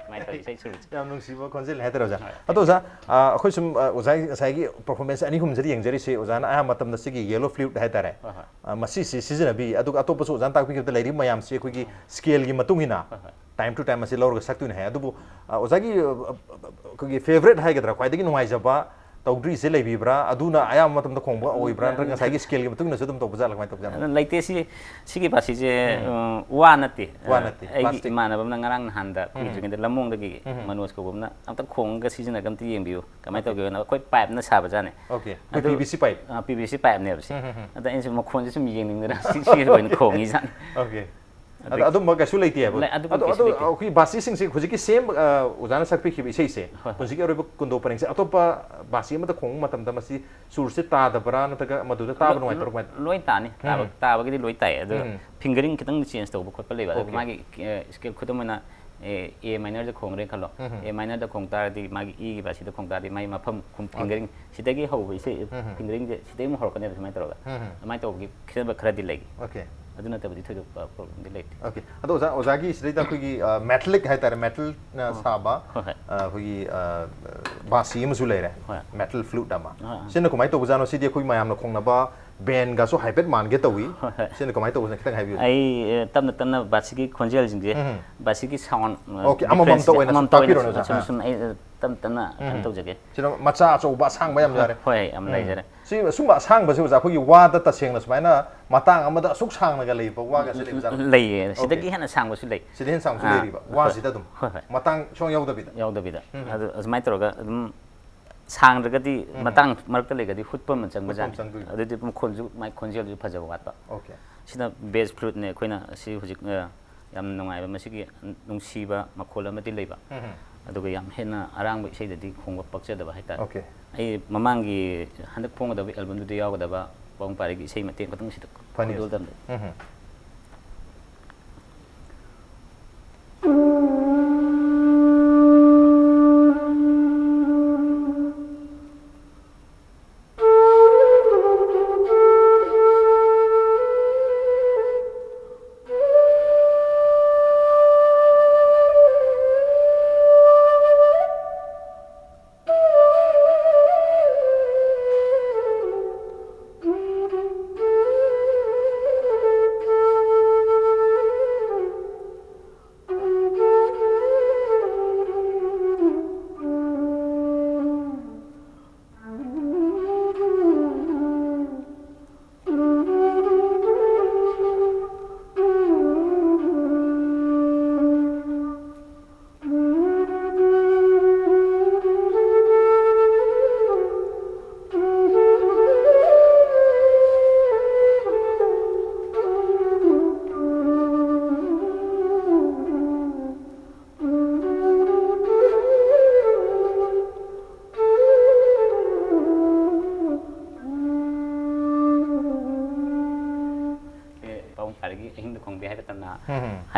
ꯁꯨꯃꯥꯏꯅ ꯇꯧꯔꯤ, ꯏꯁꯩ ꯁꯨꯔꯁꯦ꯫ ꯌꯥꯝ ꯅꯨꯡꯁꯤꯕ ꯈꯣꯟꯖꯦꯜ ꯍꯥꯏꯇꯥꯔꯦ, ꯑꯣꯖꯥ꯫ ꯍꯣꯏ꯫ ꯑꯗꯣ, ꯑꯣꯖꯥ, ꯑ, ꯑꯩꯈꯣꯏ ꯁꯨꯝ, ꯑ, ꯑꯣꯖꯥꯒꯤ ꯉꯁꯥꯏꯒꯤ performance ꯑꯅꯤ ꯑꯍꯨꯝꯁꯤꯗ ꯌꯦꯡꯖꯔꯤꯁꯦ, ꯑꯣꯖꯥꯅ ꯑꯌꯥꯝꯕ ꯃꯇꯝꯗ ꯁꯤꯒꯤ yellow flute ꯍꯥꯏꯇꯥꯔꯦ, ꯍꯣꯏ, ꯍꯣꯏ꯫ ꯑ, ꯃꯁꯤꯁꯤ ꯁꯤꯖꯤꯟꯅꯕꯤ, ꯑꯗꯨꯒ ꯑꯇꯣꯞꯄꯁꯨ ꯑꯣꯖꯥꯅ ꯇꯥꯛꯄꯤꯈꯤꯕꯗ ꯂꯩꯔꯤꯕ ꯃꯌꯥꯝꯁꯤ ꯑꯩꯈꯣꯏꯒꯤ scale ꯒꯤ ꯃꯇꯨꯡ ꯏꯟꯅ ꯍꯣꯏ, ꯍꯣꯏ꯫ Time to time ꯑꯁꯤ ꯂꯧꯔꯒ ꯁꯛꯇꯣꯏꯅꯦ ꯍꯥꯏ꯫ ꯑꯗꯨꯕꯨ, ꯑ, ꯑꯣꯖꯥꯒꯤ, ꯑ, ꯑ, ꯑꯩꯈꯣꯏꯒꯤ favourite ꯍꯥꯏꯒꯗ꯭ꯔꯥ, ꯈ꯭ꯋꯥꯏꯗꯒꯤ ꯅꯨꯡꯉꯥꯏꯖꯕ ꯇꯧꯗ꯭ꯔꯤꯁꯦ ꯂꯩꯕꯤꯕ꯭ꯔꯥ? ꯑꯗꯨꯅ ꯑꯌꯥꯝꯕ ꯃꯇꯝꯗ ꯈꯣꯡꯕ ꯑꯣꯏꯕ꯭ꯔꯥ? ꯅꯠꯇ꯭ꯔꯒ ꯉꯁꯥꯏꯒꯤ ꯁ꯭ꯀꯦꯜꯒꯤ ꯃꯇꯨꯡ ꯏꯟꯅꯁꯨ ꯑꯗꯨꯝ ꯇꯧꯕ ꯖꯥꯠꯂꯥ? ꯀꯃꯥꯏꯅ ꯇꯧꯕ ꯖꯥꯠꯅꯣ? ꯑꯗꯨꯅ ꯂꯩꯇꯦ꯫ ꯁꯤ ꯁꯤꯒꯤ ꯕꯥꯁꯤꯁꯦ ꯎꯝ, ꯋꯥ ꯅꯠꯇꯦ꯫ ꯋꯥ ꯅꯠꯇꯦ, ꯑꯩꯒꯤ plastic. ꯏꯃꯥꯟꯅꯕ ꯑꯃꯅ ꯉꯔꯥꯡ ꯅꯍꯥꯟꯗ ꯄꯤꯗ꯭ꯔꯤꯉꯩꯗ ꯂꯝꯃꯣꯡꯗꯒꯤ ꯃꯅꯣꯖ ꯀꯧꯕ ꯑꯃꯅ ꯑꯝꯇ ꯈꯣꯡꯉꯒ ꯁꯤꯖꯤꯟꯅꯒ ꯑꯝꯇ ꯌꯦꯡꯕꯤꯌꯨ, ꯀꯃꯥꯏꯅ ꯇꯧꯒꯦꯅ꯫ ꯑꯩꯈꯣꯏ ꯄꯥꯏꯞꯅ ꯁꯥꯕꯖꯥꯠꯅꯦ꯫ Okay. ꯑꯗꯨ P V C pipe? P V C ꯄꯥꯏꯞꯅꯦꯕ ꯁꯤ꯫ ꯑꯗ ꯑꯩꯅꯁꯨ ꯃꯈꯣꯟꯁꯦ ꯁꯨꯝ ꯌꯦꯡꯅꯤꯡꯗꯅ ꯁꯤ ꯁꯤ ꯑꯣꯏꯅ ꯈꯣꯡꯉꯤ ꯖꯥꯠꯅꯤ꯫ Okay. ꯑꯗ ꯑꯗꯨꯝꯕ ꯀꯩꯁꯨ ꯂꯩꯇꯦ ꯍꯥꯏꯕ? ꯂꯩ, ꯑꯗꯨꯝꯕ ꯑꯗꯣ ꯀꯩꯁꯨ ꯑꯗꯣ ꯂꯩꯇꯦ꯫ ꯑꯩꯈꯣꯏ ꯕꯥꯁꯤꯁꯤꯡꯁꯦ ꯍꯧꯖꯤꯛꯀꯤ ꯁꯦꯝ ꯑ, ꯑꯣꯖꯥꯅ ꯁꯛꯄꯤꯈꯤꯕ ꯏꯁꯩꯁꯦ, ꯍꯣꯏ꯫ ꯍꯧꯖꯤꯛꯀꯤ ꯑꯔꯣꯏꯕ ꯀꯨꯟꯗꯣ ꯄꯔꯦꯡꯁꯦ ꯑꯇꯣꯞꯄ ꯕꯥꯁꯤ ꯑꯃꯗ ꯈꯣꯡꯕ ꯃꯇꯝꯗ ꯃꯁꯤ ꯁꯨꯔꯁꯦ ꯇꯥꯗꯕ꯭ꯔꯥ, ꯅꯠꯇ꯭ꯔꯒ ꯃꯗꯨꯗ ꯇꯥꯕ ꯅꯨꯡꯉꯥꯏꯇꯕ꯭ꯔꯥ? ꯀꯃꯥꯏꯅ? ꯂꯣꯏ ꯇꯥꯅꯤ꯫ ꯇꯥꯕ- ꯇꯥꯕꯒꯤꯗꯤ ꯂꯣꯏ ꯇꯥꯏ꯫ ꯑꯗꯣ ꯎꯝ꯫ ꯐꯤꯡꯒꯔꯤꯡ ꯈꯤꯇꯪ ꯆꯦꯟꯖ ꯇꯧꯕ ꯈꯣꯠꯄ ꯂꯩꯕ꯫ ꯑꯗꯨꯒ Okay. ꯃꯥꯒꯤ ꯁ꯭ꯀꯦꯜ, ꯈꯨꯗꯝ ꯑꯣꯏꯅ ꯑꯦ ꯃꯥꯏꯅꯔꯗ ꯈꯣꯡꯈ꯭ꯔꯦ ꯈꯜꯂꯣ꯫ ꯑꯦ ꯃꯥꯏꯅꯔꯗ ꯈꯣꯡ ꯇꯥꯔꯗꯤ ꯃꯥꯒꯤ ꯏꯒꯤ ꯕꯥꯁꯤꯗ ꯈꯣꯡ ꯇꯥꯔꯗꯤ ꯃꯥꯒꯤ ꯃꯐꯝ ꯈꯨꯝ- ꯐꯤꯡꯒꯔꯤꯡ ꯁꯤꯗꯒꯤ ꯍꯧꯕ ꯏꯁꯩ ꯐꯤꯡꯒꯔꯤꯡꯁꯦ ꯁꯤꯗꯒꯤ ꯑꯃꯨꯛ ꯍꯧꯔꯛꯀꯅꯦꯕ ꯁꯨꯃꯥꯏꯅ ꯇꯧꯔꯒ꯫ ꯑꯗꯨꯃꯥꯏꯅ ꯇꯧꯕꯒꯤ ꯈꯦꯠꯅꯕ ꯈꯔꯗꯤ ꯂꯩ꯫ Okay. ꯑꯗꯨ ꯅꯠꯇꯕꯗꯤ ꯊꯣꯏꯗꯣꯛꯄ ꯄ꯭ꯔꯣꯕ꯭ꯂꯦꯝꯗꯤ ꯂꯩꯇꯦ꯫ Okay. ꯑꯗꯣ ꯑꯣꯖꯥ, ꯑꯣꯖꯥꯒꯤ ꯁꯤꯗꯩꯗ ꯑꯩꯈꯣꯏꯒꯤ ꯃꯦꯇꯂꯤꯛ ꯍꯥꯏꯇꯥꯔꯦ, ꯃꯦꯇꯜꯅ ꯁꯥꯕ ꯍꯣꯏ, ꯍꯣꯏ꯫ ꯑ, ꯑꯩꯈꯣꯏꯒꯤ ꯑ, ꯕꯥꯁꯤ ꯑꯃꯁꯨ ꯂꯩꯔꯦ, ꯍꯣꯏ꯫ ꯃꯦꯇꯜ ꯐ꯭ꯂꯨꯠ ꯑꯃ꯫ ꯍꯣꯏ, ꯍꯣꯏ꯫ ꯁꯤꯅ ꯀꯃꯥꯏꯅ ꯇꯧꯕꯖꯥꯠꯅꯣ? ꯁꯤꯗꯤ ꯑꯩꯈꯣꯏ ꯃꯌꯥꯝꯅ ꯈꯣꯡꯅꯕ ꯕꯦꯟꯒꯁꯨ ꯍꯥꯏꯐꯦꯠ ꯃꯥꯟꯒꯦ ꯇꯧꯏ꯫ ꯍꯣꯏ, ꯍꯣꯏ꯫ ꯁꯤꯅ ꯀꯃꯥꯏꯅ ꯇꯧꯕꯖꯥꯠꯅꯣ? ꯈꯤꯇꯪ ꯍꯥꯏꯕꯤꯌꯨ꯫ ꯑꯩ ꯑ, ꯇꯞꯅ ꯇꯞꯅ ꯕꯥꯁꯤꯒꯤ ꯈꯣꯟꯖꯦꯜꯁꯤꯡꯁꯦ, ꯎꯝ꯫ ꯕꯥꯁꯤꯒꯤ ꯁꯥꯎꯟ, ꯑ, Okay, ꯑꯃꯃꯝꯇ ꯗꯤꯐ꯭ꯔꯦꯟꯁꯁꯦ ꯑꯣꯏꯅ ꯁꯨꯝ ꯑꯃꯃꯝꯇ ꯑꯣꯏꯅ ꯇꯥꯛꯄꯤꯔꯣꯅꯦ, ꯁꯨꯝ, ꯑꯣꯖꯥ꯫ ꯁꯨꯝ ꯑꯩ ꯑ, ꯇꯞꯅ ꯇꯞꯅ ꯀꯩꯅꯣ ꯇꯧꯖꯒꯦ꯫ ꯁꯤꯅ ꯃꯆꯥ ꯑꯆꯧꯕ ꯑꯁꯥꯡꯕ ꯌꯥꯝ ꯌꯥꯔꯦ꯫ ꯍꯣꯏ, ꯌꯥꯝ ꯂꯩꯖꯔꯦ꯫ ꯁꯤ, ꯁꯨꯝꯕ ꯑꯁꯥꯡꯕꯁꯦ ꯑꯣꯖꯥ ꯑꯩꯈꯣꯏꯒꯤ ꯋꯥꯗ ꯇꯁꯦꯡꯅ ꯁꯨꯃꯥꯏꯅ ꯃꯇꯥꯡ ꯑꯃꯗ ꯑꯁꯨꯛ ꯁꯥꯡꯅꯒ ꯂꯩꯕ ꯋꯥꯒꯁꯦ ꯂꯩꯕꯖꯥꯠꯂꯣ? ꯂꯩꯌꯦ꯫ ꯁꯤꯗꯒꯤ ꯍꯦꯟꯅ ꯁꯥꯡꯕꯁꯨ ꯂꯩ꯫ ꯁꯤꯗ ꯍꯦꯟꯅ ꯁꯥꯡꯕꯁꯨ ꯑꯥ, ꯂꯩꯔꯤꯕ ꯍꯣꯏ꯫ ꯋꯥꯁꯤꯗ ꯑꯗꯨꯝ? ꯍꯣꯏ, ꯍꯣꯏ꯫ ꯃꯇꯥꯡ ꯁꯨꯡꯌꯥꯎ ꯌꯥꯎꯗꯕꯤꯗ? ꯌꯥꯎꯗꯕꯤꯗ꯫ ꯑꯗꯨ ꯑꯗꯨꯃꯥꯏꯅ ꯇꯧꯔꯒ ꯑꯗꯨꯝ ꯁꯥꯡꯗ꯭ꯔꯒꯗꯤ ꯃꯇꯥꯡ ꯃꯔꯛꯇ ꯂꯩꯔꯒꯗꯤ ꯍꯨꯠꯄ ꯑꯃ ꯆꯪꯕ ꯍꯨꯠꯄ ꯑꯃ ꯖꯥꯠꯅꯤ꯫ ꯆꯪꯗꯣꯏꯅꯤ꯫ ꯑꯗꯨꯗꯤ ꯑꯗꯨꯝ ꯈꯣꯟꯁꯨ, ꯃꯥꯏ ꯈꯣꯟꯖꯦꯜꯁꯨ ꯐꯖꯕ ꯋꯥꯠꯄ꯫ Okay. ꯁꯤꯅ ꯕꯦꯁ ꯐ꯭ꯂꯨꯠꯅꯦ꯫ ꯑꯩꯈꯣꯏꯅ ꯁꯤ ꯍꯧꯖꯤꯛ, ꯑ, ꯌꯥꯝ ꯅꯨꯡꯉꯥꯏꯕ, ꯃꯁꯤꯒꯤ ꯅꯨꯡꯁꯤꯕ ꯃꯈꯣꯜ ꯑꯃꯗꯤ ꯂꯩꯕ꯫ ꯑꯗꯨꯒ ꯌꯥꯝ ꯍꯦꯟꯅ ꯑꯔꯥꯡꯕ ꯏꯁꯩꯗꯗꯤ ꯈꯣꯡꯕ ꯄꯛꯆꯗꯕ ꯍꯥꯏꯇꯥꯔꯦ꯫ Okay. ꯑꯩ ꯃꯃꯥꯡꯒꯤ ꯍꯟꯗꯛ ꯐꯣꯡꯒꯗꯕ ꯑꯦꯜꯕꯝꯗꯨꯗ ꯌꯥꯎꯒꯗꯕ ꯄꯥꯕꯨꯡ ꯄꯥꯔꯤꯒꯤ ꯏꯁꯩ ꯃꯇꯦꯛ ꯈꯛꯇꯪ ꯁꯤꯗ ꯐꯅꯤ꯫ ꯈꯣꯏꯗꯣꯛꯑꯝꯗꯦ꯫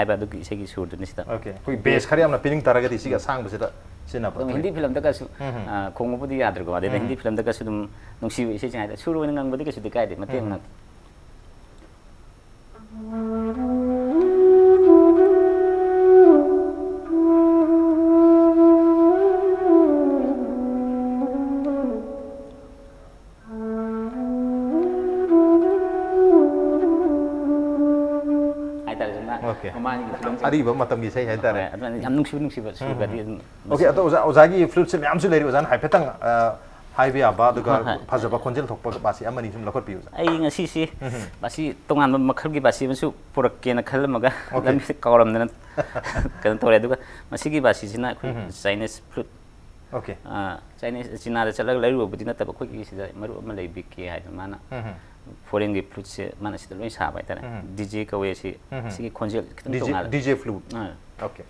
ꯍꯥꯏꯕ ꯑꯗꯨꯒꯤ ꯏꯁꯩꯒꯤ ꯁꯨꯔꯗꯨꯅꯤ ꯁꯤꯗ꯫ ꯑꯣꯀꯦ, ꯑꯩꯈꯣꯏ ꯕꯦꯁ ꯈꯔ ꯌꯥꯝꯅ ꯄꯤꯅꯤꯡ ꯇꯥꯔꯒꯗꯤ ꯁꯤꯒꯤ ꯑꯁꯥꯡꯕꯁꯤꯗ ꯁꯤꯖꯤꯟꯅꯕ꯫ ꯑꯗꯨꯝ ꯍꯤꯟꯗꯤ ꯐꯤꯂꯝꯗꯒꯁꯨ ꯈꯣꯡꯕꯕꯨꯗꯤ ꯌꯥꯗ꯭ꯔꯦꯀꯣ, ꯑꯗꯩꯗ ꯍꯤꯟꯗꯤ ꯐꯤꯂꯝꯗꯒꯁꯨ ꯑꯗꯨꯝ ꯅꯨꯡꯁꯤꯕ ꯏꯁꯩꯁꯤꯡ ꯍꯥꯏꯗꯤ ꯁꯨꯔ ꯑꯣꯏꯅ ꯉꯪꯕꯗꯤ ꯀꯩꯁꯨꯗꯤ ꯀꯥꯏꯗꯦ, ꯃꯇꯦꯛ ꯉꯥꯛꯇ꯫ ꯍꯥꯏꯇꯥꯔꯦ, ꯁꯨꯝ ꯑꯣꯀꯦ꯫ ꯃꯃꯥꯡꯒꯤ ꯐꯤꯂꯝꯁꯤꯡ ꯑꯔꯤꯕ ꯃꯇꯝꯒꯤ ꯏꯁꯩ ꯍꯥꯏꯇꯥꯔꯦ꯫ ꯍꯣꯏ, ꯑꯗꯨꯅ ꯌꯥꯝ ꯅꯨꯡꯁꯤꯕ ꯅꯨꯡꯁꯤꯕ ꯁꯨꯔꯒꯗꯤ ꯑꯗꯨꯝ ꯑꯣꯀꯦ, ꯑꯗꯣ ꯑꯣꯖꯥ, ꯑꯣꯖꯥꯒꯤ ꯐ꯭ꯂꯨꯠꯁꯦ ꯃꯌꯥꯝꯁꯨ ꯂꯩꯔꯤ, ꯑꯣꯖꯥꯅ ꯍꯥꯏꯐꯦꯠꯇꯪ ꯑ, ꯍꯥꯏꯕ ꯌꯥꯕ, ꯑꯗꯨꯒ ꯍꯣꯏ, ꯍꯣꯏ꯫ ꯐꯖꯕ ꯈꯣꯟꯖꯦꯜ ꯊꯣꯛꯄ ꯕꯥꯁꯤ ꯑꯃꯅꯤ ꯁꯨꯝ ꯂꯧꯈꯠꯄꯤꯌꯨ, ꯑꯣꯖꯥ꯫ ꯑꯩ ꯉꯁꯤꯁꯤ ꯕꯥꯁꯤ ꯇꯣꯉꯥꯟꯕ ꯃꯈꯜꯒꯤ ꯕꯥꯁꯤ ꯑꯃꯁꯨ ꯄꯨꯔꯛꯀꯦꯅ ꯈꯜꯂꯝꯃꯒ ꯑꯣꯀꯦ꯫ ꯂꯝꯕꯤꯗ ꯀꯥꯎꯔꯝꯗꯅ ꯀꯩꯅꯣ ꯇꯧꯔꯦ꯫ ꯑꯗꯨꯒ ꯃꯁꯤꯒꯤ ꯕꯥꯁꯤꯁꯤꯅ ꯑꯩꯈꯣꯏ ꯆꯥꯏꯅꯤꯁ ꯐ꯭ꯂꯨꯠ, ꯑꯣꯀꯦ꯫ ꯑ, ꯆꯥꯏꯅꯤꯁ, ꯆꯤꯅꯥꯗ ꯆꯠꯂꯒ ꯂꯩꯔꯨꯕꯕꯨꯗꯤ ꯅꯠꯇꯕ, ꯑꯩꯈꯣꯏꯒꯤ ꯁꯤꯗ ꯃꯔꯨꯞ ꯑꯃ ꯂꯩ, ꯕꯤꯀꯦ ꯍꯥꯏꯗꯅ, ꯃꯥꯅ ꯐꯣꯔꯦꯟꯒꯤ ꯐ꯭ꯂꯨꯠꯁꯦ ꯃꯥꯅ ꯁꯤꯗ ꯂꯣꯏ ꯁꯥꯕ ꯍꯥꯏꯇꯥꯔꯦ꯫ ꯗꯤ ꯖꯦ ꯀꯧꯋꯦ ꯁꯤ꯫ ꯁꯤꯒꯤ ꯈꯣꯟꯖꯦꯜ ꯈꯤꯇꯪ ꯗꯤ ꯖꯦ, ꯇꯣꯉꯥꯜꯂꯦ꯫ ꯗꯤ ꯖꯦ ꯐ꯭ꯂꯨꯠ꯫ ꯑꯥ꯫ ꯑꯣꯀꯦ꯫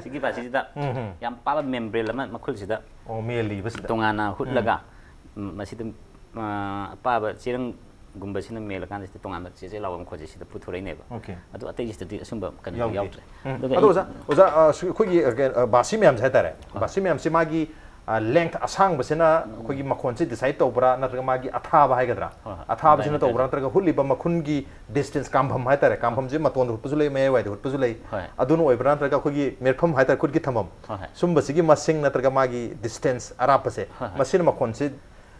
ꯁꯤꯒꯤ ꯕꯥꯁꯤꯁꯤꯗ ꯌꯥꯝ ꯄꯥꯕ ꯃꯦꯝꯕ꯭ꯔꯦꯟ ꯑꯃ ꯃꯈꯨꯜꯁꯤꯗ ꯑꯣ, ꯃꯦꯜꯂꯤꯕꯁꯤꯗ꯫ ꯇꯣꯉꯥꯟꯅ ꯍꯨꯠꯂꯒ, ꯎꯝ, ꯃꯁꯤꯗ, ꯑ, ꯑꯄꯥꯕ ꯆꯦꯔꯪꯒꯨꯝꯕꯁꯤꯅ ꯃꯦꯜꯂꯀꯥꯟꯗ ꯁꯤꯗ ꯇꯣꯉꯥꯟꯕ ꯆꯦꯆꯦ ꯂꯥꯎꯕ ꯃꯈꯣꯜꯁꯦ ꯁꯤꯗ ꯄꯨꯊꯣꯔꯛꯏꯅꯦꯕ꯫ ꯑꯣꯀꯦ꯫ ꯑꯗꯣ ꯑꯇꯩꯁꯤꯗꯗꯤ ꯑꯁꯨꯝꯕ ꯀꯩꯅꯣ ꯌꯥꯎꯗꯦ꯫ ꯌꯥꯎꯗ꯭ꯔꯦ꯫ ꯎꯝ꯫ ꯑꯗꯨꯒ ꯑꯗꯣ ꯑꯩ ꯑꯣꯖꯥ, ꯑꯣꯖꯥ, ꯑ, ꯁꯨ-, ꯑꯩꯈꯣꯏꯒꯤ, ꯑ, ꯀꯩꯅꯣ, ꯑ, ꯕꯥꯁꯤ ꯃꯌꯥꯝꯁꯦ ꯍꯥꯏꯇꯥꯔꯦ, ꯕꯥꯁꯤ ꯃꯌꯥꯝꯁꯦ ꯃꯥꯒꯤ ꯂꯦꯡꯊ ꯑꯁꯥꯡꯕꯁꯤꯅ ꯑꯩꯈꯣꯏꯒꯤ ꯃꯈꯣꯟꯁꯦ ꯗꯤꯁꯥꯏꯠ ꯇꯧꯕ꯭ꯔꯥ, ꯅꯠꯇ꯭ꯔꯒ ꯃꯥꯒꯤ ꯑꯊꯥꯕ ꯍꯥꯏꯒꯗ꯭ꯔꯥ, ꯍꯣꯏ, ꯍꯣꯏ꯫ ꯑꯊꯥꯕꯁꯤꯅ ꯑꯗꯨꯃꯥꯏꯅ ꯇꯧꯕ꯭ꯔꯥ, ꯇꯧꯋꯤ꯫ ꯅꯠꯇ꯭ꯔꯒ ꯍꯨꯠꯂꯤꯕ ꯃꯈꯨꯟꯒꯤ ꯗꯤꯁꯇꯦꯟꯁ, ꯀꯥꯝꯐꯝ ꯍꯥꯏꯇꯥꯔꯦ, ꯀꯥꯝꯐꯝꯁꯦ ꯃꯇꯣꯟꯗ ꯍꯨꯠꯄꯁꯨ ꯂꯩ, ꯃꯌꯥꯏꯋꯥꯏꯗ ꯍꯨꯠꯄꯁꯨ ꯂꯩ, ꯍꯣꯏ, ꯍꯣꯏ꯫ ꯑꯗꯨꯅ ꯑꯣꯏꯕ꯭ꯔꯥ, ꯅꯠꯇ꯭ꯔꯒ ꯑꯩꯈꯣꯏꯒꯤ ꯃꯦꯠꯐꯝ ꯍꯥꯏꯇꯥꯔꯦ, ꯈꯨꯠꯀꯤ ꯊꯝꯐꯝ, ꯍꯣꯏ, ꯍꯣꯏ꯫ ꯁꯨꯝꯕꯁꯤꯒꯤ ꯃꯁꯤꯡ ꯅꯠꯇ꯭ꯔꯒ ꯃꯥꯒꯤ ꯗꯤꯁꯇꯦꯟꯁ ꯑꯔꯥꯞꯄꯁꯦ, ꯍꯣꯏ, ꯍꯣꯏ꯫ ꯃꯁꯤꯅ ꯃꯈꯣꯟꯁꯦ,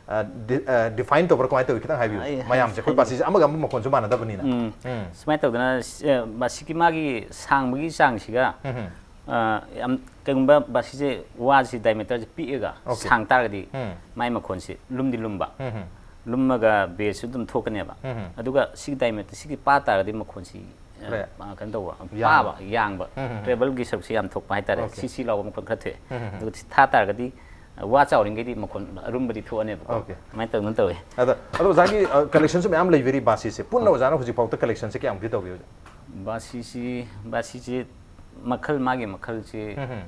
ꯑ, ꯗꯤ-, ꯑ, ꯗꯤꯐꯥꯏꯟ ꯇꯧꯕ꯭ꯔꯥ, ꯀꯃꯥꯏꯅ ꯇꯧꯋꯤ, ꯈꯤꯇꯪ ꯍꯥꯏꯕꯤꯌꯨ, ꯑꯩ ꯃꯌꯥꯝꯁꯦ꯫ ꯑꯩꯈꯣꯏ ꯍꯥꯏꯖꯒꯦ꯫ ꯕꯥꯁꯤꯁꯦ ꯑꯃꯒ ꯑꯃꯒ ꯃꯈꯣꯟꯁꯨ ꯃꯥꯟꯅꯗꯕꯅꯤꯅ꯫ ꯎꯝ꯫ ꯎꯝ꯫ ꯁꯨꯃꯥꯏꯅ ꯇꯧꯗꯅ, ꯁ-, ꯑ, ꯃꯁꯤꯒꯤ ꯃꯥꯒꯤ ꯁꯥꯡꯕꯒꯤ ꯆꯥꯡꯁꯤꯒ ꯎꯝ꯫ ꯑ, ꯌꯥꯝ, ꯀꯩꯒꯨꯝꯕ ꯕꯥꯁꯤꯁꯦ, ꯋꯥꯁꯤ diameterꯁꯦ ꯄꯤꯛꯑꯒ Okay. ꯁꯥꯡ ꯇꯥꯔꯒꯗꯤ ꯎꯝ꯫ ꯃꯥꯏ ꯃꯈꯣꯟꯁꯤ ꯂꯨꯝꯗꯤ ꯂꯨꯝꯕ꯫ ꯎꯝ, ꯎꯝ꯫ ꯂꯨꯝꯃꯒ bassꯁꯨ ꯑꯗꯨꯝ ꯊꯣꯛꯀꯅꯦꯕ꯫ ꯎꯝ, ꯎꯝ꯫ ꯑꯗꯨꯒ ꯁꯤꯒꯤ diameter, ꯁꯤꯒꯤ ꯄꯥ ꯇꯥꯔꯒꯗꯤ ꯃꯈꯣꯟꯁꯤ, ꯑ, ꯈꯔ ꯑ, ꯀꯩꯅꯣ ꯇꯧꯕ, ꯌꯥꯡꯕ꯫ ꯄꯥꯕ, ꯌꯥꯡꯕ꯫ ꯎꯝ, ꯎꯝ, ꯎꯝ꯫ Treble-ꯒꯤ ꯁꯔꯨꯛꯁꯤ ꯌꯥꯝ ꯊꯣꯛꯄ ꯍꯥꯏꯇꯥꯔꯦ꯫ Okay. ꯁꯤ, ꯁꯤ ꯂꯥꯎꯕ ꯃꯈꯣꯟ ꯈꯔ ꯊꯣꯛꯑꯦ꯫ ꯎꯝ, ꯎꯝ, ꯎꯝ꯫ ꯑꯗꯨꯒ ꯁꯤ ꯊꯥ ꯇꯥꯔꯒꯗꯤ, ꯑ, ꯋꯥ ꯆꯥꯎꯔꯤꯉꯩꯗꯤ ꯃꯈꯣꯟ ꯑꯔꯨꯝꯕꯗꯤ ꯊꯣꯛꯑꯅꯦꯕꯀꯣ꯫ Okay. ꯑꯗꯨꯃꯥꯏꯅ ꯇꯧꯗꯅ ꯇꯧꯋꯦ꯫ ꯑꯗꯣ, ꯑꯗꯣ ꯑꯣꯖꯥꯒꯤ, ꯑ, collection-ꯁꯨ ꯃꯌꯥꯝ ꯂꯩꯕꯤꯔꯤ ꯕꯥꯁꯤꯁꯦ꯫ ꯄꯨꯟꯅ ꯑꯣꯖꯥꯅ ꯍꯧꯖꯤꯛ ꯐꯥꯎꯗ collection-ꯁꯦ ꯀꯌꯥꯃꯨꯛꯇꯤ ꯇꯧꯕꯤ ꯍꯧꯖꯤꯛ? ꯕꯥꯁꯤꯁꯤ, ꯕꯥꯁꯤꯁꯤ ꯃꯈꯜ, ꯃꯥꯒꯤ ꯃꯈꯜꯁꯤ ꯎꯝ, ꯎꯝ꯫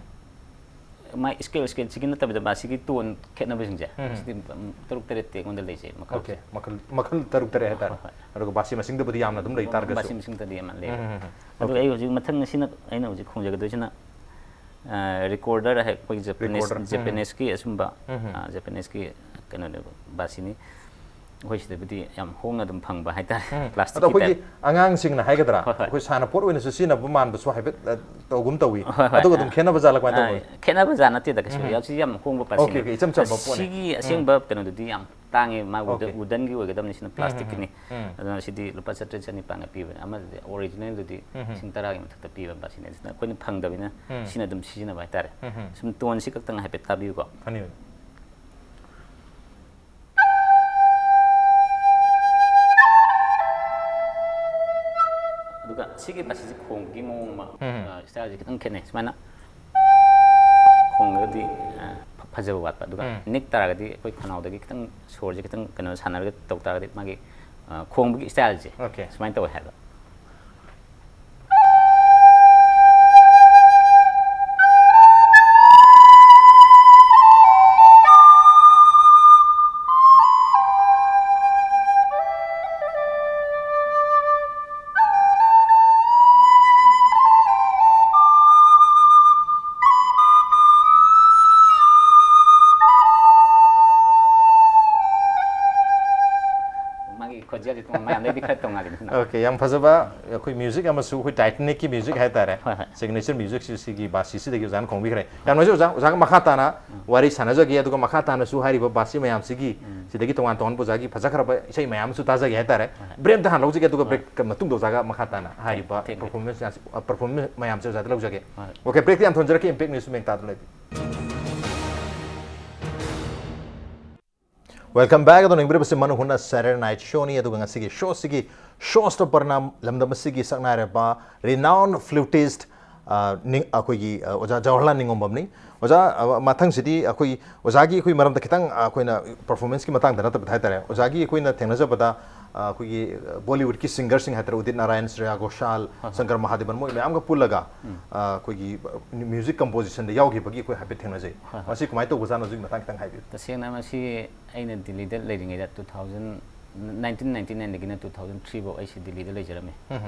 ꯃꯥꯏ scale, scale-ꯁꯤꯒꯤ ꯅꯠꯇꯕꯤꯗ ꯕꯥꯁꯤꯒꯤ tone ꯈꯦꯠꯅꯕꯁꯤꯡꯁꯦ, ꯎꯝ꯫ ꯁꯤꯗꯤ, ꯎꯝ, ꯇꯔꯨꯛ ꯇꯔꯦꯠꯇꯤ ꯑꯩꯉꯣꯟꯗ ꯂꯩꯖꯩ ꯃꯈꯜꯁꯦ꯫ Okay, ꯃꯈꯜ, ꯃꯈꯜ ꯇꯔꯨꯛ ꯇꯔꯦꯠ ꯍꯥꯏꯇꯥꯔꯦ꯫ ꯍꯣꯏ, ꯍꯣꯏ꯫ ꯑꯗꯨꯒ ꯕꯥꯁꯤ ꯃꯁꯤꯡꯗꯕꯨꯗꯤ ꯌꯥꯝꯅ ꯑꯗꯨꯝ ꯂꯩ ꯇꯥꯔꯒꯁꯨ꯫ ꯕꯥꯁꯤ ꯃꯁꯤꯡꯗꯗꯤ ꯌꯥꯝꯅ ꯂꯩ꯫ ꯎꯝ, ꯎꯝ, ꯎꯝ꯫ ꯑꯗꯨꯒ Okay. ꯑꯩ ꯍꯧꯖꯤꯛ ꯃꯊꯪ ꯑꯁꯤꯅ ꯑꯩꯅ ꯍꯧꯖꯤꯛ ꯈꯣꯡꯖꯒꯗꯣꯏꯁꯤꯅ, ꯑ, recorder ꯍꯥꯏ, ꯑꯩꯈꯣꯏꯒꯤ Japanese, recorder꯫ ꯎꯝ, ꯎꯝ꯫ Japanese-ꯀꯤ ꯑꯁꯨꯝꯕ, ꯎꯝ, ꯎꯝ꯫ ꯑ, Japanese-ꯀꯤ ꯀꯩꯅꯣꯅꯦꯕ, ꯕꯥꯁꯤꯅꯤ꯫ ꯑꯩꯈꯣꯏ ꯁꯤꯗꯕꯨꯗꯤ ꯌꯥꯝ ꯍꯣꯡꯅ ꯑꯗꯨꯝ ꯐꯪꯕ ꯍꯥꯏꯇꯥꯔꯦ, ꯎꯝ꯫ Plastic-ꯀꯤ ꯑꯗꯣ ꯑꯩꯈꯣꯏꯒꯤ type꯫ ꯑꯉꯥꯡꯁꯤꯡꯅ ꯍꯥꯏꯒꯗ꯭ꯔꯥ? ꯍꯣꯏ, ꯍꯣꯏ꯫ ꯑꯩꯈꯣꯏ ꯁꯥꯟꯅꯄꯣꯠ ꯑꯣꯏꯅꯁꯨ ꯁꯤꯖꯤꯟꯅꯕ ꯃꯥꯟꯕꯁꯨ ꯍꯥꯏꯐꯦꯠ, ꯑ, ꯇꯧꯒꯨꯝ ꯇꯧꯏ꯫ ꯍꯣꯏ, ꯍꯣꯏ꯫ ꯑꯗꯨꯒ ꯑꯗꯨꯝ ꯑ, ꯈꯦꯠꯅꯕ ꯖꯥꯠꯂ ꯀꯃꯥꯏꯅ ꯑ, ꯇꯧꯕꯅꯣ? ꯈꯦꯠꯅꯕ ꯖꯥꯠ ꯅꯠꯇꯦꯗ ꯀꯩꯁꯨ꯫ ꯎꯝ꯫ ꯌꯥꯝ, ꯁꯤ ꯌꯥꯝ ꯍꯣꯡꯕ ꯄꯥꯁꯤꯅꯤ꯫ Okay, okay, ꯏꯆꯝ ꯆꯝꯕ ꯄꯣꯠꯅꯤ꯫ ꯁꯤꯒꯤ ꯎꯝ꯫ ꯑꯁꯦꯡꯕ ꯀꯩꯅꯣꯗꯨꯗꯤ ꯌꯥꯝ ꯇꯥꯡꯉꯦ, ꯃꯥ wooden, Okay. Wooden-ꯒꯤ ꯑꯣꯏꯒꯗꯕꯅꯤ, ꯁꯤꯅ ꯎꯝ, ꯎꯝ, Plastic-ꯀꯤꯅꯤ꯫ ꯎꯝ꯫ ꯑꯗꯨꯅ ꯁꯤꯗꯤ ꯂꯨꯄꯥ ꯆꯥꯇ꯭ꯔꯦꯠ ꯆꯅꯤꯄꯥꯟꯒ ꯄꯤꯕꯅꯦ꯫ ꯑꯃꯗꯨꯗꯤ original-ꯗꯨꯗꯤ ꯎꯝ, ꯎꯝ꯫ ꯂꯤꯁꯤꯡ ꯇꯔꯥꯒꯤ ꯃꯊꯛꯇ ꯄꯤꯕ ꯄꯥꯁꯤꯅꯤ꯫ ꯑꯗꯨꯅ ꯑꯩꯈꯣꯏꯅ ꯐꯪꯗꯕꯅꯤꯅ ꯎꯝ꯫ ꯁꯤꯅ ꯑꯗꯨꯝ ꯁꯤꯖꯤꯟꯅꯕ ꯍꯥꯏꯇꯥꯔꯦ꯫ ꯎꯝ, ꯎꯝ꯫ ꯁꯨꯝ tone-ꯁꯤ ꯈꯛꯇꯪ ꯍꯥꯏꯐꯦꯠ ꯇꯥꯕꯤꯌꯨꯀꯣ꯫ ꯐꯅꯤ꯫ ꯑꯗꯨꯒ ꯁꯤꯒꯤ ꯕꯥꯁꯤꯁꯦ ꯈꯣꯡꯕꯒꯤ ꯃꯑꯣꯡ ꯑꯃ, ꯎꯝ꯫ ꯑ, style-ꯁꯦ ꯈꯤꯇꯪ ꯈꯦꯠꯅꯩ꯫ ꯁꯨꯃꯥꯏꯅ ꯈꯣꯡꯉꯒꯗꯤ, ꯑ, ꯐ-, ꯐꯖꯕ ꯋꯥꯠꯄ꯫ ꯑꯗꯨꯒ ꯎꯝ꯫ Nick ꯇꯥꯔꯒꯗꯤ ꯑꯩꯈꯣꯏ ꯈꯅꯥꯎꯗꯒꯤ ꯈꯤꯇꯪ ꯁꯣꯔꯁꯦ ꯈꯤꯇꯪ ꯀꯩꯅꯣ ꯁꯥꯟꯅꯔꯒ ꯇꯧ ꯇꯥꯔꯒꯗꯤ ꯃꯥꯒꯤ, ꯑ, ꯈꯣꯡꯕꯒꯤ style-ꯁꯦ Okay꯫ ꯁꯨꯃꯥꯏꯅ ꯇꯧꯋꯦ ꯍꯥꯏꯕ꯫ ꯃꯥꯒꯤ ꯈꯣꯟꯖꯦꯜꯁꯦ ꯇꯣꯉꯥꯟ-, ꯃꯌꯥꯝꯗꯩꯗꯤ ꯈꯔ ꯇꯣꯉꯥꯜꯂꯤꯗꯅ꯫ Okay, ꯌꯥꯝ ꯐꯖꯕ ꯑꯩꯈꯣꯏ music ꯑꯃꯁꯨ ꯑꯩꯈꯣꯏ Titanic-ꯀꯤ music ꯍꯥꯏꯇꯥꯔꯦ꯫ ꯍꯣꯏ, ꯍꯣꯏ꯫ Signature music-ꯁꯤ ꯁꯤꯒꯤ ꯕꯥꯁꯤꯁꯤꯗꯒꯤ ꯑꯣꯖꯥꯅ ꯈꯣꯡꯕꯤꯈ꯭ꯔꯦ꯫ ꯌꯥꯝ ꯅꯨꯡꯉꯥꯏꯖꯩ ꯑꯣꯖꯥ, ꯑꯣꯖꯥꯒ ꯃꯈꯥ ꯇꯥꯅ ꯎꯝ꯫ ꯋꯥꯔꯤ ꯁꯥꯟꯅꯖꯒꯦ, ꯑꯗꯨꯒ ꯃꯈꯥ ꯇꯥꯅꯁꯨ ꯍꯥꯏꯔꯤꯕ ꯕꯥꯁꯤ ꯃꯌꯥꯝꯁꯤꯒꯤ ꯎꯝ꯫ ꯁꯤꯗꯒꯤ ꯇꯣꯉꯥꯟ ꯇꯣꯉꯥꯟꯕ ꯑꯣꯖꯥꯒꯤ ꯐꯖꯈ꯭ꯔꯕ ꯏꯁꯩ ꯃꯌꯥꯝ ꯑꯃꯁꯨ ꯇꯥꯖꯒꯦ ꯍꯥꯏꯇꯥꯔꯦ꯫ ꯕ꯭ꯔꯦꯛ ꯑꯝꯇ ꯍꯥꯟꯅ ꯂꯧꯖꯒꯦ, ꯑꯗꯨꯒ ꯕ꯭ꯔꯦꯛ ꯃꯇꯨꯡꯗ ꯑꯣꯖꯥꯒ ꯃꯈꯥ ꯇꯥꯅ ꯍꯥꯏꯔꯤꯕ ꯄꯔꯐꯣꯔꯃꯦꯟꯁ ꯃꯌꯥꯝꯁꯦ ꯑꯣꯖꯥꯗ ꯂꯧꯖꯒꯦ꯫ ꯑꯣꯀꯦ, ꯕ꯭ꯔꯦꯛꯇꯤ ꯌꯥꯝ ꯊꯣꯟꯖꯔꯛꯀꯦ, ꯏꯝꯄꯦꯛ ꯅ꯭ꯌꯨꯁ ꯃꯦꯡ ꯇꯥꯗꯨꯅ ꯂꯩꯕꯤꯌꯨ꯫ Welcome back. ꯑꯗꯣ ꯌꯦꯡꯕꯤꯔꯤꯕꯁꯤ ꯃꯅꯨ ꯍꯨꯅ Saturday Night Showꯅꯤ꯫ ꯑꯗꯨꯒ ꯉꯁꯤꯒꯤ ꯁꯣꯁꯤꯒꯤ ꯁꯣ ꯁ꯭ꯇꯣꯄꯔꯅ ꯂꯝꯗꯝ ꯑꯁꯤꯒꯤ ꯁꯛꯅꯥꯏꯔꯕ renowned flutist, ꯑ, ꯅꯤꯡ-, ꯑꯩꯈꯣꯏꯒꯤ, ꯑ, ꯑꯣꯖꯥ ꯖꯋꯥꯍꯔꯂꯥꯜ ꯅꯤꯡꯉꯣꯝꯕꯝꯅꯤ꯫ ꯑꯣꯖꯥ, ꯑ, ꯃꯊꯪꯁꯤꯗꯤ ꯑꯩꯈꯣꯏ ꯑꯣꯖꯥꯒꯤ ꯑꯩꯈꯣꯏ ꯃꯔꯝꯗ ꯈꯤꯇꯪ, ꯑ, ꯑꯩꯈꯣꯏꯅ ꯄꯔꯐꯣꯔꯃꯦꯟꯁꯀꯤ ꯃꯇꯥꯡꯗ ꯅꯠꯇꯕꯗ ꯍꯥꯏꯇꯥꯔꯦ, ꯑꯣꯖꯥꯒꯤ ꯑꯩꯈꯣꯏꯅ ꯊꯦꯡꯅꯖꯕꯗ, ꯑ, ꯑꯩꯈꯣꯏꯒꯤ, ꯑ, ꯕꯣꯂꯤꯋꯨꯗꯀꯤ ꯁꯤꯡꯒꯔꯁꯤꯡ ꯍꯥꯏꯇꯥꯔꯦ, ꯎꯗꯤꯠ ꯅꯥꯔꯥꯌꯟ, ꯁ꯭ꯔꯦꯌꯥ ꯘꯣꯁꯥꯜ, ꯁꯪꯀꯔ ꯃꯍꯥꯗꯦꯕꯟ, ꯃꯣꯏ ꯃꯌꯥꯝꯒ ꯄꯨꯜꯂꯒ, ꯑ, ꯑꯩꯈꯣꯏꯒꯤ, ꯑ, ꯃ꯭ꯌꯨꯖꯤꯛ ꯀꯝꯄꯣꯖꯤꯁꯟꯗ ꯌꯥꯎꯈꯤꯕꯒꯤ ꯑꯩꯈꯣꯏ ꯍꯥꯏꯐꯦꯠ ꯊꯦꯡꯅꯖꯩ꯫ ꯃꯁꯤ ꯀꯃꯥꯏꯅ ꯇꯧꯕꯖꯥꯠꯅꯣ? ꯑꯗꯨꯒꯤ ꯃꯇꯥꯡ ꯈꯤꯇꯪ ꯍꯥꯏꯕꯤꯌꯨ꯫ ꯇꯁꯦꯡꯅ ꯃꯁꯤ ꯑꯩꯅ ꯗꯤꯜꯂꯤꯗ ꯂꯩꯔꯤꯉꯩꯗ two thousand, nineteen ninety nineꯗꯒꯤꯅ two thousand three ꯐꯥꯎ ꯑꯩꯁꯤ ꯗꯤꯜꯂꯤꯗ ꯂꯩꯖꯔꯝꯃꯤ꯫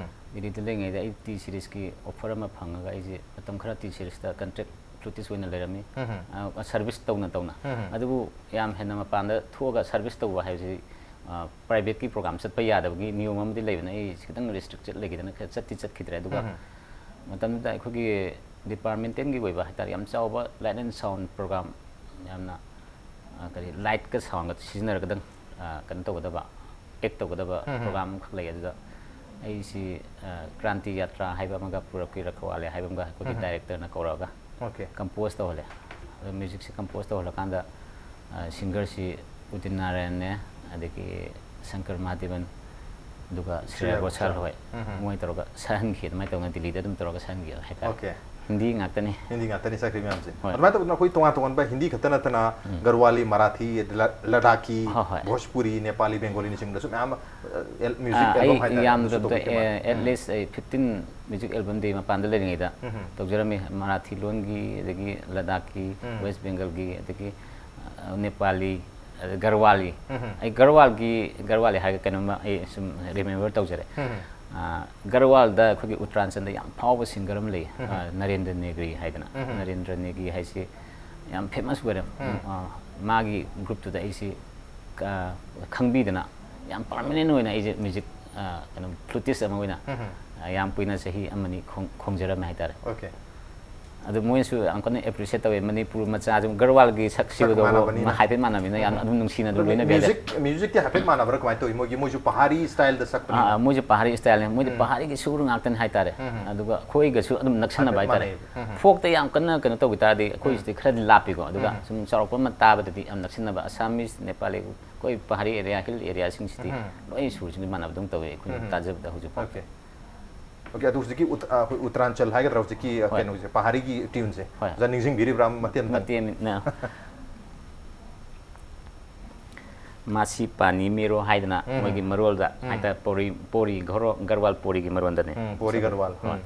ꯗꯤꯜꯂꯤꯗ ꯂꯩꯔꯤꯉꯩꯗ ꯑꯩ ꯇꯤ ꯁꯤꯔꯤꯁꯀꯤ ꯑꯣꯐꯔ ꯑꯃ ꯐꯪꯉꯒ ꯑꯩꯁꯦ ꯃꯇꯝ ꯈꯔ ꯇꯤ ꯁꯤꯔꯤꯁꯇ ꯀꯟꯇ꯭ꯔꯦꯛ ꯐ꯭ꯂꯨꯇꯤꯁ ꯑꯣꯏꯅ ꯂꯩꯔꯝꯃꯤ꯫ ꯑ, ꯁꯔꯚꯤꯁ ꯇꯧꯅ ꯇꯧꯅ꯫ ꯑꯗꯨꯕꯨ ꯌꯥꯝ ꯍꯦꯟꯅ ꯃꯄꯥꯟꯗ ꯊꯣꯛꯑꯒ ꯁꯔꯚꯤꯁ ꯇꯧꯕ ꯍꯥꯏꯕꯁꯤ, ꯑ, ꯄ꯭ꯔꯥꯏꯚꯦꯠꯀꯤ ꯄ꯭ꯔꯣꯒ꯭ꯔꯥꯝ ꯆꯠꯄ ꯌꯥꯗꯕꯒꯤ ꯅꯤꯌꯣꯝ ꯑꯃꯗꯤ ꯂꯩꯕꯅ ꯑꯩ ꯈꯤꯇꯪ ꯔꯦꯁꯇ꯭ꯔꯤꯛꯇꯦꯠ ꯂꯩꯈꯤꯗꯅ ꯈꯔ ꯆꯠꯇꯤ ꯆꯠꯈꯤꯗ꯭ꯔꯦ꯫ ꯑꯗꯨꯒ ꯃꯇꯝꯗꯨꯗ ꯑꯩꯈꯣꯏꯒꯤ ꯗꯤꯄꯥꯔꯠꯃꯦꯟꯇꯦꯜꯒꯤ ꯑꯣꯏꯕ ꯍꯥꯏꯇꯥꯔꯦ, ꯌꯥꯝ ꯆꯥꯎꯕ light and sound program, ꯌꯥꯝꯅ, ꯑ, ꯀꯔꯤ, ꯂꯥꯏꯠꯀ ꯁꯥꯎꯟꯒ ꯁꯤꯖꯤꯟꯅꯔꯒꯗꯪ, ꯑ, ꯀꯩꯅꯣ ꯇꯧꯒꯗꯕ, ꯑꯦꯛ ꯇꯧꯒꯗꯕ ꯄ꯭ꯔꯣꯒ꯭ꯔꯥꯝ ꯑꯃꯈꯛ ꯂꯩ꯫ ꯑꯗꯨꯗ ꯑꯩꯁꯤ, ꯑ, ꯀ꯭ꯔꯥꯟꯇꯤ ꯌꯥꯇ꯭ꯔꯥ ꯍꯥꯏꯕ ꯑꯃꯒ ꯄꯨꯔꯛꯀꯤ ꯔꯈꯋꯥꯂꯦ ꯍꯥꯏꯕ ꯑꯃꯒ ꯑꯩꯈꯣꯏꯒꯤ ꯗꯥꯏꯔꯦꯛꯇꯔꯅ ꯀꯧꯔꯛꯑꯒ ꯀꯝꯄꯣꯖ ꯇꯧꯍꯜꯂꯦ꯫ ꯑꯗꯣ ꯃ꯭ꯌꯨꯖꯤꯛꯁꯦ ꯀꯝꯄꯣꯖ ꯇꯧꯍꯜꯂꯀꯥꯟꯗ, ꯑ, ꯁꯤꯡꯒꯔꯁꯤ ꯎꯗꯤꯠ ꯅꯥꯔꯥꯌꯟꯅꯦ, ꯑꯗꯒꯤ ꯁꯪꯀꯔ ꯃꯍꯥꯗꯦꯕꯟ, ꯑꯗꯨꯒ ꯁ꯭ꯔꯦꯌꯥ ꯁ꯭ꯔꯦꯌꯥ ꯘꯣꯁꯥꯜ ꯘꯣꯁꯥꯜ꯫ ꯍꯣꯏ, ꯃꯣꯏ ꯇꯧꯔꯒ ꯁꯛꯍꯟꯈꯤ, ꯑꯗꯨꯃꯥꯏꯅ ꯇꯧꯅ ꯗꯤꯜꯂꯤꯗ ꯑꯗꯨꯝ ꯇꯧꯔꯒ ꯁꯛꯍꯟꯈꯤ ꯍꯥꯏꯇꯥꯔꯦ꯫ ꯑꯣꯀꯦ꯫ ꯍꯤꯟꯗꯤ ꯉꯥꯛꯇꯅꯤ꯫ ꯍꯤꯟꯗꯤ ꯉꯥꯛꯇꯅꯤ ꯁꯛꯈ꯭ꯔꯤ ꯃꯌꯥꯝꯁꯦ꯫ ꯍꯣꯏ꯫ ꯑꯗꯨꯃꯥꯏꯅ ꯇꯧꯗꯅ ꯑꯩꯈꯣꯏ ꯇꯣꯉꯥꯟ ꯇꯣꯉꯥꯟꯕ ꯍꯤꯟꯗꯤ ꯈꯛꯇ ꯅꯠꯇꯅ ꯒꯔꯋꯥꯂꯤ, ꯃꯔꯥꯊꯤ, ꯂ-, ꯂꯗꯥꯈꯤ, ꯍꯣꯏ, ꯍꯣꯏ꯫ ꯚꯣꯖꯄꯨꯔꯤ, ꯅꯦꯄꯥꯂꯤ, ꯕꯦꯡꯒꯣꯂꯤꯅꯆꯤꯡꯕꯗꯁꯨ ꯃꯌꯥꯝ ꯑꯃ, ꯑ, ꯑꯦꯜ-, ꯃ꯭ꯌꯨꯖꯤꯛ ꯑꯥ, ꯑꯦꯜꯕꯝ ꯑꯩ ꯍꯥꯏꯇꯥꯔꯦ, ꯑꯗꯨꯁꯨ ꯌꯥꯝꯗ꯭ꯔꯕꯗ, ꯇꯧꯕꯤꯈꯤ ꯃꯥꯜꯂꯦ꯫ ꯑꯦ, at least ꯑꯩ fifteen ꯃ꯭ꯌꯨꯖꯤꯛ ꯑꯦꯜꯕꯝꯗꯤ ꯃꯄꯥꯟꯗ ꯂꯩꯔꯤꯉꯩꯗ ꯇꯧꯖꯔꯝꯃꯤ꯫ ꯃꯔꯥꯊꯤ ꯂꯣꯟꯒꯤ, ꯑꯗꯒꯤ ꯂꯗꯥꯈꯀꯤ, ꯋꯦꯁ ꯕꯦꯡꯒꯜꯒꯤ, ꯑꯗꯒꯤ, ꯑ, ꯅꯦꯄꯥꯂꯤ, ꯑꯗ ꯒꯔꯋꯥꯂꯤ꯫ ꯑꯩ ꯒꯔꯋꯥꯜꯒꯤ, ꯒꯔꯋꯥꯂꯤ ꯍꯥꯏꯔꯒ ꯀꯩꯅꯣꯝꯃ ꯑꯩ ꯁꯨꯝ ꯔꯤꯃꯦꯝꯕꯔ ꯇꯧꯖꯔꯦ꯫ ꯑ, ꯒꯔꯋꯥꯜꯗ ꯑꯩꯈꯣꯏꯒꯤ ꯎꯠꯇꯔꯥꯟꯆꯟꯗ ꯌꯥꯝ ꯐꯥꯎꯕ ꯁꯤꯡꯒꯔ ꯑꯃ ꯂꯩ, ꯑ, ꯅꯔꯦꯟꯗ꯭ꯔ ꯅꯦꯒ꯭ꯔꯤ ꯍꯥꯏꯗꯅ꯫ ꯅꯔꯦꯟꯗ꯭ꯔ ꯅꯦꯒ꯭ꯔꯤ ꯍꯥꯏꯁꯤ ꯌꯥꯝ ꯐꯦꯃꯁ ꯑꯣꯏꯔꯦ꯫ ꯑ, ꯃꯥꯒꯤ ꯒ꯭ꯔꯨꯞꯇꯨꯗ ꯑꯩꯁꯤ ꯀ-, ꯈꯪꯕꯤꯗꯅ ꯌꯥꯝ ꯄꯥꯔꯃꯅꯦꯟ ꯑꯣꯏꯅ ꯑꯩꯁꯦ ꯃ꯭ꯌꯨꯖꯤꯛ, ꯑ, ꯀꯩꯅꯣ, ꯐ꯭ꯂꯨꯇꯤꯁ ꯑꯃ ꯑꯣꯏꯅ, ꯑ, ꯌꯥꯝ ꯀꯨꯏꯅ ꯆꯍꯤ ꯑꯃꯅꯤ ꯈꯣꯡ-, ꯈꯣꯡꯖꯔꯝꯃꯦ ꯍꯥꯏꯇꯥꯔꯦ꯫ ꯑꯣꯀꯦ꯫ ꯑꯗꯨ ꯃꯣꯏꯅꯁꯨ ꯌꯥꯝ ꯀꯟꯅ ꯑꯦꯄ꯭ꯔꯤꯁꯤꯌꯦꯠ ꯇꯧꯋꯦ꯫ ꯃꯅꯤꯄꯨꯔ ꯃꯆꯥꯁꯤꯡ ꯒꯔꯋꯥꯜꯒꯤ ꯁꯛ ꯁꯛꯁꯤꯕꯗꯣ ꯃꯥꯟꯅꯕꯅꯤꯅ꯫ ꯍꯥꯏꯐꯦꯠ ꯃꯥꯟꯅꯕꯅꯤꯅ ꯌꯥꯝ ꯑꯗꯨꯝ ꯅꯨꯡꯁꯤꯅ ꯑꯗꯨꯝ ꯂꯣꯏꯅꯕꯤ ꯍꯥꯏꯇꯥꯔꯦ꯫ ꯃ꯭ꯌꯨꯖꯤꯛ ꯃ꯭ꯌꯨꯖꯤꯛꯇꯤ ꯍꯥꯏꯐꯦꯠ ꯃꯥꯟꯅꯕ꯭ꯔꯥ ꯀꯃꯥꯏꯅ ꯇꯧꯏ? ꯃꯣꯏꯒꯤ ꯃꯣꯏꯁꯨ ꯄꯍꯥꯔꯤ ꯁ꯭ꯇꯥꯏꯜꯗ ꯁꯛꯄꯅꯤ꯫ ꯑꯥ, ꯃꯣꯏꯁꯦ ꯄꯍꯥꯔꯤ ꯁ꯭ꯇꯥꯏꯜꯅꯤ꯫ ꯃꯣꯏꯗꯤ ꯄꯍꯥꯔꯤꯒꯤ ꯁꯨꯔ ꯉꯥꯛꯇꯅꯤ ꯍꯥꯏꯇꯥꯔꯦ꯫ ꯑꯗꯨꯒ ꯑꯩꯈꯣꯏꯒꯁꯨ ꯑꯗꯨꯝ ꯅꯛꯁꯟꯅꯕ ꯍꯥꯏꯐꯦꯠ ꯍꯥꯏꯇꯥꯔꯦ꯫ ꯃꯥꯟꯅꯩꯌꯦꯕ꯫ ꯐꯣꯛꯇ ꯌꯥꯝ ꯀꯟꯅ ꯀꯩꯅꯣ ꯇꯧꯈꯤ ꯇꯥꯔꯗꯤ ꯑꯩꯈꯣꯏꯁꯤꯗꯤ ꯈꯔꯗꯤ ꯂꯥꯞꯄꯤꯀꯣ꯫ ꯑꯗꯨꯒ ꯁꯨꯝ ꯆꯥꯎꯔꯛꯄ ꯑꯃ ꯇꯥꯕꯗꯗꯤ ꯌꯥꯝ ꯅꯛꯁꯤꯟꯅꯕ꯫ ꯑꯁꯥꯃꯤꯁ, ꯅꯦꯄꯥꯂꯤ, ꯑꯩꯈꯣꯏ ꯄꯍꯥꯔꯤ ꯑꯦꯔꯤꯌꯥ, ꯍꯤꯜ ꯑꯦꯔꯤꯌꯥꯁꯤꯡꯁꯤꯗꯤ ꯂꯣꯏ ꯁꯨꯔꯁꯤꯡꯁꯦ ꯃꯥꯟꯅꯕꯗꯧꯅ ꯇꯧꯋꯦ ꯑꯩꯈꯣꯏꯅ ꯇꯥꯖꯕꯗ ꯍꯧꯖꯤꯛ ꯐꯥꯎ꯫ ꯑꯣꯀꯦ꯫ ꯑꯣꯀꯦ, ꯑꯗꯨ ꯍꯧꯖꯤꯛꯀꯤ ꯎꯠ-, ꯑ, ꯑꯩꯈꯣꯏ ꯎꯠꯇꯔꯥꯟꯆꯜ ꯍꯥꯏꯒꯗ꯭ꯔꯥ ꯍꯧꯖꯤꯛꯀꯤ, ꯑ, ꯍꯣꯏ꯫ ꯀꯩꯅꯣꯁꯦ, ꯄꯍꯥꯔꯤꯒꯤ ꯇ꯭ꯌꯨꯟꯁꯦ ꯍꯣꯏ꯫ ꯑꯣꯖꯥ ꯅꯤꯡꯁꯤꯡꯕꯤꯔꯤꯕ꯭ꯔꯥ ꯃꯇꯦꯛ ꯑꯃꯇꯪ? ꯃꯇꯦꯛ ꯑꯃ-, ꯃꯥꯁꯤ ꯄꯥꯅꯤ ꯃꯦꯔꯣ ꯍꯥꯏꯗꯅ ꯃꯣꯏꯒꯤ ꯃꯔꯣꯜꯗ ꯍꯥꯏꯇꯥꯔꯦ, ꯄꯣꯔꯤ, ꯄꯣꯔꯤ ꯒꯔꯋꯥꯜ ꯄꯣꯔꯤꯒꯤ ꯃꯔꯣꯟꯗꯅꯦ꯫ ꯎꯝ, ꯄꯣꯔꯤ ꯒꯔꯋꯥꯜ꯫ ꯍꯣꯏ꯫ ꯎꯝ꯫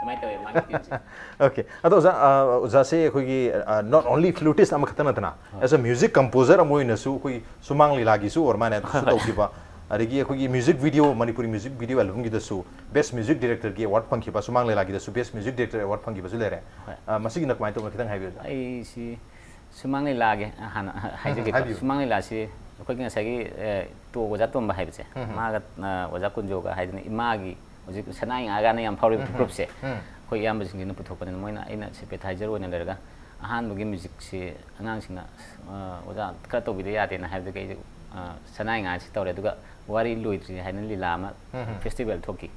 ꯁꯨꯃꯥꯏꯅ ꯇꯧꯋꯦ ꯃꯥꯒꯤ ꯇ꯭ꯌꯨꯟꯁꯦ꯫ ꯑꯣꯀꯦ꯫ ꯑꯗꯣ ꯑꯣꯖꯥ, ꯑ, ꯑꯣꯖꯥꯁꯦ ꯑꯩꯈꯣꯏꯒꯤ, ꯑ, not only flutist ꯑꯃꯈꯛꯇ ꯅꯠꯇꯅ, as a music composer ꯑꯃ ꯑꯣꯏꯅꯁꯨ ꯑꯩꯈꯣꯏ ꯁꯨꯃꯥꯡ ꯂꯤꯂꯥꯒꯤꯁꯨ ꯑꯣꯏꯔ ꯃꯥꯅꯦ ꯑꯗꯨꯁꯨ ꯇꯧꯈꯤꯕ꯫ ꯑꯗꯒꯤ ꯑꯩꯈꯣꯏꯒꯤ music video, Manipuri music video ꯑꯦꯜꯕꯝꯒꯤꯗꯁꯨ ꯕꯦꯁ ꯃ꯭ꯌꯨꯖꯤꯛ ꯗꯤꯔꯦꯛꯇꯔꯒꯤ ꯑꯦꯋꯥꯔꯗ ꯐꯪꯈꯤꯕ, ꯁꯨꯃꯥꯡ ꯂꯤꯂꯥꯒꯤꯗꯁꯨ ꯕꯦꯁ ꯃ꯭ꯌꯨꯖꯤꯛ ꯗꯤꯔꯦꯛꯇꯔ ꯑꯦꯋꯥꯔꯗ ꯐꯪꯈꯤꯕꯁꯨ ꯂꯩꯔꯦ꯫ ꯍꯣꯏ꯫ ꯑ, ꯃꯁꯤꯒꯤꯅ ꯀꯃꯥꯏꯅ ꯇꯧꯕꯅꯣ ꯈꯤꯇꯪ ꯍꯥꯏꯕꯤꯌꯨ ꯑꯣꯖꯥ꯫ ꯑꯩꯁꯤ ꯁꯨꯃꯥꯡ ꯂꯤꯂꯥꯒꯤ ꯍꯥꯟꯅ ꯍꯥꯏꯖꯒꯦꯀꯣ꯫ ꯍꯥꯏꯕꯤꯌꯨ꯫ ꯁꯨꯃꯥꯡ ꯂꯤꯂꯥꯁꯤ ꯑꯩꯈꯣꯏꯒꯤ ꯉꯁꯥꯏꯒꯤ, ꯑꯦ, ꯇꯣ ꯑꯣꯖꯥ ꯇꯣꯝꯕ ꯍꯥꯏꯕꯁꯦ, ꯃꯥꯒ, ꯑ, ꯑꯣꯖꯥ ꯀꯨꯟꯖꯣꯒ ꯍꯥꯏꯗꯅ ꯏꯃꯥꯒꯤ ꯍꯧꯖꯤꯛ ꯁꯅꯥꯏ ꯉꯥꯒꯥꯅ ꯌꯥꯝ ꯐꯥꯎꯔꯤꯕ ꯒ꯭ꯔꯨꯞꯁꯦ, ꯑꯩꯈꯣꯏ ꯏꯌꯥꯝꯕꯁꯤꯡꯁꯤꯅ ꯄꯨꯊꯣꯛꯄꯅꯤꯅ ꯃꯣꯏꯅ ꯑꯩꯅ ꯁꯤꯝꯄꯦꯊꯥꯏꯖꯔ ꯑꯣꯏꯅ ꯂꯩꯔꯒ ꯑꯍꯥꯟꯕꯒꯤ ꯃ꯭ꯌꯨꯖꯤꯛꯁꯤ ꯑꯉꯥꯡꯁꯤꯡꯅ, ꯑ, "ꯑꯣꯖꯥ, ꯈꯔ ꯇꯧꯕꯤꯗ ꯌꯥꯗꯦꯅ" ꯍꯥꯏꯕꯗꯒꯤ ꯑꯩꯁꯦ, ꯑ, ꯁꯅꯥꯏ ꯉꯥꯁꯤ ꯇꯧꯔꯦ꯫ ꯑꯗꯨꯒ ꯋꯥꯔꯤ ꯂꯣꯏꯗ꯭ꯔꯤ ꯍꯥꯏꯅ ꯂꯤꯂꯥ ꯑꯃ ꯐꯦꯁꯇꯤꯚꯦꯜ ꯊꯣꯛꯈꯤ꯫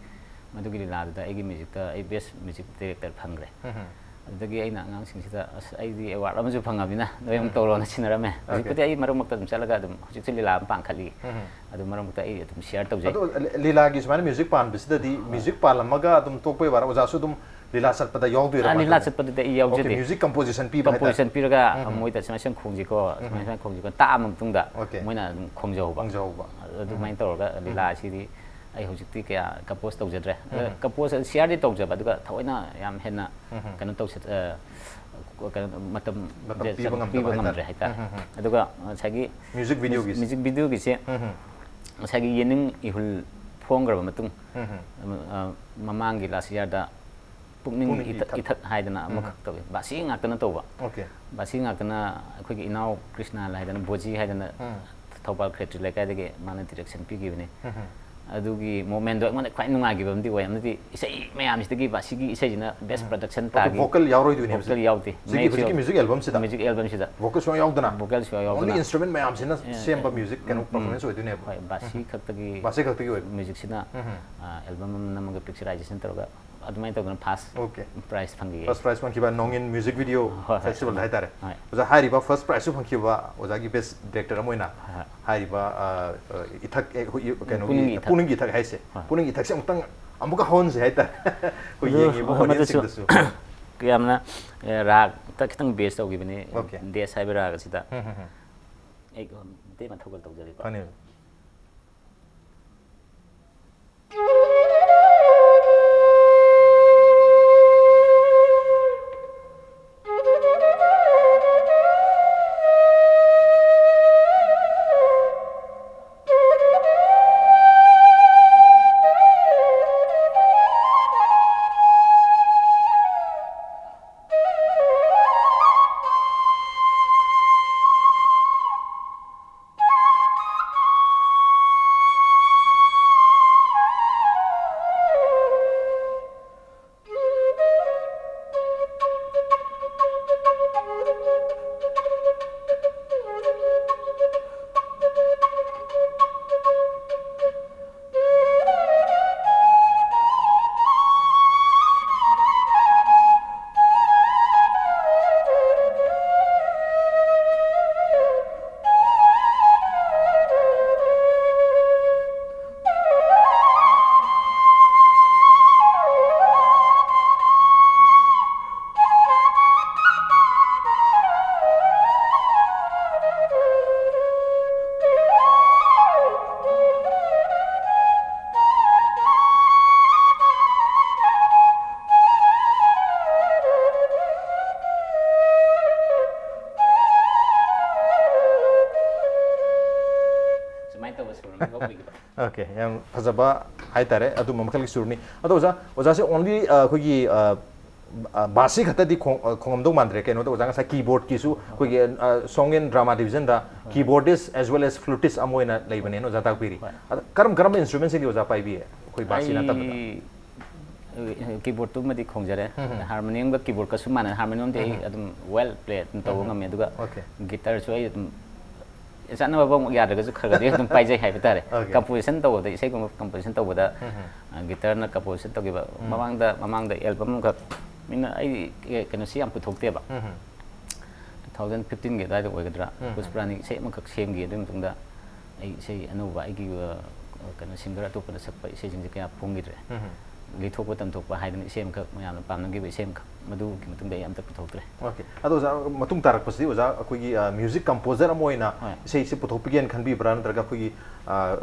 ꯃꯗꯨꯒꯤ ꯂꯤꯂꯥꯗꯨꯗ ꯑꯩꯒꯤ ꯃ꯭ꯌꯨꯖꯤꯛꯇ ꯑꯩ ꯕꯦꯁ ꯃ꯭ꯌꯨꯖꯤꯛ ꯗꯤꯔꯦꯛꯇꯔ ꯐꯪꯈ꯭ꯔꯦ꯫ ꯑꯗꯨꯗꯒꯤ ꯑꯩꯅ ꯑꯉꯥꯡꯁꯤꯡꯁꯤꯗ, "ꯑꯁ, ꯑꯩꯗꯤ ꯑꯦꯋꯥꯔꯗ ꯑꯃꯁꯨ ꯐꯪꯉꯕꯅꯤꯅ ꯅꯣꯏ ꯑꯃꯨꯛ ꯇꯧꯔꯣꯅ" ꯁꯤꯟꯅꯔꯝꯃꯦ꯫ ꯍꯧꯖꯤꯛꯄꯨꯗꯤ ꯑꯩ ꯃꯔꯛ ꯃꯔꯛꯇ ꯑꯗꯨꯝ ꯆꯠꯂꯒ ꯑꯗꯨꯝ, ꯍꯧꯖꯤꯛꯁꯨ ꯂꯤꯂꯥ ꯑꯃ ꯄꯥꯡꯈꯠꯂꯤ꯫ ꯑꯗꯨ ꯃꯔꯛ ꯃꯔꯛꯇ ꯑꯩ ꯑꯗꯨꯝ ꯁꯤꯌꯥꯔ ꯇꯧꯖꯩ꯫ ꯑꯗꯣ ꯂꯤ-, ꯂꯤꯂꯥꯒꯤ ꯁꯨꯃꯥꯏꯅ ꯃ꯭ꯌꯨꯖꯤꯛ ꯄꯥꯟꯕꯁꯤꯗꯗꯤ, ꯃ꯭ꯌꯨꯖꯤꯛ ꯄꯥꯜꯂꯝꯃꯒ ꯑꯗꯨꯝ ꯇꯣꯛꯄꯩ ꯋꯥꯔ, ꯑꯣꯖꯥꯁꯨ ꯑꯗꯨꯝ ꯂꯤꯂꯥ ꯆꯠꯄꯗ ꯌꯥꯎꯗꯣꯏꯔꯥ? ꯑꯥ, ꯀꯃꯥꯏꯅ ꯂꯤꯂꯥ ꯇꯧꯒꯦ? ꯆꯠꯄꯗꯨꯗꯤ ꯑꯩ ꯌꯥꯎꯖꯗꯦ꯫ ꯑꯣꯀꯦ, ꯃ꯭ꯌꯨꯖꯤꯛ ꯀꯝꯄꯣꯖꯤꯁꯟ ꯄꯤꯕ ꯍꯥꯏꯇꯥꯔꯦ꯫ ꯀꯝꯄꯣꯖꯤꯁꯟ ꯄꯤꯔꯒ, ꯎꯝ, ꯍꯝ꯫ ꯃꯣꯏꯗ ꯁꯨꯃꯥꯏꯅ ꯁꯨꯃꯥꯏꯅ ꯈꯣꯡꯁꯤꯀꯣ, ꯎꯝ, ꯁꯨꯃꯥꯏꯅ ꯍꯝ꯫ ꯁꯨꯃꯥꯏꯅ ꯈꯣꯡꯁꯤꯀꯣ ꯇꯥꯛꯑ ꯃꯇꯨꯡꯗ ꯑꯣꯀꯦ꯫ ꯃꯣꯏꯅ ꯑꯗꯨꯝ ꯈꯣꯡꯖꯍꯧꯕ꯫ ꯈꯣꯡꯖꯍꯧꯕ꯫ ꯑꯗꯨꯃꯥꯏꯅ ꯎꯝ꯫ ꯇꯧꯔꯒ ꯎꯝ꯫ ꯂꯤꯂꯥꯁꯤꯗꯤ ꯑꯩ ꯍꯧꯖꯤꯛꯇꯤ ꯀꯌꯥ ꯀꯝꯄꯣꯖ ꯇꯧꯖꯗ꯭ꯔꯦ꯫ ꯑꯗ ꯎꯝ꯫ ꯀꯝꯄꯣꯖ, ꯁꯤꯌꯥꯔꯗꯤ ꯇꯧꯖꯕ, ꯑꯗꯨꯒ ꯊꯑꯣꯏꯅ ꯌꯥꯝ ꯍꯦꯟꯅ ꯎꯝ꯫ ꯀꯩꯅꯣ ꯇꯧꯁ-, ꯑ, ꯀꯩꯅꯣ, ꯃꯇꯝ ꯃꯇꯝ ꯁꯦ ꯄꯤꯕ ꯆꯪ-, ꯉꯝꯗꯕ ꯄꯤꯕ ꯍꯥꯏꯇꯥꯔꯦ꯫ ꯉꯝꯗ꯭ꯔꯦ ꯍꯥꯏꯇꯥꯔꯦ꯫ ꯎꯝ, ꯎꯝ, ꯎꯝ꯫ ꯑꯗꯨꯒ ꯉꯁꯥꯏꯒꯤ ꯃ꯭ꯌꯨꯖꯤꯛ ꯚꯤꯗꯤꯑꯣꯒꯤꯁꯦ꯫ ꯃ꯭ꯌꯨꯖꯤꯛ ꯚꯤꯗꯤꯑꯣꯒꯤꯁꯦ ꯎꯝ, ꯎꯝ꯫ ꯉꯁꯥꯏꯒꯤ ꯌꯦꯅꯤꯡ ꯏꯍꯨꯜ ꯐꯣꯡꯈ꯭ꯔꯕ ꯃꯇꯨꯡ, ꯎꯝ, ꯎꯝ꯫ ꯑ, ꯃꯃꯥꯡꯒꯤ ꯂꯥꯁ ꯏꯌꯥꯔꯗ ꯄꯨꯛꯅꯤꯡ ꯄꯨꯛꯅꯤꯡ ꯏꯊꯛ, ꯏꯊꯛ꯫ ꯏꯊꯛ ꯍꯥꯏꯗꯅ ꯎꯝ, ꯑꯃꯈꯛ ꯎꯝ꯫ ꯇꯧꯏ꯫ ꯕꯥꯁꯤ ꯉꯥꯛꯇꯅ ꯇꯧꯕ꯫ ꯑꯣꯀꯦ꯫ ꯕꯥꯁꯤ ꯉꯥꯛꯇꯅ ꯑꯩꯈꯣꯏꯒꯤ ꯏꯅꯥꯎ ꯀ꯭ꯔꯤꯁꯅ ꯍꯥꯏꯗꯅ, ꯕꯣꯖꯤ ꯍꯥꯏꯗꯅ ꯎꯝ꯫ ꯊꯧꯕꯥꯜ ꯈꯦꯇ꯭ꯔꯤ ꯂꯩꯀꯥꯏꯗꯒꯤ ꯃꯥꯅ ꯗꯤꯔꯦꯛꯁꯟ ꯄꯤꯈꯤꯕꯅꯤ꯫ ꯎꯝ, ꯎꯝ꯫ ꯑꯗꯨꯒꯤ ꯃꯣꯃꯦꯟꯗꯣ ꯑꯩꯉꯣꯟꯗ ꯈ꯭ꯋꯥꯏ ꯅꯨꯡꯉꯥꯏꯈꯤꯕ ꯑꯃꯗꯤ ꯑꯣꯏ꯫ ꯑꯃꯗꯤ ꯏꯁꯩ ꯃꯌꯥꯝꯁꯤꯗꯒꯤ ꯕꯥꯁꯤꯒꯤ ꯏꯁꯩꯁꯤꯅ ꯕꯦꯁ ꯎꯝ꯫ ꯄ꯭ꯔꯗꯛꯁꯟ ꯑꯣꯀꯦ, ꯇꯥꯈꯤ꯫ ꯚꯣꯀꯦꯜ ꯌꯥꯎꯔꯣꯏꯗꯣꯏꯅꯦꯕ ꯁꯤꯗ? ꯚꯣꯀꯦꯜ ꯌꯥꯎꯗꯦ꯫ ꯁꯤꯒꯤ ꯃꯌꯦꯛꯁꯨ ꯍꯧꯖꯤꯛꯀꯤ ꯌꯥꯎ-, ꯃ꯭ꯌꯨꯖꯤꯛ ꯑꯦꯜꯕꯝꯁꯤꯗ? ꯃ꯭ꯌꯨꯖꯤꯛ ꯑꯦꯜꯕꯝꯁꯤꯗ꯫ ꯚꯣꯀꯦꯜ ꯁꯨꯡꯌꯥꯎ ꯌꯥꯎꯗꯅ? ꯚꯣꯀꯦꯜ ꯁꯨꯡꯌꯥꯎ ꯌꯥꯎꯗꯅ꯫ ꯑꯣꯟꯂꯤ ꯏꯟꯁꯇ꯭ꯔꯨꯃꯦꯟ ꯃꯌꯥꯝꯁꯤꯅ ꯑꯦ, ꯁꯦꯝꯕ ꯎꯝ, ꯃ꯭ꯌꯨꯖꯤꯛ ꯀꯩꯅꯣ ꯎꯝ, ꯎꯝ꯫ ꯄꯔꯐꯣꯔꯃꯦꯟꯁ ꯑꯣꯏꯗꯣꯏꯅꯦꯕ? ꯍꯣꯏ, ꯕꯥꯁꯤ ꯎꯝ, ꯎꯝ꯫ ꯈꯛꯇꯒꯤ ꯕꯥꯁꯤ ꯈꯛꯇꯒꯤ ꯑꯣꯏꯕ꯫ ꯃ꯭ꯌꯨꯖꯤꯛꯁꯤꯅ, ꯎꯝ, ꯎꯝ꯫ ꯑ, ꯑꯦꯜꯕꯝ ꯑꯃ ꯅꯝꯃꯒ ꯄꯤꯛꯆꯔꯥꯏꯖꯦꯁꯟ ꯇꯧꯔꯒ ꯑꯗꯨꯃꯥꯏꯅ ꯇꯧꯗꯅ ꯐꯥꯔꯁ ꯑꯣꯀꯦ꯫ ꯄ꯭ꯔꯥꯏꯖ ꯐꯪꯈꯤꯌꯦ꯫ ꯐꯥꯔꯁ ꯄ꯭ꯔꯥꯏꯖ ꯐꯪꯈꯤꯕ ꯅꯣꯡꯏꯟ ꯃ꯭ꯌꯨꯖꯤꯛ ꯚꯤꯗꯤꯑꯣ ꯍꯣꯏ, ꯍꯣꯏ, ꯐꯦꯁꯇꯤꯚꯦꯜꯗ ꯍꯣꯏ꯫ ꯍꯥꯏꯇꯥꯔꯦ꯫ ꯍꯣꯏ꯫ ꯑꯣꯖꯥ, ꯍꯥꯏꯔꯤꯕ ꯐꯥꯔꯁ ꯄ꯭ꯔꯥꯏꯖꯁꯨ ꯐꯪꯈꯤꯕ ꯑꯣꯖꯥꯒꯤ ꯕꯦꯁ ꯗꯤꯔꯦꯛꯇꯔ ꯑꯃ ꯑꯣꯏꯅ ꯍꯣꯏ, ꯍꯣꯏ꯫ ꯍꯥꯏꯔꯤꯕ, ꯑ, ꯑ, ꯏꯊꯛ, ꯑꯦ, ꯍꯨ-, ꯏ-, ꯀꯩꯅꯣꯒꯤ ꯄꯨꯛꯅꯤꯡꯒꯤ ꯏꯊꯛ꯫ ꯄꯨꯛꯅꯤꯡꯒꯤ ꯏꯊꯛ ꯍꯥꯏꯁꯦ꯫ ꯍꯣꯏ꯫ ꯄꯨꯛꯅꯤꯡꯒꯤ ꯏꯊꯛꯁꯦ ꯑꯃꯨꯛꯇꯪ ꯑꯃꯨꯛꯀ ꯍꯧꯍꯟꯁꯦ ꯍꯥꯏꯇꯥꯔꯦ꯫ ꯑꯩꯈꯣꯏ ꯑꯗꯨ ꯌꯦꯡꯉꯤꯕ ꯃꯗꯨꯁꯨ ꯑꯣꯗꯤꯌꯦꯟꯁꯁꯤꯡꯗꯁꯨ꯫ ꯌꯥꯝꯅ, ꯑꯦ, ꯔꯥꯒꯇ ꯈꯤꯇꯪ ꯕꯦꯁ ꯇꯧꯈꯤꯕꯅꯤ꯫ ꯑꯣꯀꯦ꯫ ꯗꯦꯁ ꯍꯥꯏꯕ ꯔꯥꯒ ꯑꯁꯤꯗ꯫ ꯎꯝ, ꯎꯝ, ꯎꯝ꯫ ꯑꯩ ꯃꯇꯦꯛ ꯑꯃ ꯊꯧꯒꯜ ꯇꯧꯖꯔꯤꯀꯣ꯫ ꯐꯅꯤ꯫ ꯑꯣꯀꯦ, ꯌꯥꯝ ꯐꯖꯕ ꯍꯥꯏꯇꯥꯔꯦ, ꯑꯗꯨꯝꯕ ꯃꯈꯜꯒꯤ ꯁꯨꯔꯅꯤ꯫ ꯑꯗꯣ ꯑꯣꯖꯥ, ꯑꯣꯖꯥꯁꯦ only, ꯑ, ꯑꯩꯈꯣꯏꯒꯤ, ꯑ, ꯑ, ꯕꯥꯁꯤ ꯈꯛꯇꯗꯤ ꯈꯣꯡ-, ꯑ, ꯈꯣꯡꯉꯝꯗꯧ ꯃꯥꯟꯗ꯭ꯔꯦ꯫ ꯀꯩꯅꯣꯗ ꯑꯣꯖꯥ ꯉꯁꯥꯏ keyboardꯀꯤꯁꯨ ꯑꯩꯈꯣꯏꯒꯤ, ꯑ, song and drama divisionꯗ keyboardist as well as flutist ꯑꯃ ꯑꯣꯏꯅ ꯂꯩꯕꯅꯦꯅ ꯑꯣꯖꯥ ꯇꯥꯛꯄꯤꯔꯤ꯫ ꯍꯣꯏ꯫ ꯑꯗ ꯀꯔꯝ ꯀꯔꯝꯕ instrumentꯁꯤꯡꯗꯤ ꯑꯣꯖꯥ ꯄꯥꯏꯕꯤꯌꯦ, ꯑꯩꯈꯣꯏ ꯕꯥꯁꯤ ꯅꯠꯇꯕꯗ? ꯑꯩ keyboardꯇꯨꯃꯗꯤ ꯈꯣꯡꯖꯔꯦ꯫ ꯎꯝ ꯍꯝ꯫ Harmoniumꯒ keyboardꯀꯁꯨ ꯃꯥꯟꯅ, harmoniumꯗꯤ ꯑꯩ ꯎꯝ ꯍꯝ꯫ ꯑꯗꯨꯝ well play ꯑꯗꯨꯝ ꯇꯧꯕ ꯎꯝ ꯍꯝ꯫ ꯉꯝꯃꯦ, ꯑꯗꯨꯒ Okay꯫ Guitarꯁꯨ ꯑꯩ ꯑꯗꯨꯝ ꯆꯠꯅꯕ ꯑꯃꯨꯛ ꯌꯥꯗ꯭ꯔꯒꯁꯨ ꯈꯔ ꯈꯔꯗꯤ ꯑꯗꯨꯝ ꯄꯥꯏꯖꯩ ꯍꯥꯏꯕ ꯇꯥꯔꯦ꯫ Okay꯫ Composition ꯇꯧꯕꯗ, ꯏꯁꯩꯒꯨꯝꯕ composition ꯇꯧꯕꯗ, ꯎꯝ ꯍꯝ꯫ ꯑ, guitarꯅ composition ꯇꯧꯈꯤꯕ꯫ ꯎꯝ꯫ ꯃꯃꯥꯡꯗ, ꯃꯃꯥꯡꯗ album ꯑꯃꯈꯛ ꯃꯤꯅ ꯑꯩ ꯀꯩꯅꯣꯁꯤ ꯌꯥꯝ ꯄꯨꯊꯣꯛꯇꯦꯕ꯫ ꯎꯝ ꯍꯝ꯫ Two thousand fifteenꯒꯤ ꯑꯗꯨꯋꯥꯏꯗ ꯑꯣꯏꯒꯗ꯭ꯔꯥ, ꯎꯝ ꯍꯝ꯫ ꯄꯨꯁꯄꯔꯥꯅꯤ ꯏꯁꯩ ꯑꯃꯈꯛ ꯁꯦꯝꯈꯤ꯫ ꯑꯗꯨꯒꯤ ꯃꯇꯨꯡꯗ ꯑꯩ ꯏꯁꯩ ꯑꯅꯧꯕ ꯑꯩꯒꯤ, ꯑ, ꯀꯩꯅꯣ, singer ꯑꯇꯣꯞꯄꯅ ꯁꯛꯄ ꯏꯁꯩꯁꯤꯡꯁꯦ ꯀꯌꯥ ꯐꯣꯡꯈꯤꯗ꯭ꯔꯦ꯫ ꯎꯝ ꯍꯝ꯫ ꯂꯤꯊꯣꯛꯄ ꯇꯝꯊꯣꯛꯄ ꯍꯥꯏꯗꯅ ꯏꯁꯩ ꯑꯃꯈꯛ, ꯃꯌꯥꯝꯅ ꯄꯥꯝꯅꯈꯤꯕ ꯏꯁꯩ ꯑꯃꯈꯛ, ꯃꯗꯨꯒꯤ ꯃꯇꯨꯡꯗ ꯑꯩ ꯑꯝꯇ ꯄꯨꯊꯣꯛꯇ꯭ꯔꯦ꯫ Okay꯫ ꯑꯗꯣ ꯑꯣꯖꯥ, ꯃꯇꯨꯡ ꯇꯥꯔꯛꯄꯁꯤꯗꯤ ꯑꯣꯖꯥ ꯑꯩꯈꯣꯏꯒꯤ, ꯑ, music composer ꯑꯃ ꯑꯣꯏꯅ ꯍꯣꯏ꯫ ꯏꯁꯩꯁꯦ ꯄꯨꯊꯣꯛꯄꯤꯒꯦꯅ ꯈꯟꯕꯤꯕ꯭ꯔꯥ, ꯅꯠꯇ꯭ꯔꯒ ꯑꯩꯈꯣꯏꯒꯤ, ꯑ,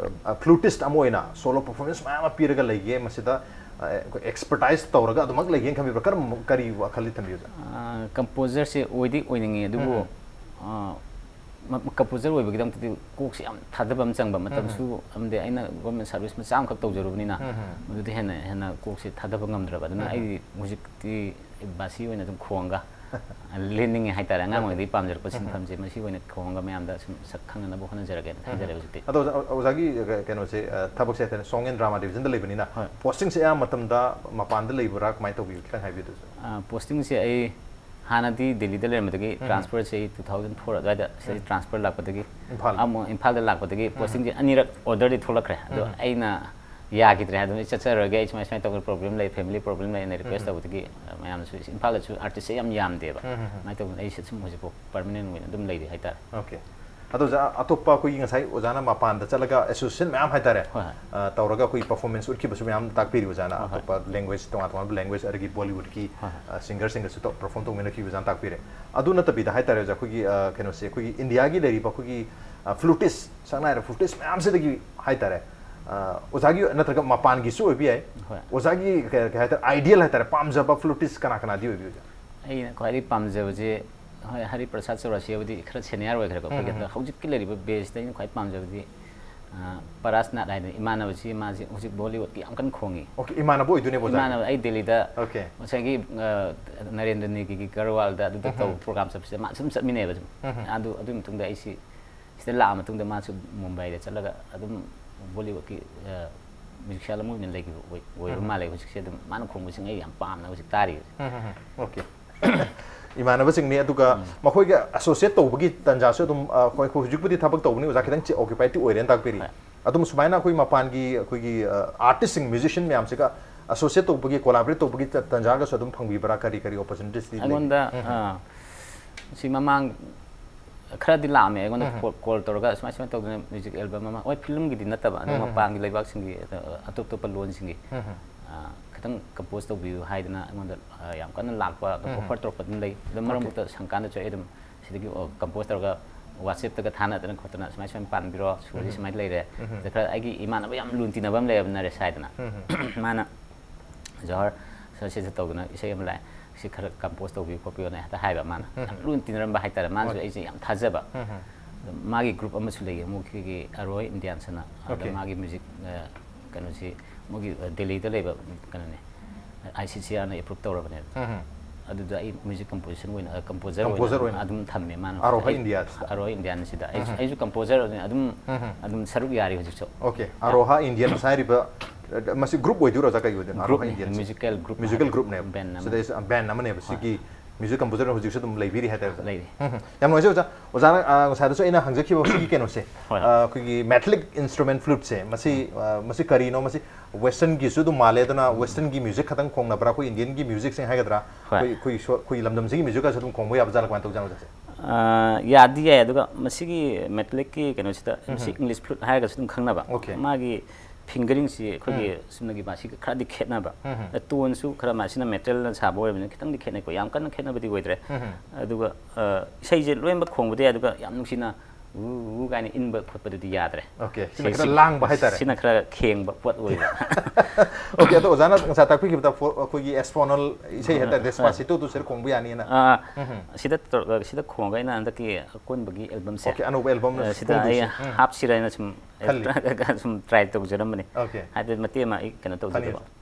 ꯑ, flutist ꯑꯃ ꯑꯣꯏꯅ solo performance ꯃꯌꯥꯝ ꯑꯃ ꯄꯤꯔꯒ ꯂꯩꯒꯦ, ꯃꯁꯤꯗ, ꯑ, ꯑꯩꯈꯣꯏ expertise ꯇꯧꯔꯒ ꯑꯗꯨꯃꯛ ꯂꯩꯒꯦꯅ ꯈꯟꯕꯤꯕ꯭ꯔꯥ? ꯀꯔꯝꯕ, ꯀꯔꯤ ꯋꯥꯈꯜꯗꯤ ꯊꯝꯕꯤ ꯑꯣꯖꯥ? ꯑ, composerꯁꯦ ꯑꯣꯏꯗꯤ ꯑꯣꯏꯅꯤꯡꯉꯤ, ꯑꯗꯨꯕꯨ, ꯎꯝ꯫ ꯑ, ꯃ-, composer ꯑꯣꯏꯕꯒꯤꯗꯃꯛꯇꯗꯤ ꯀꯣꯛꯁꯦ ꯌꯥꯝ ꯊꯥꯗꯕ ꯑꯃ ꯆꯪꯕ, ꯎꯝ꯫ ꯃꯇꯝꯁꯨ ꯑꯃꯗꯤ ꯑꯩꯅ government service ꯃꯆꯥ ꯑꯃꯈꯛ ꯇꯧꯖꯔꯨꯕꯅꯤꯅ, ꯎꯝ꯫ ꯃꯗꯨꯗꯤ ꯍꯦꯟꯅ, ꯍꯦꯟꯅ ꯀꯣꯛꯁꯦ ꯊꯥꯗꯕ ꯉꯝꯗ꯭ꯔꯕ꯫ ꯑꯗꯨꯅ ꯎꯝ꯫ ꯑꯩ ꯍꯧꯖꯤꯛꯇꯤ ꯕꯥꯁꯤ ꯑꯣꯏꯅ ꯑꯗꯨꯝ ꯈꯣꯡꯉꯒ ꯂꯦꯟꯅꯤꯡꯉꯦ ꯍꯥꯏꯇꯥꯔꯦ꯫ ꯑꯉꯥꯡ Okay꯫ ꯑꯣꯏꯔꯤꯉꯩꯗꯒꯤ ꯄꯥꯝꯖꯔꯛꯄ ꯎꯝ꯫ ꯁꯤꯟꯐꯝꯁꯦ ꯃꯁꯤ ꯑꯣꯏꯅ ꯈꯣꯡꯉꯒ ꯃꯌꯥꯝꯗ ꯁꯨꯝ ꯁꯛ ꯈꯪꯅꯅꯕ ꯍꯣꯠꯅꯖꯔꯒꯦꯅ ꯈꯟꯖꯔꯦ ꯎꯝ꯫ ꯍꯧꯖꯤꯛꯇꯤ꯫ ꯑꯗꯣ ꯑꯣꯖꯥ, ꯑꯣꯖꯥꯒꯤ ꯀ-, ꯀꯩꯅꯣꯁꯦ, ꯑ, ꯊꯕꯛꯁꯦ ꯍꯥꯏꯇꯥꯔꯦ, song and drama divisionꯗ ꯂꯩꯕꯅꯤꯅ, ꯍꯣꯏ꯫ Postingꯁꯦ ꯑꯌꯥꯝꯕ ꯃꯇꯝꯗ ꯃꯄꯥꯟꯗ ꯂꯩꯕ꯭ꯔꯥ, ꯀꯃꯥꯏꯅ ꯇꯧꯕꯤꯕ? ꯈꯤꯇꯪ ꯍꯥꯏꯕꯤꯌꯨ ꯑꯗꯨꯁꯨ꯫ ꯑ, postingꯁꯦ ꯑꯩ ꯍꯥꯟꯅꯗꯤ ꯗꯦꯜꯂꯤꯗ ꯂꯩꯔꯝꯕꯗꯒꯤ ꯎꯝ꯫ Transferꯁꯦ ꯑꯩ two thousand four ꯑꯗꯨꯋꯥꯏꯗ ꯁꯤꯗ ꯎꯝ꯫ Transfer ꯂꯥꯛꯄꯗꯒꯤ, ꯏꯝꯐꯥꯜ꯫ ꯑꯃꯨꯛ ꯏꯝꯐꯥꯜꯗ ꯂꯥꯛꯄꯗꯒꯤ ꯎꯝ꯫ Postingꯁꯦ ꯑꯅꯤꯔꯛ orderꯗꯤ ꯊꯣꯛꯂꯛꯈ꯭ꯔꯦ꯫ ꯑꯗꯣ ꯎꯝ꯫ ꯑꯩꯅ ꯌꯥꯈꯤꯗ꯭ꯔꯦ꯫ ꯑꯗꯨꯝ ꯑꯩ ꯆꯠꯆꯔꯔꯣꯏꯒꯦ, ꯑꯩ ꯁꯨꯃꯥꯏ ꯁꯨꯃꯥꯏꯅ ꯇꯧꯗꯅ problem ꯂꯩ, family problem ꯂꯩ, ꯑꯩꯅ request ꯎꯝ꯫ ꯇꯧꯕꯗꯒꯤ, ꯑ, ꯃꯌꯥꯝꯅꯁꯨ, ꯏꯝꯐꯥꯜꯗꯁꯨ artistꯁꯦ ꯌꯥꯝ ꯌꯥꯝꯗꯦꯕ꯫ ꯎꯝ, ꯎꯝ, ꯎꯝ꯫ ꯑꯗꯨꯃꯥꯏꯅ ꯇꯧꯗꯅ ꯑꯩꯁꯦ ꯁꯨꯝ ꯍꯧꯖꯤꯛꯐꯥꯎ permanent ꯑꯣꯏꯅ ꯑꯗꯨꯝ ꯂꯩꯔꯤ ꯍꯥꯏꯇꯥꯔꯦ꯫ Okay꯫ ꯑꯗꯣ ꯑꯣꯖꯥ, ꯑꯇꯣꯞꯄ ꯑꯩꯈꯣꯏꯒꯤ ꯉꯁꯥꯏ ꯑꯣꯖꯥꯅ ꯃꯄꯥꯟꯗ ꯆꯠꯂꯒ association ꯃꯌꯥꯝ ꯍꯥꯏꯇꯥꯔꯦ, ꯍꯣꯏ, ꯍꯣꯏ꯫ ꯑ, ꯇꯧꯔꯒ ꯑꯩꯈꯣꯏꯒꯤ performance ꯎꯠꯈꯤꯕꯁꯨ ꯃꯌꯥꯝ ꯇꯥꯛꯄꯤꯔꯤ ꯑꯣꯖꯥꯅ꯫ ꯍꯣꯏ, ꯍꯣꯏ꯫ ꯑꯇꯣꯞꯄ language, ꯇꯣꯉꯥꯟ ꯇꯣꯉꯥꯟꯕ language, ꯑꯗꯒꯤ Bollywoodꯀꯤ, ꯍꯣꯏ, ꯍꯣꯏ꯫ ꯑ, singerꯁꯤꯡꯒꯁꯨ ꯇꯧ-, perform ꯇꯧꯃꯤꯟꯅꯈꯤꯕ ꯑꯣꯖꯥꯅ ꯇꯥꯛꯄꯤꯔꯦ꯫ ꯑꯗꯨ ꯅꯠꯇꯕꯤꯗ ꯍꯥꯏꯇꯥꯔꯦ ꯑꯣꯖꯥ, ꯑꯩꯈꯣꯏꯒꯤ, ꯑ, ꯀꯩꯅꯣꯁꯦ, ꯑꯩꯈꯣꯏꯒꯤ Indiaꯒꯤ ꯂꯩꯔꯤꯕ ꯑꯩꯈꯣꯏꯒꯤ, ꯑ, flutist, ꯁꯛꯅꯥꯏꯔꯕ flutist ꯃꯌꯥꯝꯁꯤꯗꯒꯤ ꯍꯥꯏꯇꯥꯔꯦ, ꯑ, ꯑꯣꯖꯥꯒꯤ ꯅꯠꯇ꯭ꯔꯒ ꯃꯄꯥꯟꯒꯤꯁꯨ ꯑꯣꯏꯕ ꯌꯥꯏ, ꯍꯣꯏ꯫ ꯑꯣꯖꯥꯒꯤ ꯀꯩ, ꯀꯩ ꯍꯥꯏꯇꯥꯔꯦ, ideal ꯍꯥꯏꯇꯥꯔꯦ, ꯄꯥꯝꯖꯕ flutist ꯀꯅꯥ ꯀꯅꯥꯗꯤ ꯑꯣꯏꯕꯤ ꯑꯣꯖꯥ? ꯑꯩꯅ ꯈ꯭ꯋꯥꯏꯗꯒꯤ ꯄꯥꯝꯖꯕꯁꯦ, ꯍꯣꯏ, ꯍꯔꯤ ꯄ꯭ꯔꯁꯥꯗ ꯆꯧꯔꯁꯤꯌꯥꯕꯨꯗꯤ ꯈꯔ senior ꯑꯣꯏꯈ꯭ꯔꯦꯀꯣ꯫ ꯎꯝ, ꯑꯩꯈꯣꯏꯒꯤ ꯎꯝ꯫ ꯍꯟꯗꯛ ꯍꯧꯖꯤꯛꯀꯤ ꯂꯩꯔꯤꯕ baseꯇ ꯑꯩꯅ ꯈ꯭ꯋꯥꯏ ꯄꯥꯝꯖꯕꯗꯤ ꯑ, ꯄꯔꯥꯁꯅꯥꯊ ꯍꯥꯏꯗꯅ ꯏꯃꯥꯟꯅꯕꯁꯤ, ꯃꯥꯁꯤ ꯍꯧꯖꯤꯛ ꯕꯣꯂꯤꯋꯨꯗꯀꯤ ꯌꯥꯝ ꯀꯟꯅ ꯈꯣꯡꯉꯤ꯫ ꯑꯣꯀꯦ, ꯏꯃꯥꯟꯅꯕ ꯑꯣꯏꯗꯣꯏꯅꯦꯕ ꯑꯣꯖꯥ? ꯏꯃꯥꯟꯅꯕ ꯑꯩ ꯗꯦꯜꯂꯤꯗ ꯑꯣꯀꯦ꯫ ꯉꯁꯥꯏꯒꯤ, ꯑ, ꯅꯔꯦꯟꯗ꯭ꯔ ꯅꯦꯒꯤꯒꯤ ꯒꯔꯋꯥꯜꯗ ꯑꯗꯨꯗ ꯇꯧꯕ ꯄ꯭ꯔꯣꯒ꯭ꯔꯥꯝ ꯆꯠꯄꯁꯤꯗ ꯃꯥ ꯁꯨꯝ ꯆꯠꯃꯤꯟꯅꯩꯕ ꯁꯨꯝ꯫ ꯑꯗꯨ, ꯑꯗꯨꯒꯤ ꯃꯇꯨꯡꯗ ꯑꯩꯁꯤ ꯁꯤꯗ ꯂꯥꯛꯑ ꯃꯇꯨꯡꯗ ꯃꯥꯁꯨ ꯃꯨꯝꯕꯥꯏꯗ ꯆꯠꯂꯒ ꯑꯗꯨꯝ ꯕꯣꯂꯤꯋꯨꯗꯀꯤ, ꯑ, ꯃ꯭ꯌꯨꯖꯤꯁꯤꯌꯥꯟ ꯑꯃ ꯑꯣꯏꯅ ꯂꯩꯈꯤꯕ ꯑꯣꯏ-, ꯑꯣꯏꯕ ꯃꯥꯜꯂꯦ꯫ ꯍꯧꯖꯤꯛꯁꯦ ꯑꯗꯨꯝ ꯃꯥꯅ ꯈꯣꯡꯕꯁꯤꯡ ꯑꯩ ꯌꯥꯝ ꯄꯥꯝꯅ ꯍꯧꯖꯤꯛ ꯇꯥꯔꯤ꯫ ꯎꯝ, ꯎꯝ, ꯎꯝ꯫ ꯑꯣꯀꯦ꯫ ꯏꯃꯥꯟꯅꯕꯁꯤꯡꯅꯤ, ꯑꯗꯨꯒ ꯃꯈꯣꯏꯒ ꯑꯦꯁꯣꯁꯤꯌꯦꯠ ꯇꯧꯕꯒꯤ ꯇꯥꯟꯖꯥꯁꯨ ꯑꯗꯨꯝ, ꯑ, ꯍꯣꯏ, ꯍꯧꯖꯤꯛꯄꯨꯗꯤ ꯊꯕꯛ ꯇꯧꯕꯅꯤ, ꯑꯣꯖꯥ ꯈꯤꯇꯪ ꯑꯣꯀ꯭ꯌꯨꯄꯥꯏꯗꯇꯤ ꯑꯣꯏꯔꯦꯅ ꯇꯥꯛꯄꯤꯔꯤ꯫ ꯍꯣꯏ꯫ ꯑꯗꯨꯝ ꯁꯨꯃꯥꯏꯅ ꯑꯩꯈꯣꯏ ꯃꯄꯥꯟꯒꯤ ꯑꯩꯈꯣꯏꯒꯤ, ꯑ, ꯑꯥꯔꯇꯤꯁꯁꯤꯡ, ꯃ꯭ꯌꯨꯖꯤꯁꯤꯌꯥꯟ ꯃꯌꯥꯝꯁꯤꯒ ꯑꯦꯁꯣꯁꯤꯌꯦꯠ ꯇꯧꯕꯒꯤ, ꯀꯣꯂꯥꯕꯣꯔꯦꯠ ꯇꯧꯕꯒꯤ ꯇ-, ꯇꯥꯟꯖꯥꯒꯁꯨ ꯑꯗꯨꯝ ꯐꯪꯕꯤꯕ꯭ꯔꯥ? ꯀꯔꯤ ꯀꯔꯤ ꯑꯣꯄꯣꯔꯆꯨꯅꯤꯇꯤꯁꯇꯤ ꯂꯩ? ꯑꯩꯉꯣꯟꯗ, ꯑ, ꯁꯤ ꯃꯃꯥꯡ ꯈꯔꯗꯤ ꯂꯥꯛꯑꯝꯃꯦ ꯑꯩꯉꯣꯟꯗ, ꯀꯣꯜ, ꯀꯣꯜ ꯇꯧꯔꯒ ꯁꯨꯃꯥꯏ ꯁꯨꯃꯥꯏꯅ ꯇꯧꯗꯅ ꯃ꯭ꯌꯨꯖꯤꯛ ꯑꯦꯜꯕꯝ ꯑꯃ, ꯍꯣꯏ, ꯐꯤꯂꯝꯒꯤꯗꯤ ꯅꯠꯇꯕ, ꯑꯗꯣ ꯃꯄꯥꯟꯒꯤ ꯂꯩꯕꯥꯛꯁꯤꯡꯒꯤ, ꯑ, ꯑꯇꯣꯞ ꯑꯇꯣꯞꯄ ꯂꯣꯟꯁꯤꯡꯒꯤ, ꯑ, ꯈꯤꯇꯪ ꯀꯝꯄꯣꯖ ꯇꯧꯕꯤꯌꯨ ꯍꯥꯏꯗꯅ ꯑꯩꯉꯣꯟꯗ, ꯑ, ꯌꯥꯝ ꯀꯟꯅ ꯂꯥꯛꯄ, ꯑꯗꯨꯝ ꯑꯣꯐꯔ ꯇꯧꯔꯛꯄ ꯑꯗꯨꯝ ꯂꯩ꯫ ꯑꯗꯣ ꯃꯔꯛ ꯃꯔꯛꯇ ꯁꯪꯀꯥꯟꯗꯁꯨ ꯑꯩ ꯑꯗꯨꯝ ꯁꯤꯗꯒꯤ, ꯑ, ꯀꯝꯄꯣꯖ ꯇꯧꯔꯒ WhatsApp-ꯇꯒ ꯊꯥꯅꯗꯅ ꯈꯣꯠꯇꯅ ꯁꯨꯃꯥꯏ ꯁꯨꯃꯥꯏꯅ ꯄꯥꯟꯕꯤꯔꯣ, ꯁꯨꯔꯁꯤ ꯁꯨꯃꯥꯏꯅ ꯂꯩꯔꯦ꯫ ꯑꯗ ꯈꯔ ꯑꯩꯒꯤ ꯏꯃꯥꯟꯅꯕ ꯌꯥꯝ ꯂꯨꯅ ꯇꯤꯟꯅꯕ ꯑꯃ ꯂꯩꯌꯦꯕ, ꯅꯔꯦꯁ ꯍꯥꯏꯗꯅ꯫ ꯃꯥꯅ, "ꯖꯋꯥꯍꯔ, ꯁ-, ꯁꯤꯗ ꯇꯧꯗꯅ ꯏꯁꯩ ꯑꯃ ꯂꯥꯛꯑꯦ, ꯁꯤ ꯈꯔ ꯀꯝꯄꯣꯖ ꯇꯧꯕꯤꯌꯨ ꯈꯣꯠꯄꯤꯌꯨꯅ" ꯍꯦꯛꯇ ꯍꯥꯏꯕ ꯃꯥꯅ꯫ ꯌꯥꯝ ꯂꯨꯅ ꯇꯤꯟꯅꯔꯝꯕ ꯍꯥꯏꯇꯥꯔꯦ, ꯃꯥꯅꯁꯨ ꯑꯩꯁꯦ ꯌꯥꯝ ꯊꯥꯖꯕ꯫ ꯑꯗ ꯃꯥꯒꯤ ꯒ꯭ꯔꯨꯞ ꯑꯃꯁꯨ ꯂꯩꯌꯦ, ꯑꯃꯨꯛ ꯑꯩꯈꯣꯏꯒꯤ ꯑꯔꯣꯍꯥ ꯏꯟꯗꯤꯌꯥꯟꯁ ꯑꯅ꯫ ꯑꯗ ꯑꯣꯀꯦ꯫ ꯃꯥꯒꯤ ꯃ꯭ꯌꯨꯖꯤꯛ, ꯑ, ꯀꯩꯅꯣꯁꯤ, ꯃꯣꯏꯒꯤ, ꯑ, ꯗꯦꯜꯂꯤꯗ ꯂꯩꯕ ꯀꯩꯅꯣꯅꯦ, ICCR-ꯅ ꯑꯦꯄ꯭ꯔꯨꯞ ꯇꯧꯔꯕꯅꯦꯕ꯫ ꯑꯗꯨꯗ ꯑꯩ ꯃ꯭ꯌꯨꯖꯤꯛ ꯀꯝꯄꯣꯖꯤꯁꯟ ꯑꯣꯏꯅ, ꯑ, ꯀꯝꯄꯣꯖꯔ ꯀꯝꯄꯣꯖꯔ ꯑꯣꯏꯅ ꯑꯣꯏꯅ꯫ ꯑꯗꯨꯝ ꯊꯝꯃꯦ ꯃꯥꯅ꯫ ꯑꯔꯣꯍꯥ ꯑꯩ ꯏꯟꯗꯤꯌꯥꯁꯤꯗ꯫ ꯑꯔꯣꯍꯥ ꯏꯟꯗꯤꯌꯥꯟꯁꯤꯗ꯫ ꯑꯩꯁꯨ, ꯑꯩꯁꯨ ꯀꯝꯄꯣꯖꯔ ꯑꯣꯏꯅ ꯑꯗꯨꯝ, ꯑꯗꯨꯝ ꯁꯔꯨꯛ ꯌꯥꯔꯤ ꯍꯧꯖꯤꯛꯁꯨ꯫ ꯑꯣꯀꯦ, ꯑꯔꯣꯍꯥ ꯏꯟꯗꯤꯌꯟꯁ ꯍꯥꯏꯔꯤꯕ, ꯑ, ꯃꯁꯤ ꯒ꯭ꯔꯨꯞ ꯑꯣꯏꯗꯣꯏꯔꯣ, ꯑꯣꯖꯥ? ꯀꯩ ꯑꯣꯏꯗꯣꯏꯅꯣ? ꯑꯔꯣꯍꯥ ꯒ꯭ꯔꯨꯞꯅꯤ, ꯏꯟꯗꯤꯌꯟꯁ꯫ ꯃ꯭ꯌꯨꯖꯤꯀꯦꯜ ꯒ꯭ꯔꯨꯞ ꯃ꯭ꯌꯨꯖꯤꯀꯦꯜ ꯍꯥꯏꯕ꯫ ꯒ꯭ꯔꯨꯞꯅꯦꯕ꯫ ꯕꯦꯟ ꯑꯃ꯫ ꯁꯤꯗꯩꯁꯤꯗ ꯕꯦꯟ ꯑꯃꯅꯦꯕ꯫ ꯁꯤꯒꯤ ꯃ꯭ꯌꯨꯖꯤꯛ ꯀꯝꯄꯣꯖꯔ ꯍꯧꯖꯤꯛꯁꯨ ꯑꯗꯨꯝ ꯂꯩꯕꯤꯔꯤ ꯍꯥꯏꯇꯥꯔꯦ, ꯑꯣꯖꯥ? ꯂꯩꯔꯤ꯫ ꯎꯝ, ꯌꯥꯝ ꯅꯨꯡꯉꯥꯏꯖꯩ, ꯑꯣꯖꯥ꯫ ꯑꯣꯖꯥꯅ, ꯑ, ꯉꯁꯥꯏꯗꯁꯨ ꯑꯩꯅ ꯍꯪꯖꯈꯤꯕ ꯁꯤꯒꯤ ꯀꯩꯅꯣꯁꯦ, ꯍꯣꯏ꯫ ꯑ, ꯑꯩꯈꯣꯏꯒꯤ ꯃꯦꯇꯥꯂꯤꯛ ꯏꯟꯁꯇ꯭ꯔꯨꯃꯦꯟ ꯐ꯭ꯂꯨꯠꯁꯦ, ꯃꯁꯤ, ꯑ, ꯃꯁꯤ ꯀꯔꯤꯅꯣ? ꯃꯁꯤ ꯋꯦꯁꯇꯔꯟꯒꯤꯁꯨ ꯑꯗꯨꯝ ꯃꯥꯜꯂꯦ, ꯑꯗꯨꯅ ꯋꯦꯁꯇꯔꯟꯒꯤ ꯃ꯭ꯌꯨꯖꯤꯛ ꯈꯛꯇꯪ ꯈꯣꯡꯅꯕ꯭ꯔꯥ, ꯑꯩꯈꯣꯏ ꯏꯟꯗꯤꯌꯟꯒꯤ ꯃ꯭ꯌꯨꯖꯤꯛꯁꯤꯡ ꯍꯥꯏꯒꯗ꯭ꯔꯥ, ꯍꯣꯏ꯫ ꯑꯩꯈꯣꯏ, ꯑꯩꯈꯣꯏ ꯁꯣ-, ꯑꯩꯈꯣꯏꯒꯤ ꯂꯝꯗꯝꯁꯤꯒꯤ ꯃ꯭ꯌꯨꯖꯤꯛꯀꯁꯨ ꯑꯗꯨꯝ ꯈꯣꯡꯕ ꯌꯥꯕ ꯖꯥꯠꯂ, ꯀꯃꯥꯏꯅ ꯇꯧꯖꯥꯠꯅꯣ, ꯑꯣꯖꯥꯁꯦ? ꯑ, ꯌꯥꯗꯤ ꯌꯥꯏ, ꯑꯗꯨꯒ ꯃꯁꯤꯒꯤ ꯃꯦꯇꯥꯂꯤꯛꯀꯤ ꯀꯩꯅꯣꯁꯤꯗ, ꯃꯁꯤ English flute ꯍꯥꯏꯔꯒꯁꯨ ꯑꯗꯨꯝ ꯈꯪꯅꯕ꯫ ꯑꯣꯀꯦ꯫ ꯃꯥꯒꯤ ꯐꯤꯡꯒꯔꯤꯡꯁꯤ ꯑꯩꯈꯣꯏꯒꯤ ꯆꯨꯝꯅꯒꯤ ꯃꯥꯁꯤꯒ ꯈꯔꯗꯤ ꯈꯦꯠꯅꯕ꯫ ꯇꯣꯟꯁꯨ ꯈꯔ, ꯃꯥꯁꯤꯅ ꯃꯦꯇꯦꯜꯅ ꯁꯥꯕ ꯑꯣꯏꯔꯕꯅꯤꯅ ꯈꯤꯇꯪꯗꯤ ꯈꯦꯠꯅꯩꯀꯣ, ꯌꯥꯝ ꯀꯟꯅ ꯈꯦꯠꯅꯕꯗꯤ ꯑꯣꯏꯗ꯭ꯔꯦ꯫ ꯑꯗꯨꯒ, ꯑ, ꯏꯁꯩꯁꯦ ꯂꯣꯏꯅꯃꯛ ꯈꯣꯡꯕꯗꯤ ꯌꯥꯏ, ꯑꯗꯨꯒ ꯌꯥꯝ ꯅꯨꯡꯁꯤꯅ ꯎ ꯎ ꯀꯥꯏꯅ ꯏꯟꯕ ꯈꯣꯠꯄꯗꯨꯗꯤ ꯌꯥꯗ꯭ꯔꯦ꯫ Okay, ꯁꯤꯅ ꯈꯔ ꯂꯥꯡꯕ ꯍꯥꯏꯇꯥꯔꯦ꯫ ꯁꯤꯅ ꯈꯔ ꯈꯦꯡꯕ ꯄꯣꯠ ꯑꯣꯏꯕ꯫ Okay, ꯑꯗꯣ ꯑꯣꯖꯥꯅ ꯉꯁꯥꯏ ꯇꯥꯛꯄꯤꯈꯤꯕꯗ ꯐꯣ- ꯑꯩꯈꯣꯏꯒꯤ ꯑꯦꯁꯇ꯭ꯔꯣꯅꯜ ꯏꯁꯩ ꯍꯥꯏꯇꯥꯔꯦ, ꯗꯦꯁꯄꯥꯁꯤꯇꯣꯗꯨ ꯁꯤꯗ ꯈꯣꯡꯕ ꯌꯥꯅꯤꯅ꯫ ꯑꯥ, ꯁꯤꯗ ꯇꯧꯔꯒ- ꯁꯤꯗ ꯈꯣꯡꯉꯒ ꯑꯩꯅ ꯍꯟꯗꯛꯀꯤ ꯑꯀꯣꯟꯕꯒꯤ ꯑꯦꯜꯕꯝꯁꯦ Okay, ꯑꯅꯧꯕ ꯑꯦꯜꯕꯝ ꯑ, ꯁꯤꯗ ꯑꯩ ꯐꯣꯡꯗꯣꯏꯁꯦ꯫ ꯎꯝ. ꯍꯥꯞꯁꯤꯔ ꯍꯥꯏꯅ ꯁꯨꯝ ꯈꯜꯂꯤ꯫ ꯁꯨꯝ ꯇ꯭ꯔꯥꯏ ꯇꯧꯖꯔꯝꯕꯅꯤ꯫ Okay. ꯍꯥꯏꯐꯦꯠ ꯃꯇꯦꯛ ꯑꯃ ꯑꯩ ꯀꯩꯅꯣ ꯇꯧꯖꯒꯦꯕ꯫ ꯐꯅꯤ꯫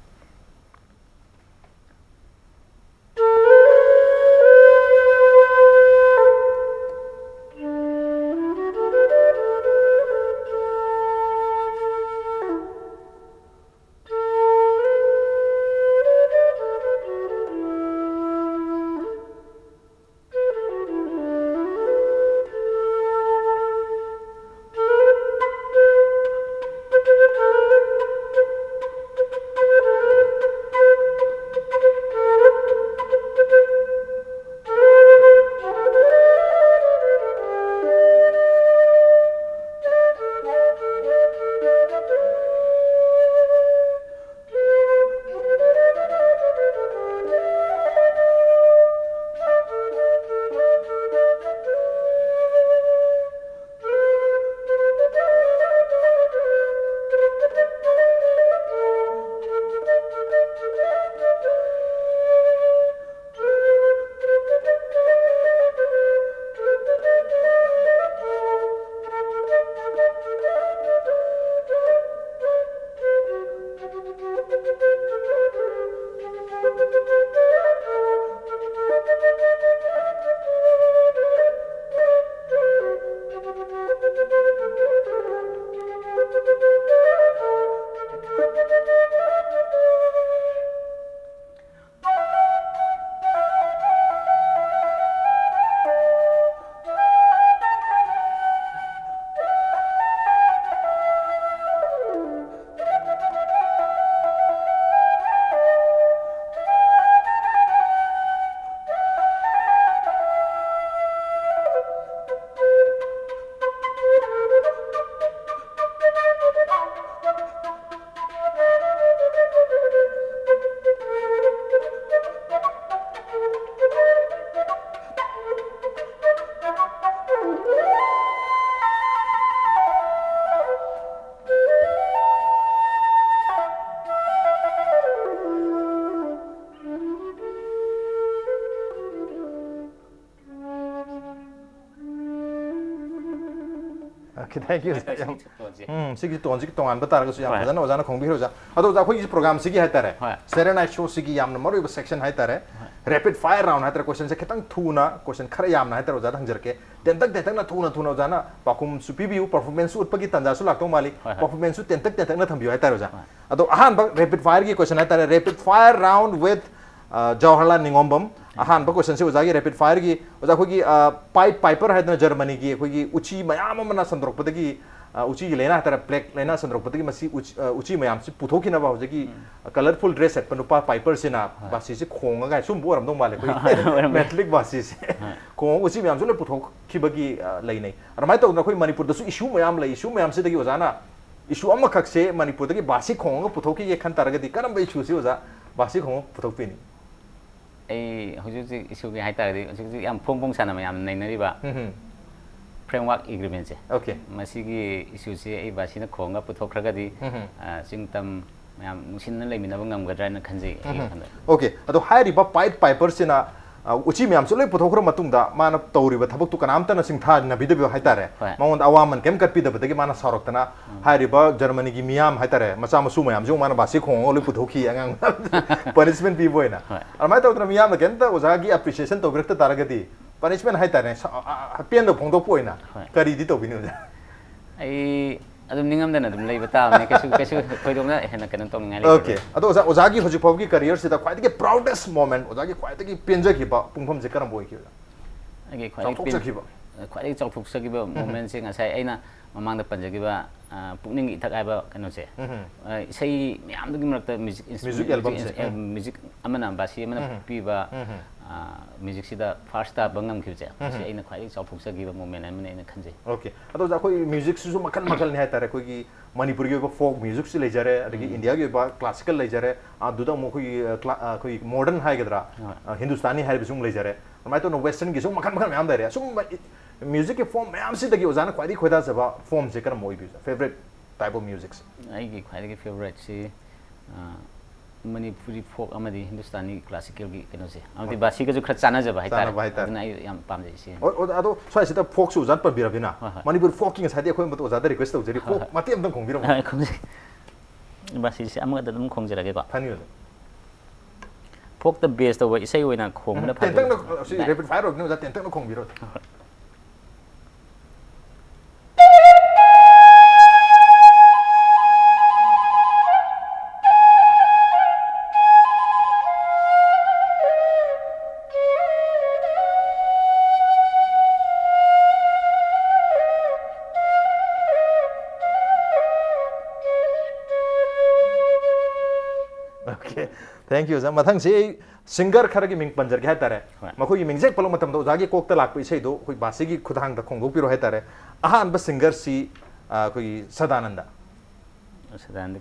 Thank you. ꯍꯥꯏꯇꯥꯔꯦ, ꯁꯤꯒꯤ ꯇꯣꯟꯁꯦ. ꯎꯝ, ꯁꯤꯒꯤ ꯇꯣꯟꯁꯤꯒꯤ ꯇꯣꯉꯥꯟꯕ ꯇꯥꯔꯒꯁꯨ ꯌꯥꯝ ꯍꯣꯏ꯫ ꯐꯖꯅ ꯑꯣꯖꯥꯅ ꯈꯣꯡꯕꯤꯈ꯭ꯔꯦ ꯑꯣꯖꯥ꯫ ꯑꯗꯣ ꯑꯣꯖꯥ, ꯑꯩꯈꯣꯏꯒꯤ ꯄ꯭ꯔꯣꯒ꯭ꯔꯥꯝꯁꯤꯒꯤ ꯍꯥꯏꯇꯥꯔꯦ, ꯍꯣꯏ꯫ Saturday Night Showꯁꯤꯒꯤ ꯌꯥꯝꯅ ꯃꯔꯨꯑꯣꯏꯕ ꯁꯦꯛꯁꯟ ꯍꯥꯏꯇꯥꯔꯦ, Rapid Fire Round ꯍꯥꯏꯇꯥꯔꯦ, ꯀꯣꯏꯁꯟꯁꯦ ꯈꯤꯇꯪ ꯊꯨꯅ, ꯀꯣꯏꯁꯟ ꯈꯔ ꯌꯥꯝꯅ ꯍꯥꯏꯇꯥꯔꯦ ꯑꯣꯖꯥꯗ ꯍꯪꯖꯔꯛꯀꯦ꯫ ꯇꯦꯟꯇꯛ ꯇꯦꯟꯇꯛꯅ ꯊꯨꯅ ꯊꯨꯅ ꯑꯣꯖꯥꯅ ꯄꯥꯎꯈꯨꯝꯁꯨ ꯄꯤꯕꯤꯌꯨ, ꯄꯔꯐꯣꯔꯃꯦꯟꯁꯁꯨ ꯎꯠꯄꯒꯤ ꯇꯥꯟꯖꯥꯁꯨ ꯂꯥꯛꯇꯧ ꯃꯥꯜꯂꯤ꯫ ꯍꯣꯏ, ꯍꯣꯏ꯫ ꯄꯔꯐꯣꯔꯃꯦꯟꯁꯁꯨ ꯇꯦꯟꯇꯛ ꯇꯦꯟꯇꯛꯅ ꯊꯝꯕꯤꯌꯨ ꯍꯥꯏꯇꯥꯔꯦ ꯑꯣꯖꯥ꯫ ꯍꯣꯏ꯫ ꯑꯗꯣ ꯑꯍꯥꯟꯕ Rapid Fireꯒꯤ ꯀꯣꯏꯁꯟ ꯍꯥꯏꯇꯥꯔꯦ, Rapid Fire Round with Jawaharlal ꯅꯤꯉꯣꯝꯕꯝ꯫ ꯑꯍꯥꯟꯕ ꯀꯣꯏꯁꯟꯁꯦ ꯑꯣꯖꯥꯒꯤ Rapid Fireꯒꯤ, ꯑꯣꯖꯥ, ꯑꯩꯈꯣꯏꯒꯤ Pied Piper ꯍꯥꯏꯗꯅ ꯖꯔꯃꯅꯤꯒꯤ ꯑꯩꯈꯣꯏꯒꯤ ꯎꯆꯤ ꯃꯌꯥꯝ ꯑꯃꯅ ꯁꯟꯗꯣꯔꯛꯄꯗꯒꯤ, ꯑ, ꯎꯆꯤꯒꯤ ꯂꯥꯏꯅꯥ ꯍꯥꯏꯇꯥꯔꯦ, ꯄ꯭ꯂꯦꯛ ꯂꯥꯏꯅꯥ ꯁꯟꯗꯣꯔꯛꯄꯗꯒꯤ ꯃꯁꯤ ꯎꯆꯤ, ꯑ, ꯎꯆꯤ ꯃꯌꯥꯝꯁꯤ ꯄꯨꯊꯣꯛꯈꯤꯅꯕ ꯍꯧꯖꯤꯛꯀꯤ colorful dress ꯁꯦꯠꯄ ꯅꯨꯄꯥ Piperꯁꯤꯅ ꯕꯥꯁꯤꯁꯦ ꯈꯣꯡꯉꯒ ꯁꯨꯝꯕ ꯑꯣꯏꯔꯝꯗꯧ ꯃꯥꯜꯂꯦ, ꯑꯩꯈꯣꯏꯒꯤ ꯑꯣꯏꯔꯝꯅꯤ꯫ Metallic ꯕꯥꯁꯤꯁꯦ ꯈꯣꯡꯉꯒ ꯎꯆꯤ ꯃꯌꯥꯝꯁꯨ ꯂꯣꯏ ꯄꯨꯊꯣꯛꯈꯤꯕꯒꯤ, ꯑ, ꯂꯩꯅꯩ꯫ ꯑꯗꯨꯃꯥꯏꯅ ꯇꯧꯗꯅ ꯑꯩꯈꯣꯏ ꯃꯅꯤꯄꯨꯔꯗꯁꯨ issue ꯃꯌꯥꯝ ꯂꯩ꯫ Issue ꯃꯌꯥꯝꯁꯤꯗꯒꯤ ꯑꯣꯖꯥꯅ issue ꯑꯃꯈꯛꯁꯦ ꯃꯅꯤꯄꯨꯔꯗꯒꯤ ꯕꯥꯁꯤ ꯈꯣꯡꯉꯒ ꯄꯨꯊꯣꯛꯈꯤꯒꯦ ꯈꯟ ꯇꯥꯔꯒꯗꯤ ꯀꯔꯝꯕ issueꯁꯤ ꯑꯣꯖꯥ ꯕꯥꯁꯤ ꯈꯣꯡꯉꯒ ꯄꯨꯊꯣꯛꯄꯤꯅꯤ? ꯑꯩ ꯍꯧꯖꯤꯛ ꯍꯧꯖꯤꯛ issueꯒꯤ ꯍꯥꯏꯇꯥꯔꯒꯗꯤ ꯍꯧꯖꯤꯛ ꯍꯧꯖꯤꯛ ꯌꯥꯝ ꯐꯣꯡ ꯐꯣꯡ ꯁꯥꯅ ꯃꯌꯥꯝ ꯅꯩꯅꯔꯤꯕ ꯎꯝ꯫ Framework Agreementꯁꯦ꯫ Okay꯫ ꯃꯁꯤꯒꯤ issueꯁꯤ ꯑꯩ ꯕꯥꯁꯤꯅ ꯈꯣꯡꯉꯒ ꯄꯨꯊꯣꯛꯈ꯭ꯔꯒꯗꯤ, ꯎꯝ꯫ ꯑ, ꯆꯤꯡ ꯇꯝ ꯃꯌꯥꯝ ꯅꯨꯡꯁꯤꯅꯅ ꯂꯩꯃꯤꯟꯅꯕ ꯉꯝꯒꯗ꯭ꯔꯥ ꯍꯥꯏꯅ ꯈꯟꯖꯩ ꯑꯩꯒꯤ ꯋꯥꯈꯜꯗ꯫ Okay꯫ ꯑꯗꯣ ꯍꯥꯏꯔꯤꯕ Pied Piperꯁꯤꯅ, ꯑ, ꯎꯆꯤ ꯃꯌꯥꯝꯁꯨ ꯂꯣꯏ ꯄꯨꯊꯣꯛꯈ꯭ꯔ ꯃꯇꯨꯡꯗ ꯃꯥꯅ ꯇꯧꯔꯤꯕ ꯊꯕꯛꯇꯨ ꯀꯅꯥꯝꯇꯅ ꯁꯤꯡꯊꯥꯅꯕꯤꯗꯕ ꯍꯥꯏꯇꯥꯔꯦ꯫ ꯍꯣꯏ꯫ ꯃꯉꯣꯟꯗ ꯑꯋꯥꯃꯟ ꯀꯩꯝ ꯀꯠꯄꯤꯗꯕꯗꯒꯤ ꯃꯥꯅ ꯁꯥꯎꯔꯛꯇꯅ ꯍꯥꯏꯔꯤꯕ ꯖꯔꯃꯅꯤꯒꯤ ꯃꯤꯌꯥꯝ ꯍꯥꯏꯇꯥꯔꯦ, ꯃꯆꯥ ꯃꯁꯨ ꯃꯌꯥꯝꯁꯤꯕꯨ ꯃꯥꯅ ꯕꯥꯁꯤ ꯈꯣꯡꯉꯒ ꯂꯣꯏ ꯄꯨꯊꯣꯛꯈꯤ ꯑꯉꯥꯡ꯫ Punishment ꯄꯤꯕ ꯑꯣꯏꯅ꯫ ꯍꯣꯏ꯫ ꯑꯗꯨꯃꯥꯏꯅ ꯇꯧꯗꯅ ꯃꯤꯌꯥꯝꯅ ꯀꯩꯝꯇ ꯑꯣꯖꯥꯒꯤ appreciation ꯇꯧꯕꯤꯔꯛꯇ ꯇꯥꯔꯒꯗꯤ, punishment ꯍꯥꯏꯇꯥꯔꯦ, ꯁ-, ꯑ, ꯑ, ꯄꯦꯟꯗꯕ ꯐꯣꯡꯗꯣꯛꯄ ꯑꯣꯏꯅ ꯍꯣꯏ꯫ ꯀꯔꯤꯗꯤ ꯇꯧꯕꯤꯅꯤ ꯑꯣꯖꯥ? ꯑꯩ ꯑꯗꯨꯝ ꯅꯤꯡꯉꯝꯗꯅ ꯑꯗꯨꯝ ꯂꯩꯕ ꯇꯥꯕꯅꯦ꯫ ꯀꯩꯁꯨ, ꯀꯩꯁꯨ ꯊꯣꯏꯗꯣꯛꯅ ꯍꯦꯟꯅ ꯀꯩꯅꯣ ꯇꯧꯅꯤꯡꯉꯥꯏ ꯂꯩꯇꯦ꯫ Okay꯫ ꯑꯗꯣ ꯑꯣꯖꯥ, ꯑꯣꯖꯥꯒꯤ ꯍꯧꯖꯤꯛ ꯐꯥꯎꯒꯤ careerꯁꯤꯗ ꯈ꯭ꯋꯥꯏꯗꯒꯤ proudest moment, ꯑꯣꯖꯥꯒꯤ ꯈ꯭ꯋꯥꯏꯗꯒꯤ ꯄꯦꯟꯖꯈꯤꯕ ꯄꯨꯡꯐꯝꯁꯦ ꯀꯔꯝꯕ ꯑꯣꯏꯈꯤꯕꯅꯣ? ꯑꯩꯒꯤ ꯈ꯭ꯋꯥꯏꯗꯒꯤ ꯄꯦꯟ-, ꯆꯥꯎꯊꯣꯛꯆꯈꯤꯕ꯫ ꯈ꯭ꯋꯥꯏꯗꯒꯤ ꯆꯥꯎꯊꯣꯛꯆꯈꯤꯕ momentꯁꯦ ꯉꯁꯥꯏ ꯑꯩꯅ ꯃꯃꯥꯡꯗ ꯄꯟꯖꯈꯤꯕ, ꯑ, ꯄꯨꯛꯅꯤꯡꯒꯤ ꯏꯊꯛ ꯍꯥꯏꯕ ꯀꯩꯅꯣꯁꯦ꯫ ꯎꯝ꯫ ꯑ, ꯏꯁꯩ ꯃꯌꯥꯝꯗꯨꯒꯤ ꯃꯔꯛꯇ music, Music albumꯁꯦ꯫ ꯑ, music ꯑꯃꯅ, ꯕꯥꯁꯤ ꯑꯃꯅ ꯎꯝ꯫ ꯄꯤꯕ, ꯎꯝ꯫ ꯑ, musicꯁꯤꯗ first ꯇꯥꯕ ꯉꯝꯈꯤꯕꯁꯦ, ꯃꯁꯤ ꯎꯝ꯫ ꯑꯩꯅ ꯈ꯭ꯋꯥꯏꯗꯒꯤ ꯆꯥꯎꯊꯣꯛꯆꯈꯤꯕ moment ꯑꯃꯅꯤ ꯑꯩꯅ ꯈꯟꯖꯩ꯫ Okay꯫ ꯑꯗꯣ ꯑꯣꯖꯥ, ꯑꯩꯈꯣꯏ musicꯁꯤꯁꯨ ꯃꯈꯜ ꯃꯈꯜꯅꯤ ꯍꯥꯏꯇꯥꯔꯦ꯫ ꯑꯩꯈꯣꯏꯒꯤ ꯃꯅꯤꯄꯨꯔꯒꯤ ꯑꯣꯏꯕ folk musicꯁꯨ ꯂꯩꯖꯔꯦ, ꯑꯗꯒꯤ ꯎꯝ꯫ Indiaꯒꯤ ꯑꯣꯏꯕ classical ꯂꯩꯖꯔꯦ, ꯑꯗꯨꯗ ꯑꯃꯨꯛ ꯑꯩꯈꯣꯏꯒꯤ, ꯑ, cla-, ꯑ, ꯑꯩꯈꯣꯏꯒꯤ modern ꯍꯥꯏꯒꯗ꯭ꯔꯥ, ꯍꯣꯏ꯫ ꯑ, ꯍꯤꯟꯗꯨꯁꯇꯥꯅꯤ ꯍꯥꯏꯔꯤꯕꯁꯨ ꯑꯃꯨꯛ ꯂꯩꯖꯔꯦ꯫ ꯑꯗꯨꯃꯥꯏꯅ ꯇꯧꯗꯅ westernꯒꯤꯁꯨ ꯃꯈꯜ ꯃꯈꯜ ꯃꯌꯥꯝ ꯂꯩꯔꯦ꯫ ꯑꯁꯨꯝꯕ musicꯀꯤ form ꯃꯌꯥꯝꯁꯤꯗꯒꯤ ꯑꯣꯖꯥꯅ ꯈ꯭ꯋꯥꯏꯗꯒꯤ ꯈꯣꯏꯗꯥꯖꯕ formꯁꯦ ꯀꯔꯝꯕ ꯑꯣꯏꯕꯤꯕ? Favorite type of music? ꯑꯩꯒꯤ ꯈ꯭ꯋꯥꯏꯗꯒꯤ favouriteꯁꯤ, ꯑ, ꯃꯅꯤꯄꯨꯔꯤ ꯐꯣꯛ ꯑꯃꯗꯤ ꯍꯤꯟꯗꯨꯁꯇꯥꯅꯤ ꯀ꯭ꯂꯥꯁꯤꯀꯦꯜꯒꯤ ꯀꯩꯅꯣꯁꯦ, ꯑꯃꯗꯤ ꯕꯥꯁꯤꯒꯁꯨ ꯈꯔ ꯆꯥꯟꯅꯖꯕ ꯍꯥꯏꯇꯥꯔꯦ꯫ ꯆꯥꯟꯅꯕ ꯍꯥꯏꯇꯥꯔꯦ꯫ ꯑꯗꯨꯅ ꯑꯩ ꯌꯥꯝ ꯄꯥꯝꯖꯩ ꯁꯤ꯫ ꯑꯣ, ꯑꯣ, ꯑꯗꯣ ꯁ꯭ꯋꯥꯏꯁꯤꯗ ꯐꯣꯛꯁꯨ ꯑꯣꯖꯥꯅ ꯄꯟꯕꯤꯔꯕꯅꯤꯅ, ꯍꯣꯏ, ꯍꯣꯏ꯫ ꯃꯅꯤꯄꯨꯔ ꯐꯣꯛꯀꯤ ꯉꯁꯥꯏꯗꯤ ꯑꯩꯈꯣꯏ ꯑꯃꯠꯇ ꯑꯣꯖꯥꯗ ꯔꯤꯀ꯭ꯋꯦꯁ ꯇꯧꯖꯔꯤ, ꯍꯣꯏ, ꯐꯣꯛ ꯍꯣꯏ꯫ ꯃꯇꯦꯛ ꯑꯝꯇꯪ ꯈꯣꯡꯕꯤꯔꯝꯃꯣ꯫ ꯍꯣꯏ, ꯈꯣꯡꯖꯩ꯫ ꯕꯥꯁꯤꯁꯦ ꯑꯃꯈꯛꯇ ꯑꯗꯨꯝ ꯈꯣꯡꯖꯔꯒꯦꯀꯣ꯫ ꯐꯅꯤ, ꯑꯣꯖꯥ꯫ ꯐꯣꯛꯇ ꯕꯦꯁ ꯇꯧꯕ ꯏꯁꯩ ꯑꯣꯏꯅ ꯈꯣꯡꯕꯅ ꯎꯝ, ꯐꯗꯣꯏꯅꯤ꯫ ꯇꯦꯟꯇꯛꯅ, ꯁꯤ ꯗꯥꯏ-, ꯔꯦꯄꯤꯗ ꯐꯥꯏꯌꯔ ꯑꯣꯏꯕꯅꯤꯅ ꯑꯣꯖꯥ ꯇꯦꯟꯇꯛꯅ ꯈꯣꯡꯕꯤꯔꯣ꯫ ꯍꯣꯏ, ꯍꯣꯏ꯫ Okay, thank you, sir. ꯃꯊꯪꯁꯤ ꯑꯩ ꯁꯤꯡꯒꯔ ꯈꯔꯒꯤ ꯃꯤꯡ ꯄꯟꯖꯔꯛꯀꯦ ꯍꯥꯏꯇꯥꯔꯦ꯫ ꯍꯣꯏ꯫ ꯃꯈꯣꯏꯒꯤ ꯃꯤꯡꯁꯦ ꯍꯦꯛ ꯄꯜꯂꯛꯄ ꯃꯇꯝꯗ ꯑꯣꯖꯥꯒꯤ ꯀꯣꯛꯇ ꯂꯥꯛꯄ ꯏꯁꯩꯗꯣ ꯑꯩꯈꯣꯏ ꯕꯥꯁꯤꯒꯤ ꯈꯨꯠꯊꯥꯡꯗ ꯈꯣꯡꯗꯣꯛꯄꯤꯔꯣ ꯍꯥꯏꯇꯥꯔꯦ꯫ ꯑꯍꯥꯟꯕ ꯁꯤꯡꯒꯔꯁꯤ, ꯑ, ꯑꯩꯈꯣꯏꯒꯤ ꯁꯗꯥꯅꯟꯗ꯫ ꯁꯗꯥꯅꯟꯗ꯫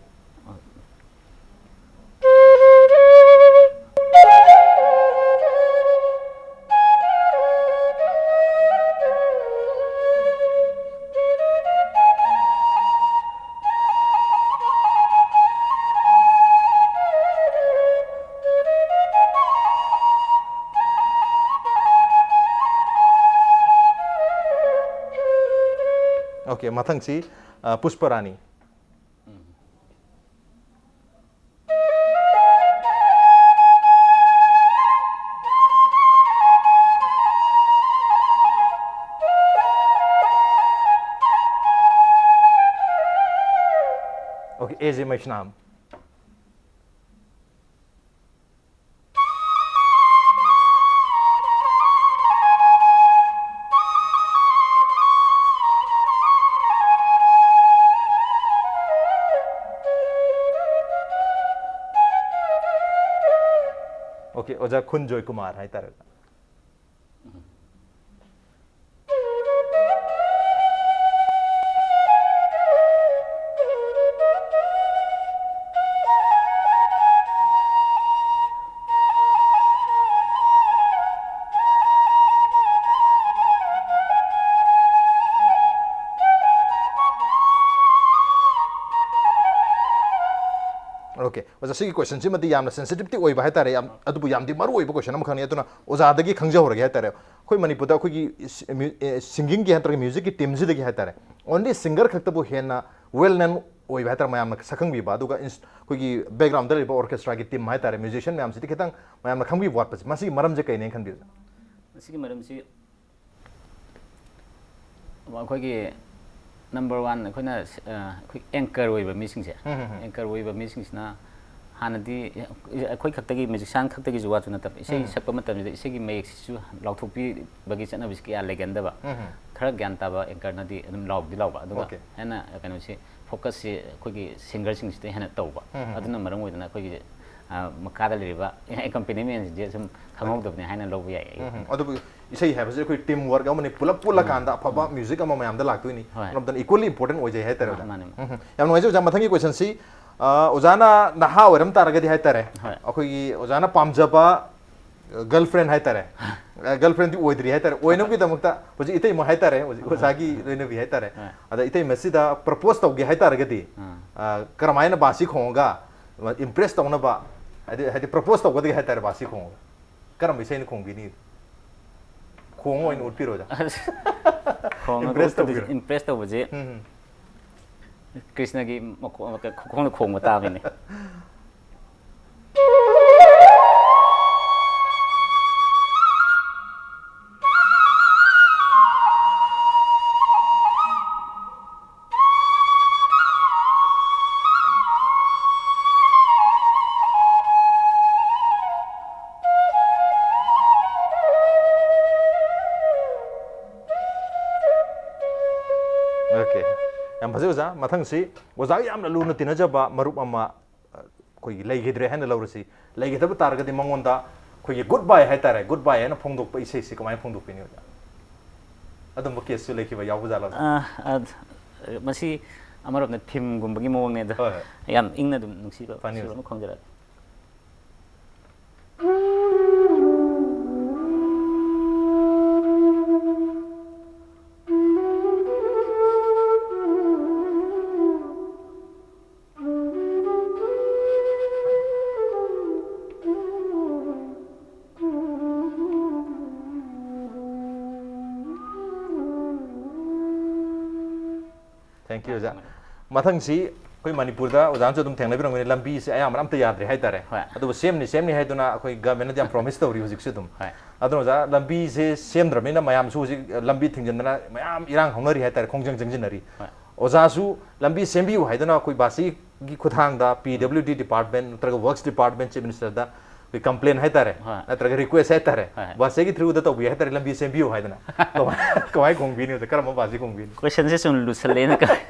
Okay, ꯃꯊꯪꯁꯤ, ꯑ, ꯄꯨꯁꯄꯔꯥꯅꯤ꯫ Okay, A J Meishnam. Okay, ꯑꯣꯖꯥ ꯈꯨꯟ ꯖꯣꯏꯀꯨꯃꯥꯔ ꯍꯥꯏꯇꯥꯔꯦ꯫ Okay, ꯑꯣꯀꯦ, ꯑꯣꯖꯥ, ꯁꯤꯒꯤ ꯀꯣꯏꯁꯟꯁꯤꯃꯗꯤ ꯌꯥꯝꯅ ꯁꯦꯟꯁꯤꯇꯤꯞꯇꯤ ꯑꯣꯏꯕ ꯍꯥꯏꯇꯥꯔꯦ, ꯌꯥꯝ, ꯑꯗꯨꯕꯨ ꯌꯥꯝꯗꯤ ꯃꯔꯨ ꯑꯣꯏꯕ ꯀꯣꯏꯁꯟ ꯑꯃꯈꯛꯅꯤ꯫ ꯑꯗꯨꯅ ꯑꯣꯖꯥꯗꯒꯤ ꯈꯪꯖꯍꯧꯔꯒꯦ ꯍꯥꯏꯇꯥꯔꯦ꯫ ꯑꯩꯈꯣꯏ ꯃꯅꯤꯄꯨꯔꯗ ꯑꯩꯈꯣꯏꯒꯤ ꯁꯤꯡꯒꯤꯡꯒꯤ ꯅꯠꯇ꯭ꯔꯒ ꯃ꯭ꯌꯨꯖꯤꯛꯀꯤ ꯇꯤꯝꯁꯤꯗꯒꯤ ꯍꯥꯏꯇꯥꯔꯦ, ꯑꯣꯟꯂꯤ ꯁꯤꯡꯒꯔ ꯈꯛꯇꯕꯨ ꯍꯦꯟꯅ ꯋꯦꯜ ꯅꯣꯟ ꯑꯣꯏꯕ ꯍꯥꯏꯇꯥꯔꯦ, ꯃꯌꯥꯝꯅ ꯁꯛꯈꯪꯕꯤꯕ, ꯑꯗꯨꯒ ꯏꯟꯁ-, ꯑꯩꯈꯣꯏꯒꯤ ꯕꯦꯛꯒ꯭ꯔꯥꯎꯟꯗ ꯂꯩꯔꯤꯕ ꯑꯣꯔꯀꯦꯁꯇ꯭ꯔꯥꯒꯤ ꯇꯤꯝ ꯍꯥꯏꯇꯥꯔꯦ, ꯃ꯭ꯌꯨꯖꯤꯁꯤꯌꯟ ꯃꯌꯥꯝꯁꯤꯗꯤ ꯈꯤꯇꯪ ꯃꯌꯥꯝꯅ ꯈꯪꯕꯤꯕ ꯋꯥꯠꯄꯁꯦ, ꯃꯁꯤꯒꯤ ꯃꯔꯝꯁꯦ ꯀꯩꯅꯦꯅ ꯈꯟꯕꯤꯕꯁꯦ? ꯃꯁꯤꯒꯤ ꯃꯔꯝꯁꯤ ꯑꯩꯈꯣꯏꯒꯤ ꯅꯝꯕꯔ ꯋꯥꯟ ꯑꯩꯈꯣꯏꯅ, ꯑ, ꯑꯩꯈꯣꯏ ꯑꯦꯡꯀꯔ ꯑꯣꯏꯕ ꯃꯤꯁꯤꯡꯁꯦ, ꯎꯝ, ꯎꯝ, ꯎꯝ꯫ ꯑꯦꯡꯀꯔ ꯑꯣꯏꯕ ꯃꯤꯁꯤꯡꯁꯤꯅ ꯍꯥꯟꯅꯗꯤ ꯑꯩꯈꯣꯏ ꯈꯛꯇꯒꯤ, ꯃ꯭ꯌꯨꯖꯤꯁꯤꯌꯥꯟ ꯈꯛꯇꯒꯤꯁꯨ ꯋꯥꯁꯨ ꯅꯠꯇꯕ, ꯏꯁꯩ ꯎꯝ꯫ ꯁꯛꯄ ꯃꯇꯝꯁꯤꯗ ꯏꯁꯩꯒꯤ ꯃꯌꯦꯛꯁꯤꯁꯨ ꯂꯥꯎꯊꯣꯛꯄꯤꯕꯒꯤ ꯆꯠꯅꯕꯤꯁꯤ ꯀꯌꯥ ꯂꯩꯒꯟꯗꯕ꯫ ꯎꯝ, ꯎꯝ꯫ ꯈꯔ ꯒ꯭ꯌꯥꯟ ꯇꯥꯕ ꯑꯦꯡꯀꯔꯅꯗꯤ ꯑꯗꯨꯝ ꯂꯥꯎꯗꯤ ꯂꯥꯎꯕ, ꯑꯗꯨꯒ ꯑꯣꯀꯦ꯫ ꯍꯦꯟꯅ ꯀꯩꯅꯣꯁꯤ, ꯐꯣꯀꯁꯁꯤ ꯑꯩꯈꯣꯏꯒꯤ ꯁꯤꯡꯒꯔꯁꯤꯡꯁꯤꯗ ꯍꯦꯟꯅ ꯇꯧꯕ꯫ ꯎꯝ, ꯎꯝ, ꯎꯝ꯫ ꯑꯗꯨꯅ ꯃꯔꯝ ꯑꯣꯏꯗꯅ ꯑꯩꯈꯣꯏꯒꯤ, ꯑ, ꯃꯈꯥꯗ ꯂꯩꯔꯤꯕ ꯑꯦꯀꯝꯄꯦꯅꯤꯃꯦꯟꯁꯤꯡꯁꯦ ꯁꯨꯝ ꯈꯪꯍꯧꯗꯕꯅꯦ ꯍꯥꯏꯅ ꯂꯧꯕ ꯌꯥꯏ ꯑꯩ ꯎꯝ, ꯎꯝ꯫ ꯋꯥꯈꯜꯗ꯫ ꯑꯗꯨꯕꯨ ꯏꯁꯩ ꯍꯥꯏꯕꯁꯦ ꯑꯩꯈꯣꯏ ꯇꯤꯝ ꯋꯥꯔꯛ ꯑꯃꯅꯤ, ꯄꯨꯂꯞ ꯄꯨꯜꯂꯀꯥꯟꯗ ꯑꯐꯕ ꯃ꯭ꯌꯨꯖꯤꯛ ꯑꯃ ꯃꯌꯥꯝꯗ ꯂꯥꯛꯇꯣꯏꯅꯤ꯫ ꯍꯣꯏ꯫ ꯃꯔꯝꯗꯤ ꯏꯀ꯭ꯋꯦꯜꯂꯤ ꯏꯝꯄꯣꯔꯇꯦꯟ ꯑꯣꯏꯖꯩ ꯍꯥꯏꯇꯥꯔꯦ, ꯑꯣꯖꯥ꯫ ꯃꯥꯅꯦ, ꯃꯥꯅꯦ꯫ ꯎꯝ, ꯎꯝ꯫ ꯌꯥꯝ ꯅꯨꯡꯉꯥꯏꯖꯩ, ꯑꯣꯖꯥ꯫ ꯃꯊꯪꯒꯤ ꯀꯣꯏꯁꯟꯁꯤ, ꯑ, ꯑꯣꯖꯥꯅ ꯅꯍꯥ ꯑꯣꯏꯔꯝ ꯇꯥꯔꯒꯗꯤ ꯍꯥꯏꯇꯥꯔꯦ, ꯍꯣꯏ꯫ ꯑꯩꯈꯣꯏꯒꯤ ꯑꯣꯖꯥꯅ ꯄꯥꯝꯖꯕ ꯒꯔꯜ ꯐ꯭ꯔꯦꯟ ꯍꯥꯏꯇꯥꯔꯦ, ꯒꯔꯜ ꯐ꯭ꯔꯦꯟꯗꯤ ꯑꯣꯏꯗ꯭ꯔꯤ ꯍꯥꯏꯇꯥꯔꯦ, ꯑꯣꯏꯅꯕꯒꯤꯗꯃꯛꯇ ꯍꯧꯖꯤꯛ ꯏꯇꯩꯃ ꯍꯥꯏꯇꯥꯔꯦ, ꯍꯧꯖꯤꯛ ꯑꯣꯖꯥꯒꯤ ꯂꯣꯏꯅꯕꯤ ꯍꯥꯏꯇꯥꯔꯦ, ꯍꯣꯏ꯫ ꯑꯗ ꯏꯇꯩꯃꯁꯤꯗ ꯄ꯭ꯔꯄꯣꯁ ꯇꯧꯒꯦ ꯍꯥꯏꯇꯥꯔꯒꯗꯤ, ꯑꯥ꯫ ꯑ, ꯀꯔꯝꯍꯥꯏꯅ ꯕꯥꯁꯤ ꯈꯣꯡꯉꯒ ꯏꯝꯄ꯭ꯔꯦꯁ ꯇꯧꯅꯕ, ꯍꯥꯏꯗꯤ, ꯍꯥꯏꯗꯤ ꯄ꯭ꯔꯄꯣꯁ ꯇꯧꯒꯗꯒꯦ ꯍꯥꯏꯇꯥꯔꯦ, ꯕꯥꯁꯤ ꯈꯣꯡꯉꯒ ꯀꯔꯝꯕ ꯏꯁꯩꯅ ꯈꯣꯡꯕꯤꯅꯤ? ꯈꯣꯡꯉ ꯑꯣꯏꯅ ꯎꯠꯄꯤꯔꯣ, ꯑꯣꯖꯥ꯫ ꯈꯣꯡꯉꯒ ꯏꯝꯄ꯭ꯔꯦꯁ ꯎꯠꯄꯗꯤ, ꯇꯧꯕꯤꯔꯣ꯫ ꯏꯝꯄ꯭ꯔꯦꯁ ꯇꯧꯕꯁꯦ ꯎꯝ, ꯎꯝ꯫ ꯀ꯭ꯔꯤꯁꯅꯒꯤ ꯃꯈꯣꯡ, ꯈꯨꯈꯣꯡꯗ ꯈꯣꯡꯕ ꯇꯥꯕꯅꯤꯅꯦ꯫ ꯑꯣꯀꯦ, ꯌꯥꯝ ꯐꯖꯩ ꯑꯣꯖꯥ꯫ ꯃꯊꯪꯁꯤ ꯑꯣꯖꯥꯒ ꯌꯥꯝꯅ ꯂꯨꯅ ꯇꯤꯟꯅꯖꯕ ꯃꯔꯨꯞ ꯑꯃ, ꯑ, ꯑꯩꯈꯣꯏꯒꯤ ꯂꯩꯈꯤꯗ꯭ꯔꯦ ꯍꯥꯏꯅ ꯂꯧꯔꯁꯤ꯫ ꯂꯩꯈꯤꯗꯕ ꯇꯥꯔꯒꯗꯤ ꯃꯉꯣꯟꯗ ꯑꯩꯈꯣꯏꯒꯤ ꯒꯨꯗ ꯕꯥꯏ ꯍꯥꯏꯇꯥꯔꯦ, ꯒꯨꯗ ꯕꯥꯏ ꯍꯥꯏꯅ ꯐꯣꯡꯗꯣꯛꯄ ꯏꯁꯩꯁꯤ ꯀꯃꯥꯏꯅ ꯐꯣꯡꯗꯣꯛꯄꯤꯅꯤ ꯑꯣꯖꯥ? ꯑꯗꯨꯝꯕ ꯀꯦꯁꯁꯨ ꯂꯩꯈꯤꯕ ꯌꯥꯎꯕ ꯖꯥꯠꯂꯣ ꯑꯣꯖꯥ? ꯑ, ꯑ, ꯃꯁꯤ ꯑꯃꯔꯣꯝꯗ ꯊꯤꯝꯒꯨꯝꯕꯒꯤ ꯃꯑꯣꯡꯅꯦ ꯑꯗꯣ, ꯍꯣꯏ, ꯍꯣꯏ꯫ ꯌꯥꯝ ꯏꯪꯅ ꯑꯗꯨꯝ ꯅꯨꯡꯁꯤꯕ ꯐꯅꯤ ꯁꯨꯔ ꯑꯣꯖꯥ꯫ ꯑꯃ ꯈꯣꯡꯖꯔꯛꯑꯒꯦ꯫ Thank you, ꯑꯣꯖꯥ. ꯃꯊꯪꯁꯤ ꯑꯩꯈꯣꯏ ꯃꯅꯤꯄꯨꯔꯗ ꯑꯣꯖꯥꯅꯁꯨ ꯑꯗꯨꯝ ꯊꯦꯡꯅꯕꯤꯔꯝꯒꯅꯤ, ꯂꯝꯕꯤꯁꯦ ꯑꯌꯥꯝꯕꯅ ꯑꯝꯇ ꯌꯥꯗ꯭ꯔꯦ ꯍꯥꯏꯇꯥꯔꯦ꯫ ꯍꯣꯏ꯫ ꯑꯗꯨꯕꯨ ꯁꯦꯝꯅꯤ ꯁꯦꯝꯅꯤ ꯍꯥꯏꯗꯨꯅ ꯑꯩꯈꯣꯏ ꯒꯃꯦꯟꯅꯗꯤ ꯌꯥꯝ ꯄ꯭ꯔꯣꯃꯤꯁ ꯇꯧꯔꯤ ꯍꯧꯖꯤꯛꯁꯨ ꯑꯗꯨꯝ꯫ ꯍꯣꯏ꯫ ꯑꯗꯨꯅ ꯑꯣꯖꯥ, ꯂꯝꯕꯤꯁꯦ ꯁꯦꯝꯗ꯭ꯔꯕꯅꯤꯅ ꯃꯌꯥꯝꯁꯨ ꯍꯧꯖꯤꯛ ꯂꯝꯕꯤ ꯊꯤꯡꯖꯤꯟꯗꯅ ꯃꯌꯥꯝ ꯏꯔꯥꯡ ꯍꯧꯅꯔꯤ ꯍꯥꯏꯇꯥꯔꯦ, ꯈꯣꯡꯖꯪ ꯆꯪꯁꯤꯟꯅꯔꯤ꯫ ꯍꯣꯏ꯫ ꯑꯣꯖꯥꯁꯨ ꯂꯝꯕꯤ ꯁꯦꯝꯕꯤꯌꯨ ꯍꯥꯏꯗꯨꯅ ꯑꯩꯈꯣꯏ ꯕꯥꯁꯤꯒꯤ ꯈꯨꯠꯊꯥꯡꯗ P W D department ꯅꯠꯇ꯭ꯔꯒ Works department, Chief Ministerꯗ ꯑꯩꯈꯣꯏ complain ꯍꯥꯏꯇꯥꯔꯦ, ꯍꯣꯏ꯫ ꯅꯠꯇ꯭ꯔꯒ request ꯍꯥꯏꯇꯥꯔꯦ, ꯍꯣꯏ, ꯍꯣꯏ꯫ ꯕꯥꯁꯤꯒꯤ throughꯗ ꯇꯧꯕꯤꯌꯨ ꯍꯥꯏꯇꯥꯔꯦ, ꯂꯝꯕꯤ ꯁꯦꯝꯕꯤꯌꯨ ꯍꯥꯏꯗꯅ꯫ ꯀꯃꯥꯏ, ꯀꯃꯥꯏ ꯈꯣꯡꯕꯤꯅꯤ ꯑꯣꯖꯥ? ꯀꯔꯝꯕ ꯕꯥꯁꯤ ꯈꯣꯡꯕꯤꯅꯤ? Questionꯁꯦ ꯁꯨꯝ ꯂꯨꯁꯜꯂꯦꯅ ꯈꯜꯂꯦ꯫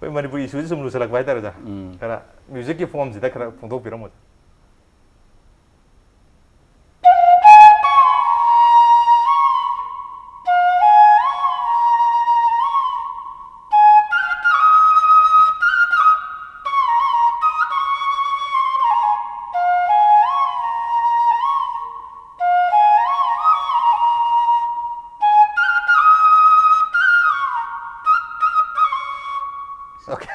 ꯑꯩꯈꯣꯏ ꯃꯅꯤꯄꯨꯔꯤ issueꯁꯤ ꯁꯨꯝ ꯂꯨꯁꯜꯂꯛꯄ ꯍꯥꯏꯇꯥꯔꯦ ꯑꯣꯖꯥ꯫ ꯎꯝ꯫ ꯈꯔ musicꯀꯤ formꯁꯤꯗ ꯈꯔ ꯐꯣꯡꯗꯣꯛꯄꯤꯔꯝꯃꯣ꯫ Okay.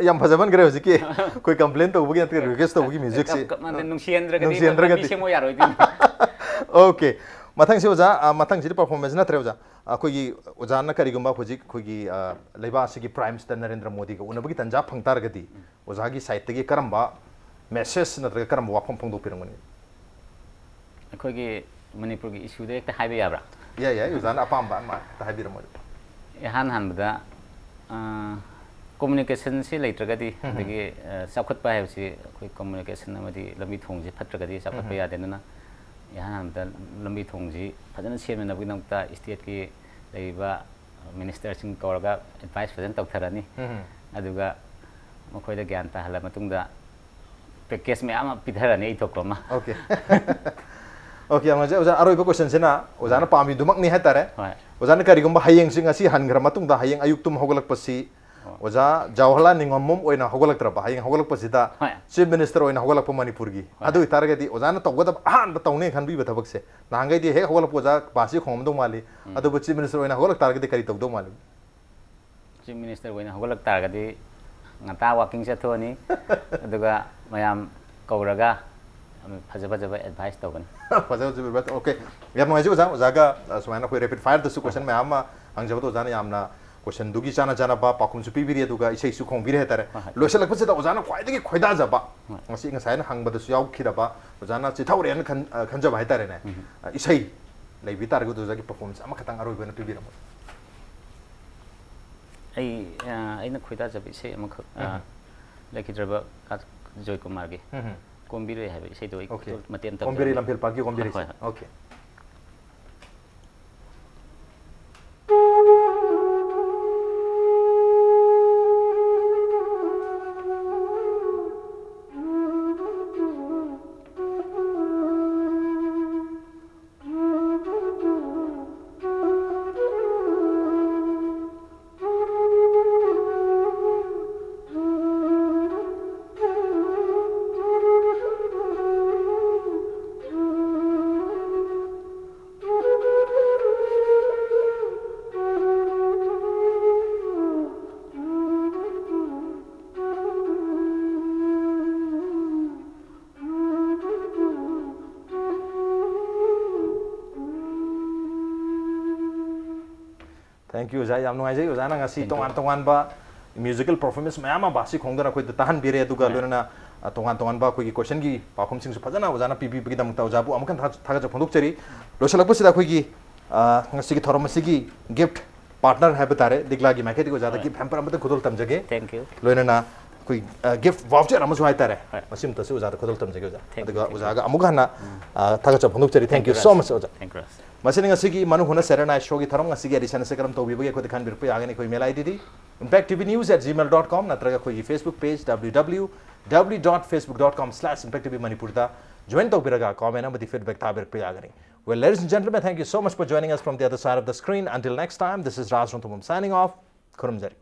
ꯌꯥꯝ ꯐꯖꯃꯟꯈ꯭ꯔꯦ ꯍꯧꯖꯤꯛꯀꯤ ꯑꯩꯈꯣꯏ complain ꯇꯧꯕꯒꯤ ꯅꯠꯇꯦ, request ꯇꯧꯕꯒꯤ musicꯁꯤ꯫ ꯀꯞ-, ꯀꯞ-, ꯅꯨꯡꯁꯤꯍꯟꯗ꯭ꯔꯒꯗꯤ ꯅꯨꯡꯁꯤꯍꯟꯗ꯭ꯔꯒꯗꯤ꯫ ꯂꯝꯕꯤ ꯁꯦꯝꯃꯣ ꯌꯥꯔꯣꯏꯗꯣꯏꯅꯤ꯫ Okay. ꯃꯊꯪꯁꯤ ꯑꯣꯖꯥ, ꯑ, ꯃꯊꯪꯁꯤꯗꯤ performance ꯅꯠꯇ꯭ꯔꯦ ꯑꯣꯖꯥ꯫ ꯑꯩꯈꯣꯏꯒꯤ ꯑꯣꯖꯥꯅ ꯀꯔꯤꯒꯨꯝꯕ ꯍꯧꯖꯤꯛ ꯑꯩꯈꯣꯏꯒꯤ, ꯑ, ꯂꯩꯕꯥꯛ ꯑꯁꯤꯒꯤ Prime Minister ꯅꯔꯦꯟꯗ꯭ꯔ ꯃꯣꯗꯤꯒ ꯎꯅꯕꯒꯤ ꯇꯥꯟꯖꯥ ꯐꯪ ꯇꯥꯔꯒꯗꯤ ꯑꯣꯖꯥꯒꯤ sideꯇꯒꯤ ꯀꯔꯝꯕ message ꯅꯠꯇ꯭ꯔꯒ ꯀꯔꯝꯕ ꯋꯥꯐꯝ ꯐꯣꯡꯗꯣꯛꯄꯤꯔꯝꯒꯅꯤ? ꯑꯩꯈꯣꯏꯒꯤ ꯃꯅꯤꯄꯨꯔꯒꯤ issueꯗ ꯍꯦꯛꯇ ꯍꯥꯏꯕ ꯌꯥꯕ꯭ꯔꯥ? ꯌꯥꯏ, ꯌꯥꯏ, ꯑꯣꯖꯥꯅ ꯑꯄꯥꯝꯕ ꯑꯃ ꯍꯦꯛꯇ ꯍꯥꯏꯕꯤꯔꯝꯃꯣ꯫ ꯏꯍꯥꯟ ꯍꯥꯟꯕꯗ, ꯑ, communicationꯁꯤ ꯂꯩꯇ꯭ꯔꯒꯗꯤ, ꯎꯝ꯫ ꯑꯗꯒꯤ, ꯑ, ꯆꯥꯎꯈꯠꯄ ꯍꯥꯏꯕꯁꯤ ꯑꯩꯈꯣꯏ communication ꯑꯃꯗꯤ ꯂꯝꯕꯤ ꯊꯣꯡꯁꯤ ꯐꯠꯇ꯭ꯔꯒꯗꯤ ꯆꯥꯎꯈꯠꯄ ꯎꯝ꯫ ꯌꯥꯗꯦ꯫ ꯑꯗꯨꯅ ꯏꯍꯥꯟ ꯍꯥꯟꯕꯗ ꯂꯝꯕꯤ ꯊꯣꯡꯁꯤ ꯐꯖꯅ ꯁꯦꯝꯅꯅꯕꯒꯤꯗꯃꯛꯇ stateꯀꯤ ꯂꯩꯔꯤꯕ ministerꯁꯤꯡ ꯀꯧꯔꯒ advice ꯐꯖꯅ ꯇꯧꯊꯔꯅꯤ꯫ ꯎꯝ꯫ ꯑꯗꯨꯒ ꯃꯈꯣꯏꯗ ꯒ꯭ꯌꯥꯟ ꯇꯥꯍꯜꯂ ꯃꯇꯨꯡꯗ package ꯃꯌꯥꯝ ꯑꯃ ꯄꯤꯊꯔꯅꯤ, ꯑꯩ ꯊꯣꯛꯄ ꯑꯃ꯫ Okay꯫ Okay, ꯌꯥꯝ ꯅꯨꯡꯉꯥꯏꯖꯩ꯫ ꯑꯣꯖꯥ, ꯑꯔꯣꯏꯕ questionꯁꯤꯅ ꯑꯣꯖꯥꯅ ꯄꯥꯝꯃꯤꯗꯨꯃꯛꯅꯤ ꯍꯥꯏꯇꯥꯔꯦ꯫ ꯍꯣꯏ꯫ ꯑꯣꯖꯥꯅ ꯀꯔꯤꯒꯨꯝꯕ ꯍꯌꯦꯡꯁꯤ, ꯉꯁꯤ ꯍꯟꯈ꯭ꯔ ꯃꯇꯨꯡꯗ ꯍꯌꯦꯡ ꯑꯌꯨꯛ ꯇꯨꯝ ꯍꯧꯒꯠꯂꯛꯄꯁꯤ ꯍꯣꯏ꯫ ꯑꯣꯖꯥ ꯖꯋꯥꯍꯔꯂꯥꯜ ꯅꯤꯡꯉꯝꯕꯝ ꯑꯣꯏꯅ ꯍꯧꯒꯠꯂꯛꯇ꯭ꯔꯕ, ꯍꯌꯦꯡ ꯍꯧꯒꯠꯂꯛꯄꯁꯤꯗ ꯍꯣꯏ꯫ Chief Minister ꯑꯣꯏꯅ ꯍꯧꯒꯠꯂꯛꯄ ꯃꯅꯤꯄꯨꯔꯒꯤ, ꯍꯣꯏ꯫ ꯑꯗꯨ ꯑꯣꯏꯇꯥꯔꯒꯗꯤ ꯑꯣꯖꯥꯅ ꯇꯧꯒꯗꯕ, ꯑꯍꯥꯟꯕ ꯇꯧꯅꯤ ꯈꯟꯕꯤꯕ ꯊꯕꯛꯁꯦ? ꯅꯍꯥꯟꯈꯩꯗꯤ ꯍꯦꯛ ꯍꯧꯒꯠꯂꯛꯄ ꯑꯣꯖꯥ ꯕꯥꯁꯤ ꯈꯣꯡꯉꯝꯗꯧ ꯃꯥꯜꯂꯤ꯫ ꯎꯝ꯫ ꯑꯗꯨꯕꯨ Chief Minister ꯑꯣꯏꯅ ꯍꯧꯒꯠꯂꯛ ꯇꯥꯔꯒꯗꯤ ꯀꯔꯤ ꯇꯧꯗꯧ ꯃꯥꯜꯂꯤ? Chief Minister ꯑꯣꯏꯅ ꯍꯧꯒꯠꯂꯛ ꯇꯥꯔꯒꯗꯤ ꯉꯟꯇꯥ walking ꯆꯠꯊꯣꯛꯑꯅꯤ꯫ ꯑꯗꯨꯒ ꯃꯌꯥꯝ ꯀꯧꯔꯒ ꯐꯖ ꯐꯖꯕ advice ꯇꯧꯒꯅꯤ꯫ ꯐꯖ ꯐꯖꯕ advice, okay꯫ ꯌꯥꯝ ꯅꯨꯡꯉꯥꯏꯖꯩ ꯑꯣꯖꯥ꯫ ꯑꯣꯖꯥꯒ, ꯑ, ꯁꯨꯃꯥꯏꯅ ꯑꯩꯈꯣꯏ rapid fireꯗꯁꯨ question ꯃꯌꯥꯝ ꯑꯃ ꯍꯪꯖꯕꯗꯣ ꯑꯣꯖꯥꯅ ꯌꯥꯝꯅ ꯀꯣꯏꯁꯟꯗꯨꯒꯤ ꯆꯥꯅ ꯆꯥꯅꯕ ꯄꯥꯎꯈꯨꯝꯁꯨ ꯄꯤꯕꯤꯔꯤ, ꯑꯗꯨꯒ ꯏꯁꯩꯁꯨ ꯈꯣꯡꯕꯤꯔꯦ ꯍꯥꯏꯇꯥꯔꯦ꯫ ꯍꯣꯏ, ꯍꯣꯏ꯫ ꯂꯣꯏꯁꯤꯜꯂꯛꯄꯁꯤꯗ ꯑꯣꯖꯥꯅ ꯈ꯭ꯋꯥꯏꯗꯒꯤ ꯈꯣꯏꯗꯥꯖꯕ, ꯍꯣꯏ꯫ ꯉꯁꯤ ꯉꯁꯥꯏꯅ ꯍꯪꯕꯗꯁꯨ ꯌꯥꯎꯈꯤꯗꯕ, ꯑꯣꯖꯥꯅ ꯆꯤꯊꯍꯧꯔꯦꯅ ꯈꯟ-, ꯑ, ꯈꯟꯖꯕ ꯍꯥꯏꯇꯥꯔꯦꯅꯦ꯫ ꯑ, ꯏꯁꯩ ꯂꯩꯕꯤ ꯇꯥꯔꯒꯗꯤ ꯑꯣꯖꯥꯒꯤ ꯄꯔꯐꯣꯔꯃꯦꯟꯁ ꯑꯃꯈꯛꯇꯪ ꯑꯔꯣꯏꯕ ꯑꯣꯏꯅ ꯄꯤꯕꯤꯔꯝꯃꯣ꯫ ꯑꯩ, ꯑ, ꯑꯩꯅ ꯈꯣꯏꯗꯥꯖꯕ ꯏꯁꯩ ꯑꯃꯈꯛ, ꯑ, ꯂꯩꯈꯤꯗ꯭ꯔꯕ ꯀꯥ-, ꯖꯣꯏꯀꯨꯃꯥꯔꯒꯤ ꯎꯝ, ꯎꯝ꯫ ꯀꯣꯝꯕꯤꯔꯩ ꯍꯥꯏꯕ ꯏꯁꯩꯗꯣ ꯑꯩ ꯑꯣꯀꯦ꯫ ꯃꯇꯦꯛ ꯑꯃ ꯀꯣꯝꯕꯤꯔꯩ ꯇꯝꯖꯔꯝꯒꯦ꯫ ꯂꯝꯐꯦꯜ ꯄꯥꯠꯀꯤ ꯀꯣꯝꯕꯤꯔꯩ ꯍꯣꯏ, ꯏꯁꯩ꯫ ꯍꯣꯏ꯫ ꯑꯣꯀꯦ꯫ Thank you, ꯑꯣꯖꯥ꯫ ꯌꯥꯝ ꯅꯨꯡꯉꯥꯏꯖꯩ ꯑꯣꯖꯥꯅ ꯉꯁꯤ Thank you. ꯇꯣꯉꯥꯟ ꯇꯣꯉꯥꯟꯕ ꯃ꯭ꯌꯨꯖꯤꯀꯦꯜ ꯄꯔꯐꯣꯔꯃꯦꯟꯁ ꯃꯌꯥꯝ ꯑꯃ ꯁꯤ ꯈꯣꯡꯗꯅ ꯑꯩꯈꯣꯏꯗ ꯇꯥꯍꯟꯕꯤꯔꯦ, ꯑꯗꯨꯒ ꯍꯣꯏ꯫ ꯂꯣꯏꯅꯅ, ꯑ, ꯇꯣꯉꯥꯟ ꯇꯣꯉꯥꯟꯕ ꯑꯩꯈꯣꯏꯒꯤ ꯀꯣꯏꯁꯟꯒꯤ ꯄꯥꯎꯈꯨꯝꯁꯤꯡꯁꯨ ꯐꯖꯅ ꯑꯣꯖꯥꯅ ꯄꯤꯕꯤꯕꯒꯤꯗꯃꯛꯇ ꯑꯣꯖꯥꯕꯨ ꯑꯃꯨꯛ ꯍꯟꯅ ꯊꯥ-, ꯊꯥꯒꯠꯆꯕ ꯐꯣꯡꯗꯣꯛꯆꯔꯤ꯫ ꯂꯣꯏꯁꯤꯜꯂꯛꯄꯁꯤꯗ ꯑꯩꯈꯣꯏꯒꯤ, ꯑ, ꯉꯁꯤꯒꯤ ꯊꯧꯔꯝ ꯑꯁꯤꯒꯤ ꯒꯤꯐꯠ ꯄꯥꯔꯠꯅꯔ ꯍꯥꯏꯕ ꯇꯥꯔꯦ, ꯂꯤꯛꯂꯥꯒꯤ ꯃꯥꯏꯀꯩꯗꯒꯤ ꯑꯣꯖꯥꯗ ꯍꯣꯏ꯫ ꯒꯤꯐꯠ ꯍꯦꯝꯄꯔ ꯑꯃꯇꯪ ꯈꯨꯗꯣꯜ ꯇꯝꯖꯒꯦ꯫ Thank you. ꯂꯣꯏꯅꯅ ꯑꯩꯈꯣꯏ, ꯑ, ꯒꯤꯐꯠ ꯚꯥꯎꯆꯔ ꯑꯃꯁꯨ ꯍꯥꯏꯇꯥꯔꯦ, ꯍꯣꯏ꯫ ꯃꯁꯤꯃꯇꯁꯨ ꯑꯣꯖꯥꯗ ꯈꯨꯗꯣꯜ ꯇꯝꯖꯒꯦ ꯑꯣꯖꯥ꯫ Thank you, ꯑꯗꯨꯒ thank you. ꯑꯣꯖꯥꯒ ꯑꯃꯨꯛ ꯍꯟꯅ, ꯑ, ꯊꯥꯒꯠꯆꯕ ꯐꯣꯡꯗꯣꯛꯆꯔꯤ꯫ Thank you so much ꯑꯣꯖꯥ꯫ Thank you, ꯔꯥꯖ꯫ ꯃꯁꯤꯅ ꯉꯁꯤꯒꯤ ꯃꯅꯨ ꯍꯨꯅ ꯁꯦꯔꯦꯅꯥꯏ ꯁꯣꯒꯤ ꯊꯧꯔꯝ꯫ ꯉꯁꯤꯒꯤ ꯑꯦꯗꯤꯁꯟ ꯑꯁꯤ ꯀꯔꯝ ꯇꯧꯕꯤꯕꯒꯦ ꯑꯩꯈꯣꯏꯗ ꯈꯟꯕꯤꯔꯛꯄ ꯌꯥꯒꯅꯤ꯫ ꯑꯩꯈꯣꯏ email I ꯗꯤꯗꯤ impact T V news at gmail dot com ꯅꯠꯇ꯭ꯔꯒ ꯑꯩꯈꯣꯏꯒꯤ Facebook page W W W dot facebook dot com slash impact T V Manipurꯗ join ꯇꯧꯕꯤꯔꯒ comment ꯑꯃꯗꯤ feedback ꯊꯥꯕꯤꯔꯛꯄ ꯌꯥꯒꯅꯤ꯫ Well, ladies and gentlemen, thank you so much for joining us from the other side of the screen. Until next time, this is Raj Rongthumam signing off. ꯈꯨꯔꯨꯝꯖꯔꯤ꯫